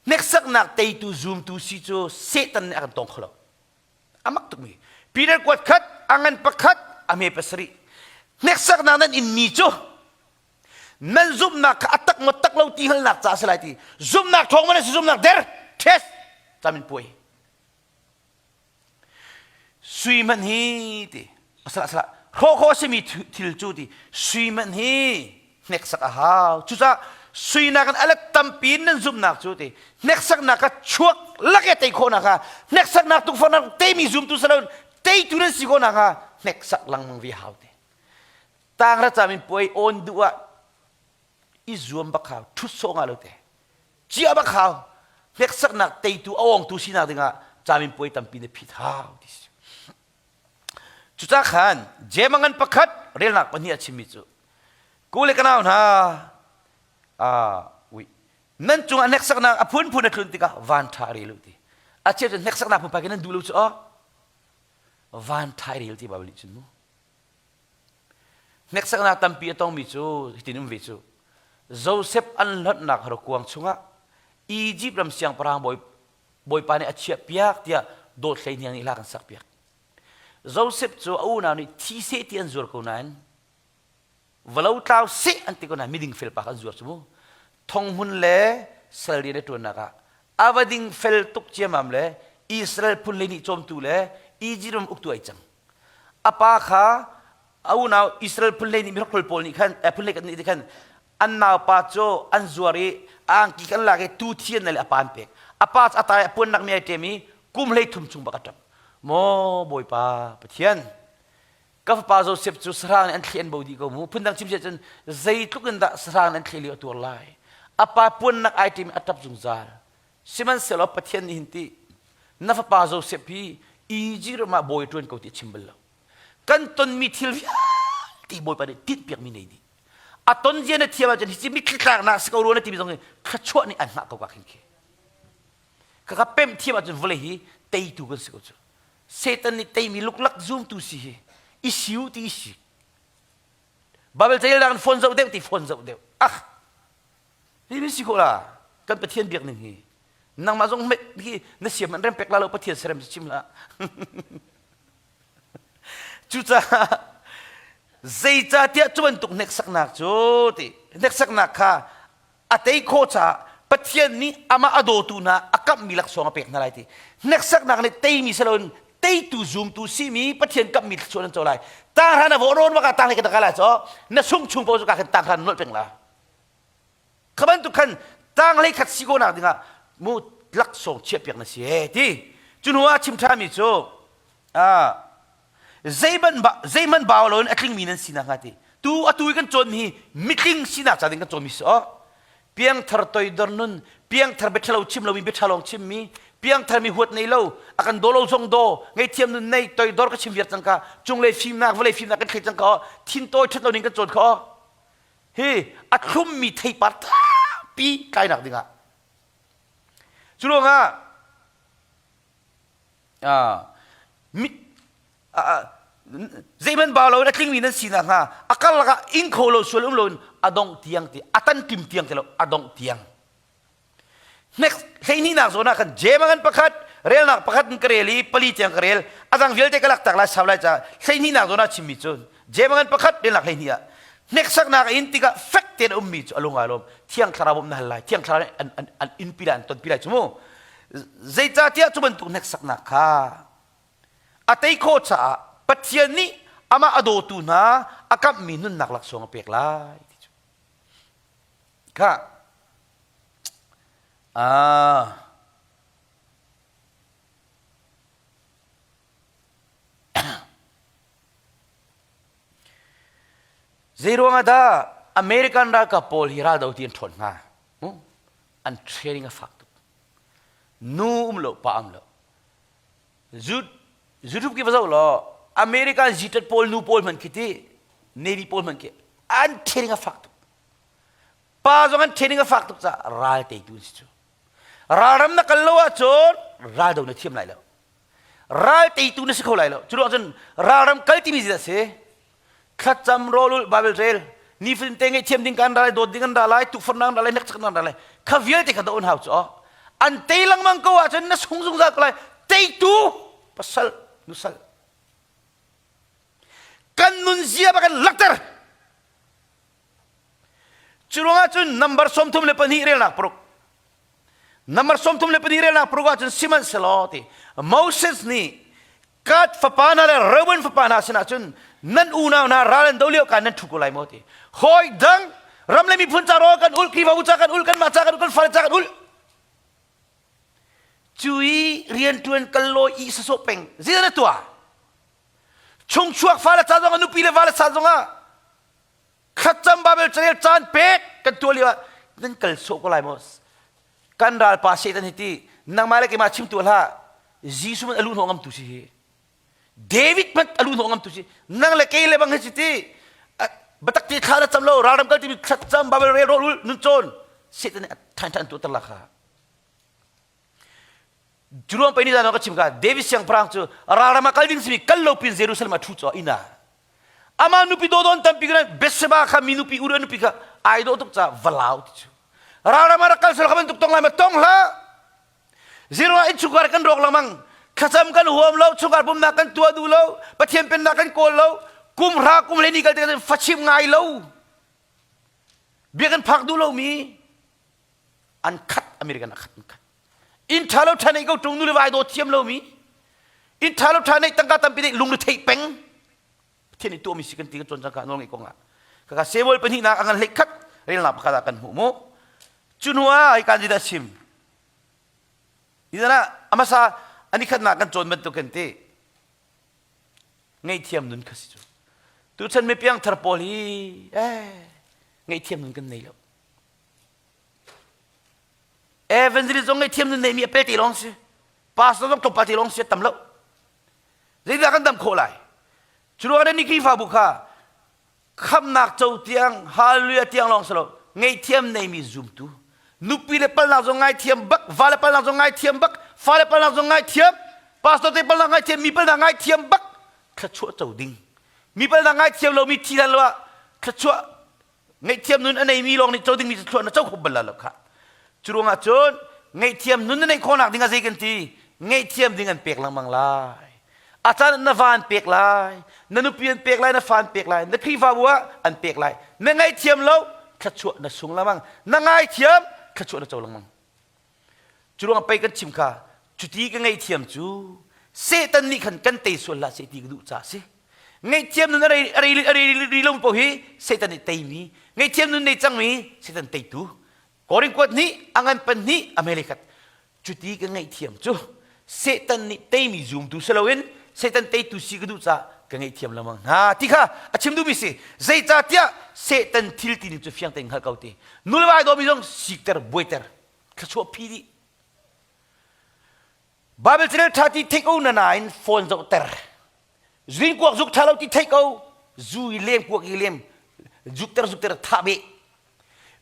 hneksaknak teitu zumtu si cu Satan nih a kan tong kho lo a mak tukmi Peter kuat khat a ngan pakhat a hme pasarih hneksaknak nan inmi cu nan zumhnak kha a tak maw tak lo ti hngalhnak ca a si lai ti zumhnak ṭhawng man a si zumhnak der test camin puai Sui hmanh hi ti asala asala hrawh khawh a simi thil cu ti sui hmanh hi hneksak a hau. Cucaah sui nakin a let tampi in nan zumhnak cu ti hneksaknak kha chuak lak i tei khawhnak kha hneksaknak tukforhnak teimi zumtu si loin teitu nan si khawhnak kha hneksak lengmang ve hau ti. Tangra camin puai awn duh ah i zuam bak hau ṭhut sawh nga lo te. Cia bak hau hneksaknak teitu a awngtu sinak dingah caminpuai tampi na phit hau ti si. Cucah khan Jeim a ngan pakhat relnak pahnih a chimmi cu ku le ka nau hna ui nan cungah hneksaknak a phunphun a tlun tikah van ṭha rel u ti a cheu cu hneksaknak phunphai khi nan duh lo cu aw van ṭha rel ti Baibal nih cun mu Hneksaknak tampi a tongmi cu hitin um ve cu Joseph an hlonhnak horkuang chungah Egypt ram siangpahrang bawi bawipa nih a chiahpiak tiah dawt hleihniang nih hla kan sakpiak. Joseph cu a unau nih thi seh ti an zuar ko nain valo tlau seh an ti ko nain miding fel pa kha an zuar cu mu. Thonghmun le sal rian a ṭuannak ah a va ding fel tuk ciamam le Israel phun le nih cawmtu le Egypt ram uktu ai cang. A pa kha a unau Israel phun hlei nih mihrokhrol pawl nih khan phun hlei nih khan an naupa cu an zuar i a angki kan lak i tu thi an le a pa an pek. A pa cu a tai a puannak mi ai ṭem i kum hlei thum chung bak a ṭap. Maw Bawipa Pathian, ka fapa Joseph cu sahrang nih an thli an bo dih ko mu. Phundang chim cun zeitluk in dah sahrang nih an thli lio a tuar lai. A pa puannak ai ṭem i a ṭap zungzal. Sihmanhsehlaw Pathian nih hin ti na fapa Joseph hi Egypt ram ah bawi ṭuan ko ti a chim bal lo. Kan tonmi thil vialte Bawipa nih tinhpiakmi nei dih. A ton zia na thiam ahcun hi ci mitthli tlaknak si ko rua na timi zong hi thluachuah nih an hngah ko ka khin khi. Ka ka pemh thiam ahcun vawlei hi teitu kan si ko cu. Satan nih teimi luklak zumtu si hi i siu ti i si. Bible cail in phone zoh deuh ti phone zoh deuh. Ah! Hi mi si khawh la. Kan Pathian biak ning hi. Nangmah zong hi na siam an rem pek la lo Pathian serem si chim hlah. Cucaah zeicahtiah cu bantuk hneksaknak cu ti hneksaknak kha a tei khawh caah Pathian nih amah a dawtu hna a kamhmi laksawng a pek hna lai ti. Hneksaknak nih teimi si loin teitu zumtu simi Pathian kamhmi thluachuah nan co lai. Tanghra na vawh rawn bak ah tanghlei ka ka lai caw na sung chung paoh cu ka khin tanghra nolh peng la. Kha bantuk khan tanglei khat si ko nak dingah mu laksawng chiahpiak na si e ti. Cu hnu ah chim ṭhami cu zeihmanh bau loin a tlingmi nan si nakhnga ti tu atu i kan cawnmi hi mitling sinak ca ding kan cawnmi si aw piangthar toidor nun piangthar biaṭhalo chim lomi biaṭha lawng chimmi piangthar mi huat nei lo a kan daw lo zong daw ngaihthiam nun nei toidor ka chim viar cang ka cunglei fimnak vawlei fimnak kan thlei cang ka thin tawi ṭhat lo ning kan cawn kho hi a thlummi theipar tampi tlainak dingah cu ruangah zeihmanh bau loin a tlingmi nan si nakhnga a karlak ah ing kho lo sual um loin a dongh tiang ti a tantim tiang ti lo a dongh tiang next hleihnihnak zawn ah khan Jeim ngan pakhat relnak pakhat in ka rel i pali tiang ka rel a dang vialte ka laktak lai sau lai ca hleihnihnak zawn ah chimmi cu Jeim ngan pakhat relnak hleihnih ah hneksaknak in tikah fek tein a ummi cu a lung aa lawm thiang thlarau bawmh na hal lai thiang thlarau an an an innpi lai an tonpi lai cu mu Zeicahtiah cu bantuk hneksaknak kha a tei khawh caah Pathian nih amah a dawtu hna a kamhmi nunnak laksawng a pek lai ti cu. Kha ah Zeiruang ah dah American ralkap pawl hi raldo ti an ṭhawn hnga? An training a fak tuk. Nu um lo, pa um lo. YouTube ki va zoh law American zitat pawl nu pawl hmanh khi ti Navy pawl hmanh khi an training a fak tuk. Pa zong an training a fak tuk caah ral teitu an si cu. Ralram na kal lo ahcun raldo na thiam lai lo. Ral teitu na si kho lai lo. Cu ruang cun ralram kal timi zeidah a si? Thlacam rawlulh Bible rel nifatin te ngaihthiam ding kan ra lai dawt ding an ra lai tukforhnak an ra lai hneksak an ra lai kha vialte kha doh an hau cu an tei lengmang ko ahcun na sung zungzal ko lai teitu pasal nusal kan nunzia bak in lakter cu ruangah cun number 32 relnak paruk number 32 relnak paruk ahcun sihmanhsehlaw ti Moses nih Gad fapa hna le Reuben fapa hna sinah cun nan unau hna ral an do lio ka nan ṭhu ko lai maw ti. Hawi dang ram le miphun ca rawl kan ulh, Khrihfabu ca kan ulh, kanmah ca kan ulh, kan fale ca kan ulh. Cu i rianṭuan kal law i sasawh peng zeidah na tuah? Chungchuak fale ca zongah nupi le vale ca zongah thlacam Bible carel caan pek kan tuah lio ah nan kal sawh ko lai maw? Kan ralpa Satan hi ti nangmah le keimah chim tuah hlah. Jesuh man a luh hnawh ngamtu si hi. David hmanh a luh hnawh ngamtu si. Nang le kei le bang hi si ti batak ti thla na cam lo ralram kal timi thlacam Bible rel rawl ul nun cawn Satan nih a than than tu tar la kha. Juruang pei ni zan ka chim ka David siangpahrang cu ralram ah kal ding simi kal lo pin Jerusalem ah ṭhu caw inn ah amah nupi dawdon tampi kana Bethsheba kha mi nupi Uriah nupi kha ai dawh tuk ca valau ti cu ralram ah rak kal sel kha bantuk tong lai ma tong hlah Zero ah innchungkhar kan rawk lengmang thlacam kan huam lo chungkhar pumnak kan tuah duh lo Pathian pennak kan kawl lo kum hra kum le ni kal te fachim ngai lo bia kan phak duh lomi an khat American a khat an khat inn ṭha lo ṭha nei ko ṭung nu le vai daw thiam lomi inn ṭha lo ṭha nei tangka tampi nei lung le theih peng Pathian nih tuahmi si kan ti kan cawn cang ka nawl ngeih kong ah kaka Samuel pahnihnak a ngan hlei khat relnak pakhat ah kan hmuh mu cu hnu ah hi kan dah chim Nizan ah amasa ani khatnak kan cawn bantuk kan ti ngaihthiam nun kha si cu tuchan mi piangthar pawl hi eh ngaihthiam nun kan nei lo Evangelist zong ngaihthiam nun neimi a pelte lawng si. Pastor zong tlawmpal te lawng si a tam lo. Zeidah kan dam khawh lai? Cu ruangah ni Khrihfabu kha khamnak co tiang hallelujah tiang lawng si lo ngaihthiam neimi zumtu. Nupi le palnak zong ngaithiam bak, va le palnak zong ngaithiam bak, fa le palnak zong ngaithiam, pastor te palnak ngaithiam, mi palnak ngaithiam bak, thluachuah co ding. Mi palnak ngaithiam lomi thi hlan lo ah thluachuah ngaihthiam nun a neimi lawng nih co dingmi cu thluachuah na co kho bal lo khah. Cu ruangah cun ngaihthiam nun na neih khawhnak ding ah zei kan ti? Ngaihthiam ding an pek lengmang lai. A caan na va an pek lai, na nupi an pek lai, na fa an pek lai, na Khrihfabu ah an pek lai. Na ngaihthiam lo, thluachuah na sung lengmang. Na ngaithiam, thluachuah na co lengmang. Cu ruangah pei kan chim kha, cuti ka ngaihthiam cu Satan nih khan kan tei sual hlah seh ti ka duh caah a si. Ngaihthiam nun a rei a rei a rei rih lo paoh hi Satan nih teimi, ngaihthiam nun nei cangmi Satan teitu. Korin kuat nih a ngan pan hnih a hmeilei khat. Cuti ka ngaihthiam cu Satan nih teimi zumtu si loin Satan teitu si ka duh caah ka ngaihthiam lengmang hna ti kha a chim duhmi si. Zeicahtiah Satan thil ti ning cu fiang tein hngal ko ti. Nu le va dawmi zong sikter buaiter thluachuah phi dih. Bible channel ṭha ti theih ko na nain phone zohter. Zuin kuak zuk ṭha lo ti theih ko. Zu i lem kuak i lem zukter zukter thah beh.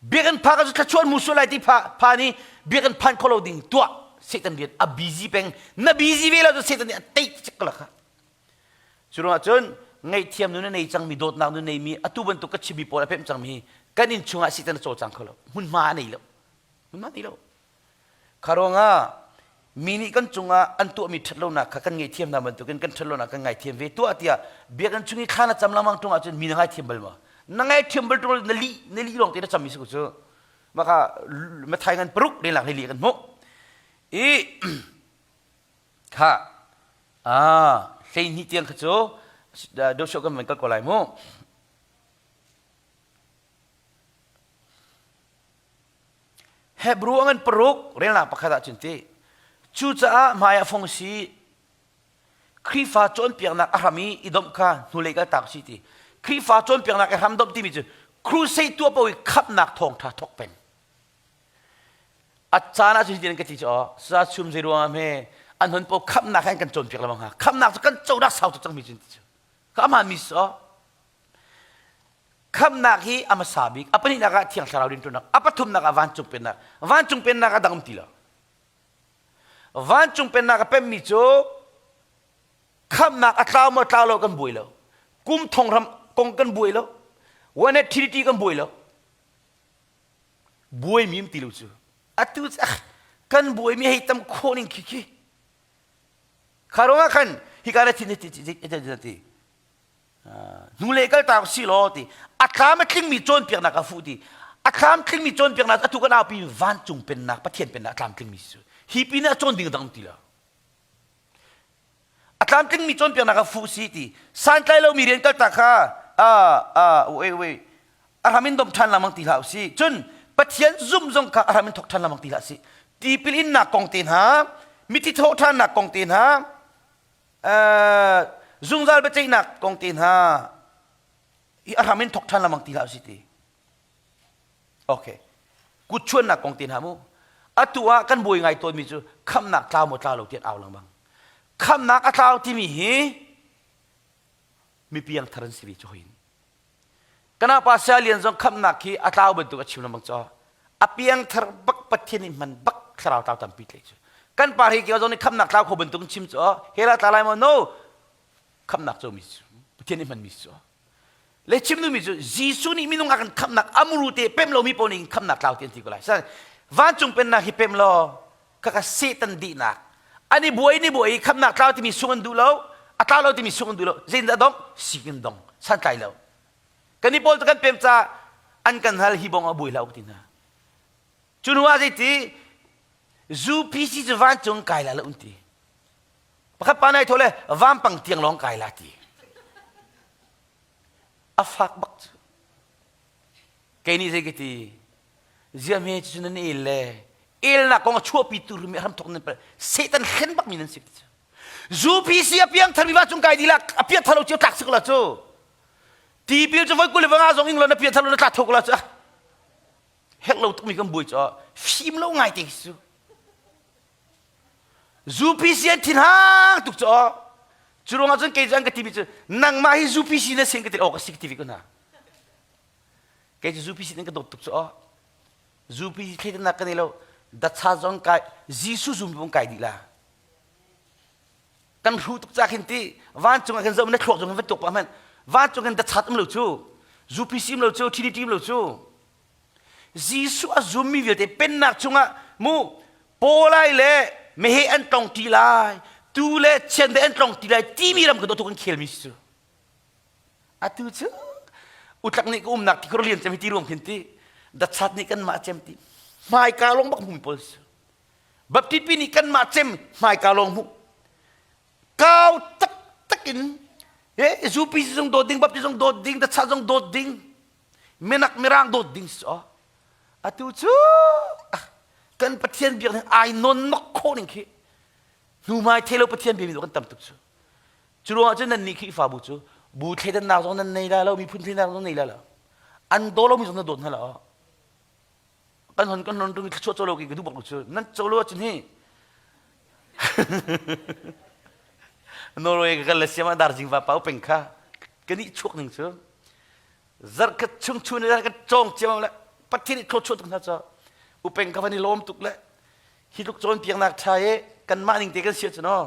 Biakinn phak ah thluachuah mu sual lai ti pha pha ni biakinn phan kho lo ding tuah Satan rian a busy peng na busy ve lo cu Satan nih a tei cik ko la kha. Cu ruangah cun ngaihthiam nun a nei cangmi dawtnak nun neimi atu bantuk ka chimmi pawl a pemh cangmi hi kan inn chungah Satan a cawlcang kho lo hmunhma a nei lo hmunhma nei lo Kha ruangah mi nih kan cungah an tuahmi ṭhatlonak kha kan ngaihthiam hna bantukin kan ṭhatlonak kan ngaithiam ve tuah tiah biakinn chung i thla na cam lengmang ṭung ahcun mi na ngaithiam bal maw? Na ngaithiam bal ṭung na lih na lih lawng te na cammi si ko cu. Maka Mathai ngan paruk lelak le lih kan hmuh. I kha ah 12 tiang kha cu dosho kan van kal ko lai mu. Hebru a ngan paruk relnak pakhat ah cun ti cucaah hmai ah fong si Khrihfa cawnpiaknak a hram i i domh kha hnulei kal tak si ti Khrihfa cawnpiaknak i hram domh timi cu crusade tuah paoh i khamhnak thawngṭha thawk peng a caan ah cun hitin ka ti cu aw sa chum zei ruangah hme an hon paoh khamhnak he an kan cawnpiak lengmang hnga khamhnak cu kan conak sau tuk cangmi cun ti cu ka hmaan mi si aw Khamhnak hi a hmasa bik, a pahnihnak ah Thiang Thlarau rianṭuannak, a pathumnak ah vancung pennak. Vancung pennak a dang um ti lo. Vancung pennak a pemmi cu khamhnak a tlau maw tlau lo kan buai lo. Kum thonghram kong kan buai lo. One eternity kan buai lo. Buaimi um ti lo cu. Atu kan buaimi hei tam khawh ning khi khi. Kha ruangah khan hika na thin ti ti hnulei kaltak si law ti a thlam a tlingmi cawnpiaknak a fuh ti a thlam tlingmi cawnpiaknak atu kan aupi vancung pennak Pathian pennak a tlam tlingmi si hi pin ah cawn ding dang ti lo a tlam tlingmi cawnpiaknak a fuh si ti santlai lomi rian kaltak kha a a wait wait a hram in dom ṭhan lengmang ti hlah usih cun Pathian zumh zong kha a hram in thawk ṭhan lengmang ti hlah sih tipil innak kong te hna mithi thawh ṭhannak kong te hna zungzal biaceihnak kong te hna i a hram in thawk ṭhan lengmang ti hlah usih ti. Okay. Kutchuannak kong te hna mu. Atu ah kan buai ngai tawnmi cu khamhnak tlau maw tlau lo ti an au lengmang. Khamhnak a tlau timi hi mi piangthar an si ve cu hoin. Kana pa Saya Lian zong khamhnak hi a tlau bantuk a chim lengmang caw. A piangthar bak Pathian nih hman bak thlarau tlau tampi tlai cu. Kan pa hi zong nih khamhnak tlau kho bantuk in chim cu hell ah tla lai maw no khamhnak cu mi cu Pathian nih hmanmi cu le chim duhmi cu Jesuh nih minung a kan khamhnak amuru te pem lomi pawl nih khamhnak tlau ti an ti ko lai. Vancung pennak hi pem law kaka Satan dihnak an i buai ni buai i khamnak tlau timi sung an duh lo a tlau lo timi sung an duh lo zeitindah dong sik in dong santlai lo kan i pawl cu kan pem ca an kan hal hi bong a buai hlah ti hna cu hnu ah zeiti zu PC cu vancung kai la lo un ti pakhat pa nai tho le vampang tiang lawng kai la ti a fak bak cu kei nih zei ka ti Ziahme cu nan el le elnak kong a chuahpi tu rimi hram thok nan pal Satan hlen bakmi nan si ti cu UPC a piang tharmi va cung kai dilak a piang thalo cio tlak sik la cu tipil cu voi kul le vanga zong ing lo na piang thalo na tla thok la cu herh lo tukmi kan buai cu fim lo ngai te cu UPC an thin hang tuk cu cu ruangah cun kei cu an ka timi cu nangmah hi UPC na sin ka ti awk a si ka ti ve ko hna Kei cu zupi sin in ka dawt tuk cu aw. Zupi thleidannak kan nei lo. Datsa zong kai Jesuh zum zong kai dih la. Kan hru tuk ca khin ti vancung ah khin zoh na thluak zong van tuk pa hmanh. Vancung khin datchat um lo cu. Zupi sim lo cu, Trinity um lo cu. Jesuh a zummi vialte pennak chungah mu pawlai le meheh an tlong ṭi lai, tu le chiandeih an tlong ṭi lai timi ram kan dawt kan khelmi si cu. Atu cu utlak nih ka umnak ti lian cem hi ti ruang khin ti datchat nih kanmah cem ti hmaika lawng bak hmumi pawl si. Baptist pi nih kanmah cem hmaika lawng hmuh. Kau taktak in eh zupi zong dawt ding baptist zong dawt ding datchat zong dawt ding minak mirang dawt ding si atu cu kan pathian biak ning ai non nok khawh ning khi hnumai thelo pathian biami kan tam tuk cu cu ruangah cun nan nih Khrihfabu cu bu thleidannak zong nan nei la lo miphun thleidannak zong nei la lo an daw lomi zong na dawt hna lo kan hon kan hon tung thluachuah colo ki ka duh bak lu cu nan colo ahcun hi Norway ka kal le siam ah darjing va pau peng kha ka nih chuak ning cu zarkhat chung chun le kan cawng ciam le Pathian nih thluachuah tuk hna cu upeng ka van i lawm tuk le hi tluk cawnpiaknak ṭha i kanmah ning te kan si ahcun aw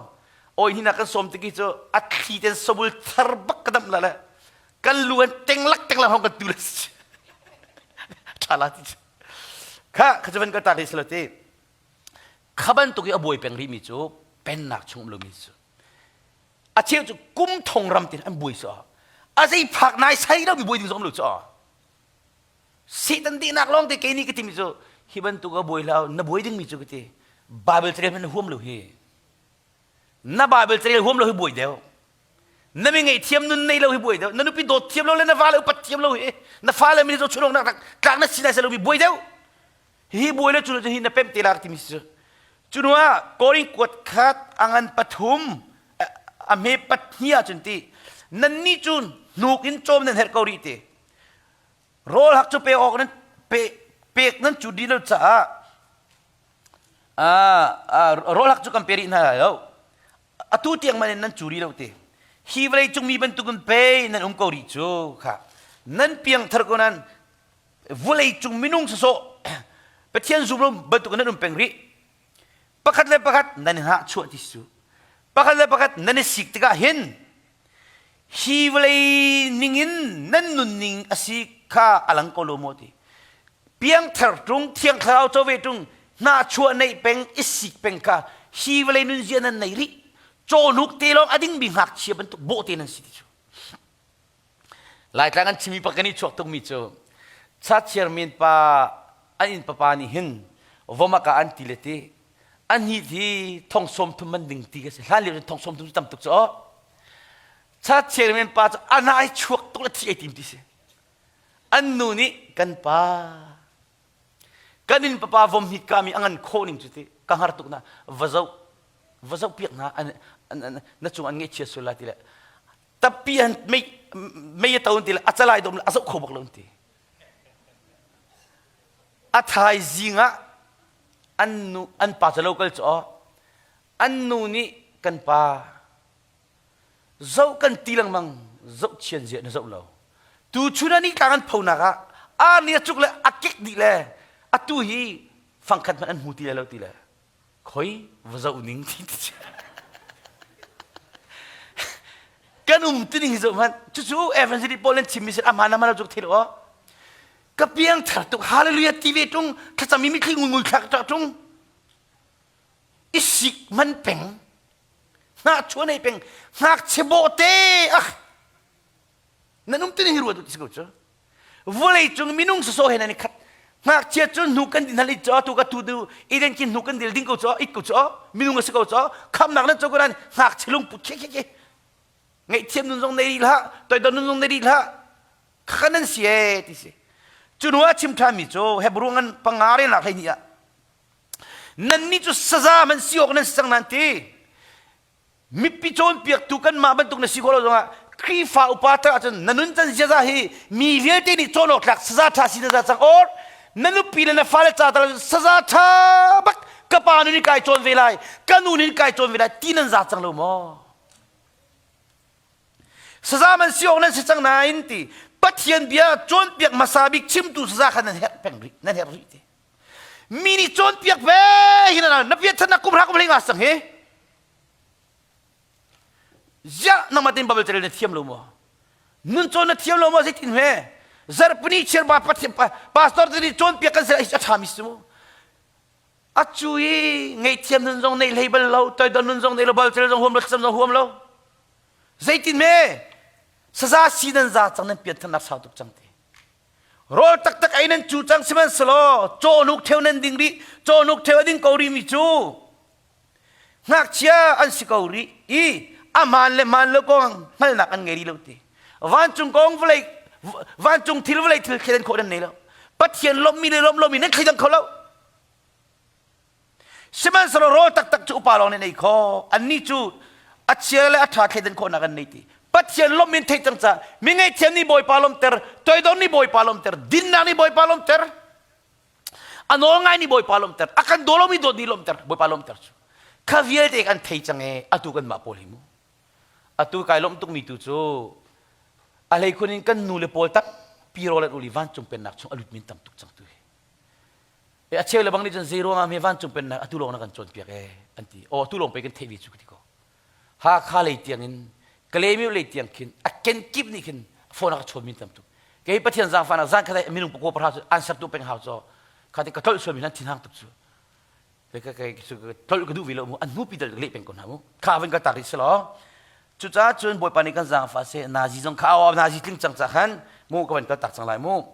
oi hi na kan sawm tiki cu a thli ten sabul thar bak ka damh la le kan lu an tenglak tenglak hong kan tu le ṭha la ti kha kha cu van ka ta hlei ti kha bantuk i a buai peng rihmi cu pennak chung um lomi cu a cheu cu kum thong ram tin an buai so a zei phak nai sai lo mi buai ding zong lo cu Satan dihnak lawng te kei nih ka timi cu hi bantuk a buai hlah na buai dingmi cu ka ti Bible carel hmanh na huam lo hi na Bible carel huam lo hi buai deuh na mi ngaihthiam nun nei lo hi buai deuh na nupi dawt thiam lo le na vale upat thiam lo hi na fale mi zo chunong nak tlak na si nai lo mi buai deuh hi buai le cu hi na pem te la timi si cu nu ah Korin kuat khat angan pathum a hme pathnih ah cun ti nan nih cun hnuk in cawm nan herh ko rih ti rawl hak cu pek awk nan pe pek nan cu dih lo caah rawl hak cu kan pe rih hna lai lo atu tiang man in nan cu rih lo ti hi vawlei cung mi bantukin pei nan um ko rih cu kha nan piangthar ko nan vawlei cung minung sawsawh Pathian zum lo bantukin nan um peng rih pakhat le pakhat nan i hnahchuah ti su pakhat le pakhat nan i sik tikah hin hi vawlei ningin nan nunning a si kha a lang ko lo maw ti piangthar ṭung thiang thlarau co ve ṭung hnahchuah neih peng i sik peng kha hi vawlei nunzia nan nei rih cawhnuk te lawng a dingmi ngakchia bantuk bawhte nan si ti cu Laitlang an chimi pa kan i chuak tukmi cu chachiarmin pa an inn papa nih hin vomaka an ti le ti an hi hi thong sawm thum man ding ti ka si hlan lio cun thong sawm thum cu tam tuk cu aw chachiarmin pa cu a nai chuak tuk le thi ei tim ti si an nu nih kan pa kan inn papa vom hit ka mi a ngan khawh ning cu ti ka har tuk na va zoh va zoh piak hna na cung an ngaihchia sual lai ti le tappi an mei mei a to an ti le a calai dom le a zoh kho bak lo an ti a thaizing ah an nu an pa cu lo kal cu aw an nu nih kan pa zoh kan ti lengmang zoh chian zia na zoh lo tu chun ani tlang an phonak ah a ni a cuk le a kek dih le atu hi fangkhat hmanh an hmu ti le lo ti le khoi va zoh ning ti ti kan um ti ning zoh hmanh cucu evangelist paul an chimmi sin ahmaan ahmaan lo cu thil aw ka piang thar tuk hallelujah ti ve tung thlacam i mitthli ngulngul thlak ṭah tung i sik man peng hnah chuan ei peng ngakchia bawhte ah nan um ti ning hi ruat u ti si ko cu Vawlei cung minung sawsawh he nan i khat. Ngakchia cu hnu kan din hal it cu tu ka tu tu eden kin hnu kan dil ding ko cu it ko cu minung a si ko cu khamnak nan co ko nan ngakchia lungput khe khe khe ngaihthiam nun zong nei rih hlah toidor nun zong nei rih hlah kha nan si e ti si cu hnu ah chim ṭhanmi cu Hebrew ngan panga relnak 12 ah nannih cu saza man si awk nan si cang nan ti mipi cawnpiaktu kanmah bantuk na si khawh lo zongah Khrihfa upa tak ahcun na nuncan ziaza hi mi vialte nih cawn awk tlak saza ṭha si na za cang or na nupi le na fale ca tal saza ṭha bak ka pa nun in kai cawn ve lai ka nu nin kai cawn ve lai ti nan za cang lo maw saza man si awk nan si cang nain ti Pathian bia cawnpiak hmasa bik chimtu saza kha nan herh peng rih nan herh rih ti. Mi nih cawnpiak ve hi na na pianthannak kum hra kum hlei nga sang hi. Ziah nangmah tein Bible carel na thiam lo maw? Nun cawn na thiam lo maw zeitin he? Zarhpini chiarba pathian pastor te nih cawnpiak kan si a ṭhami si mu. A cu i ngaihthiam nun zong neih hlei bal lo, toidor nun zong neih lo, bal carel zong huam lo, thlacam zong huam lo. Zeitin me? Saza si nan za cang nan pianthannak sau tuk cang te. Rawl taktak ei nan cu cang sihmanhsehlaw cawhnuk ṭheo nan ding rih, cawhnuk ṭheo a ding ko rihmi cu ngakchia an si ko rih i a hmaan le hmaan lo kong hngalhnak an ngei rih lo ti. Vancung kong vawlei vancung thil vawlei thil thleidan khawh nan nei lo. Pathian lawmhmi le lawmh lomi nan thleidang kho lo. Sihmanhsehlaw rawl taktak cu upa lawng nih an ei khawh. Annih cu a chia le a ṭha thleidan khawhnak an nei ti. Pathian lawmh in theih cang caah mi ngaihthiam nih Bawipa lawmhter, toidor nih Bawipa lawmhter, dinnak nih Bawipa lawmhter, a nawl ngai nih Bawipa lawmhter, a kan daw lomi dawt nih lawmhter, Bawipa lawmhter cu. Kha vialte kan thei cang ee atu kanmah pawl hi mu. Atu kai lawmh tukmi tu cu a hleikhun in kan nu le pawl tampi rawl an ul i vancung pennak chung a lutmi tam tuk cang tu hi. E a cheu le bang nih cun zei ruangah hme vancung pennak atu lawng na kan cawnpiak ee an ti. Aw atu lawng pei kan theih ve cu ka ti ko. Hakha lei tiang in Kalaymyo lei tiang khin a kenkip nih khin phone a ka chawn mi tam tuk. Kei Pathian zaangfahnak zan khat minung pakua pahra cu an sertu peng hau caw kha ti ka tlolh sual mi nan thinhang tuk cu. Ka ka tlolh ka duh ve lo mu an hnupi dal leh peng ko hna mu. Kha van ka tak rih selaw Cucaah cun Bawipa nih kan zaangfah seh, nazi zong kha aw nazi tling cang ca khan mu ka van kal tak cang lai mu.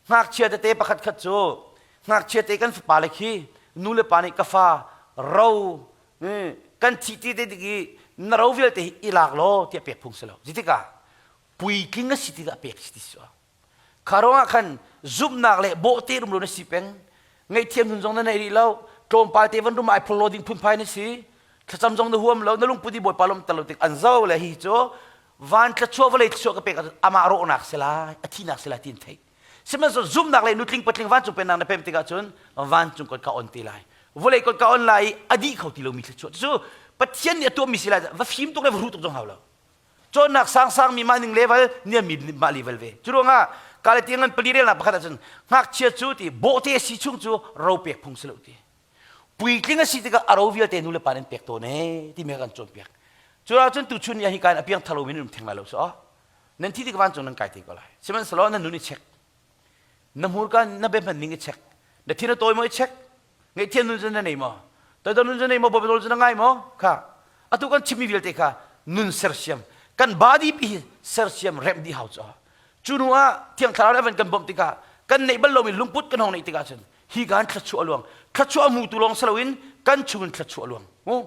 Ngakchia tete pakhat khat cu ngakchia te kan fapa le khi nu le pa nih ka fa ro kan thih ti te dik i na ro vialte hi i lak law tiah pek phung si lo. Zeitikah puitling a si tikah pek si ti si. Kha ruangah khan zumhnak le bawhte rumro na si peng. Ngaihthiam nun zong na nei rih lo. Tlawmpal te van rum ai phol lo ding phunphai na si. Thlacam zong na huam lo. Na lungput i Bawipa lawmter lo tik an zo le hi cu van thluachuah vawlei thluachuah ka pek ahcun amah rawhnak si lai, a thihnak si lai ti an theih. Sihmanhsehlaw zumhnak le nutling patling vancung pennak na pem tikah cun vancung kot ka on te lai. Vawlei kot ka on lai i a dih kho ti lomi thluachuah. Cucu Pathian nih a tuahmi si lai. Va fim tuk le va hruh tuk zong hau lo. Cawnnak sangsang mi mah ning level niammi mah level ve. Cu ruangah Galati ngan pali relnak pakhat ahcun ngakchia cu ti bawhte a si chung cu ro pek phung si lo ti. Puitling a si tikah a ro vialte nu le pa nih an pek tawn ee timi kha kan cawnpiak. Cu ahcun tuchun ni ah hi ka in a piang thalo mi nan um theng lai lo so. Nan thi tik vancung nan kai te ko lai. Sihmanhsehlaw nan nun i check. Na hmurka na bia hman ning i check. Na thin a tawi maw i check. Ngaihthiam nun cu na nei maw? Toidor nun cu nei maw? Bawipa nawl cu na ngai maw? Kha atu kan chimmi vialte kha nun sersiam kan body pi hi sersiam remh dih hau cu. Cu hnu ah Thiang Thlarau nih a van kan bawmh tikah kan neih bal lomi lungput kan hong neih tikah cun hi kan thluachuah a luang. Thluachuah a hmutu lawng si loin kan chungin thluachuah a luang. Mu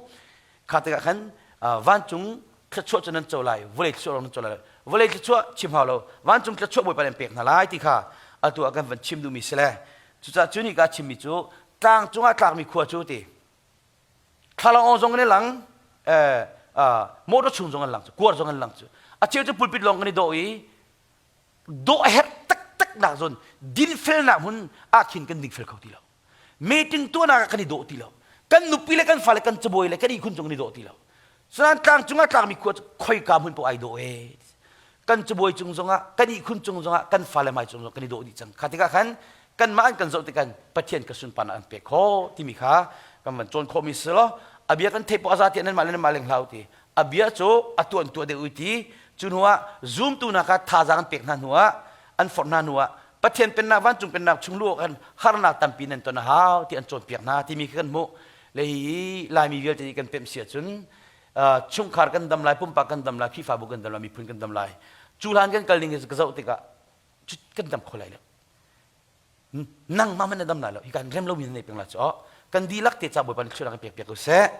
kha tikah khan vancung thluachuah cu nan co lai, vawlei thluachuah lawng nan co lai. Vawlei thluachuah chim hau lo, vancung thluachuah Bawipa nih an pek hna lai ti kha atu ah kan van chim duhmi si le Cucaah cu nih ka chimmi cu tlang cungah tlakmi khua cu ti thlalangawng zong an i lang motor chung zong an lang cu kuar zong an lang cu a cheu cu pulpit lawng kan i dawh i dawh a herh taktak nak zawn dinfelnak hmun ah khin kan dingfel kho ti lo meeting tuahnak ah kan i dawh ti lo kan nupi le kan fale kan cabuai le kan ihkhun cung kan i dawh ti lo Cunain tlang cungah tlakmi khua cu khoika hmun paoh ai dawh ee. Kan cabuai cung zongah, kan ihkhun cung zongah, kan fale hmai cung zongah kan i dawh dih cang. Kha tikah khan kanmah an kan zoh tikhan Pathian ka sunparnak an pek khawh timi kha kan van cawn khawhmi si law a bia kan theih poah za tiah nanmah le nanmah leng hlah u ti. A bia cu a tuah an tuah deuh u ti. Cu hnu ah zumtu hna kha thazaang an pek hna hnu ah an forh hna hnu ah Pathian pennak vancung pennak chung luh awk harnak tampi nan ton a hau ti an cawnpiak hna timi kha kan hmuh. Le hi Laimi vialte nih kan pemh si ahcun chungkhar kan dam lai, pumpak kan dam lai, Khrihfabu kan dam lai, miphun kan dam lai. Cu hlan kan kal ning hi ka zoh tikah kan dam kho lai lo. Nangmah hmanh na dam lai lo. Hi kan rem lomi na nei peng lai cu. Kan dihlak te ca Bawipa nih thluachuah kan pek piak ko seh.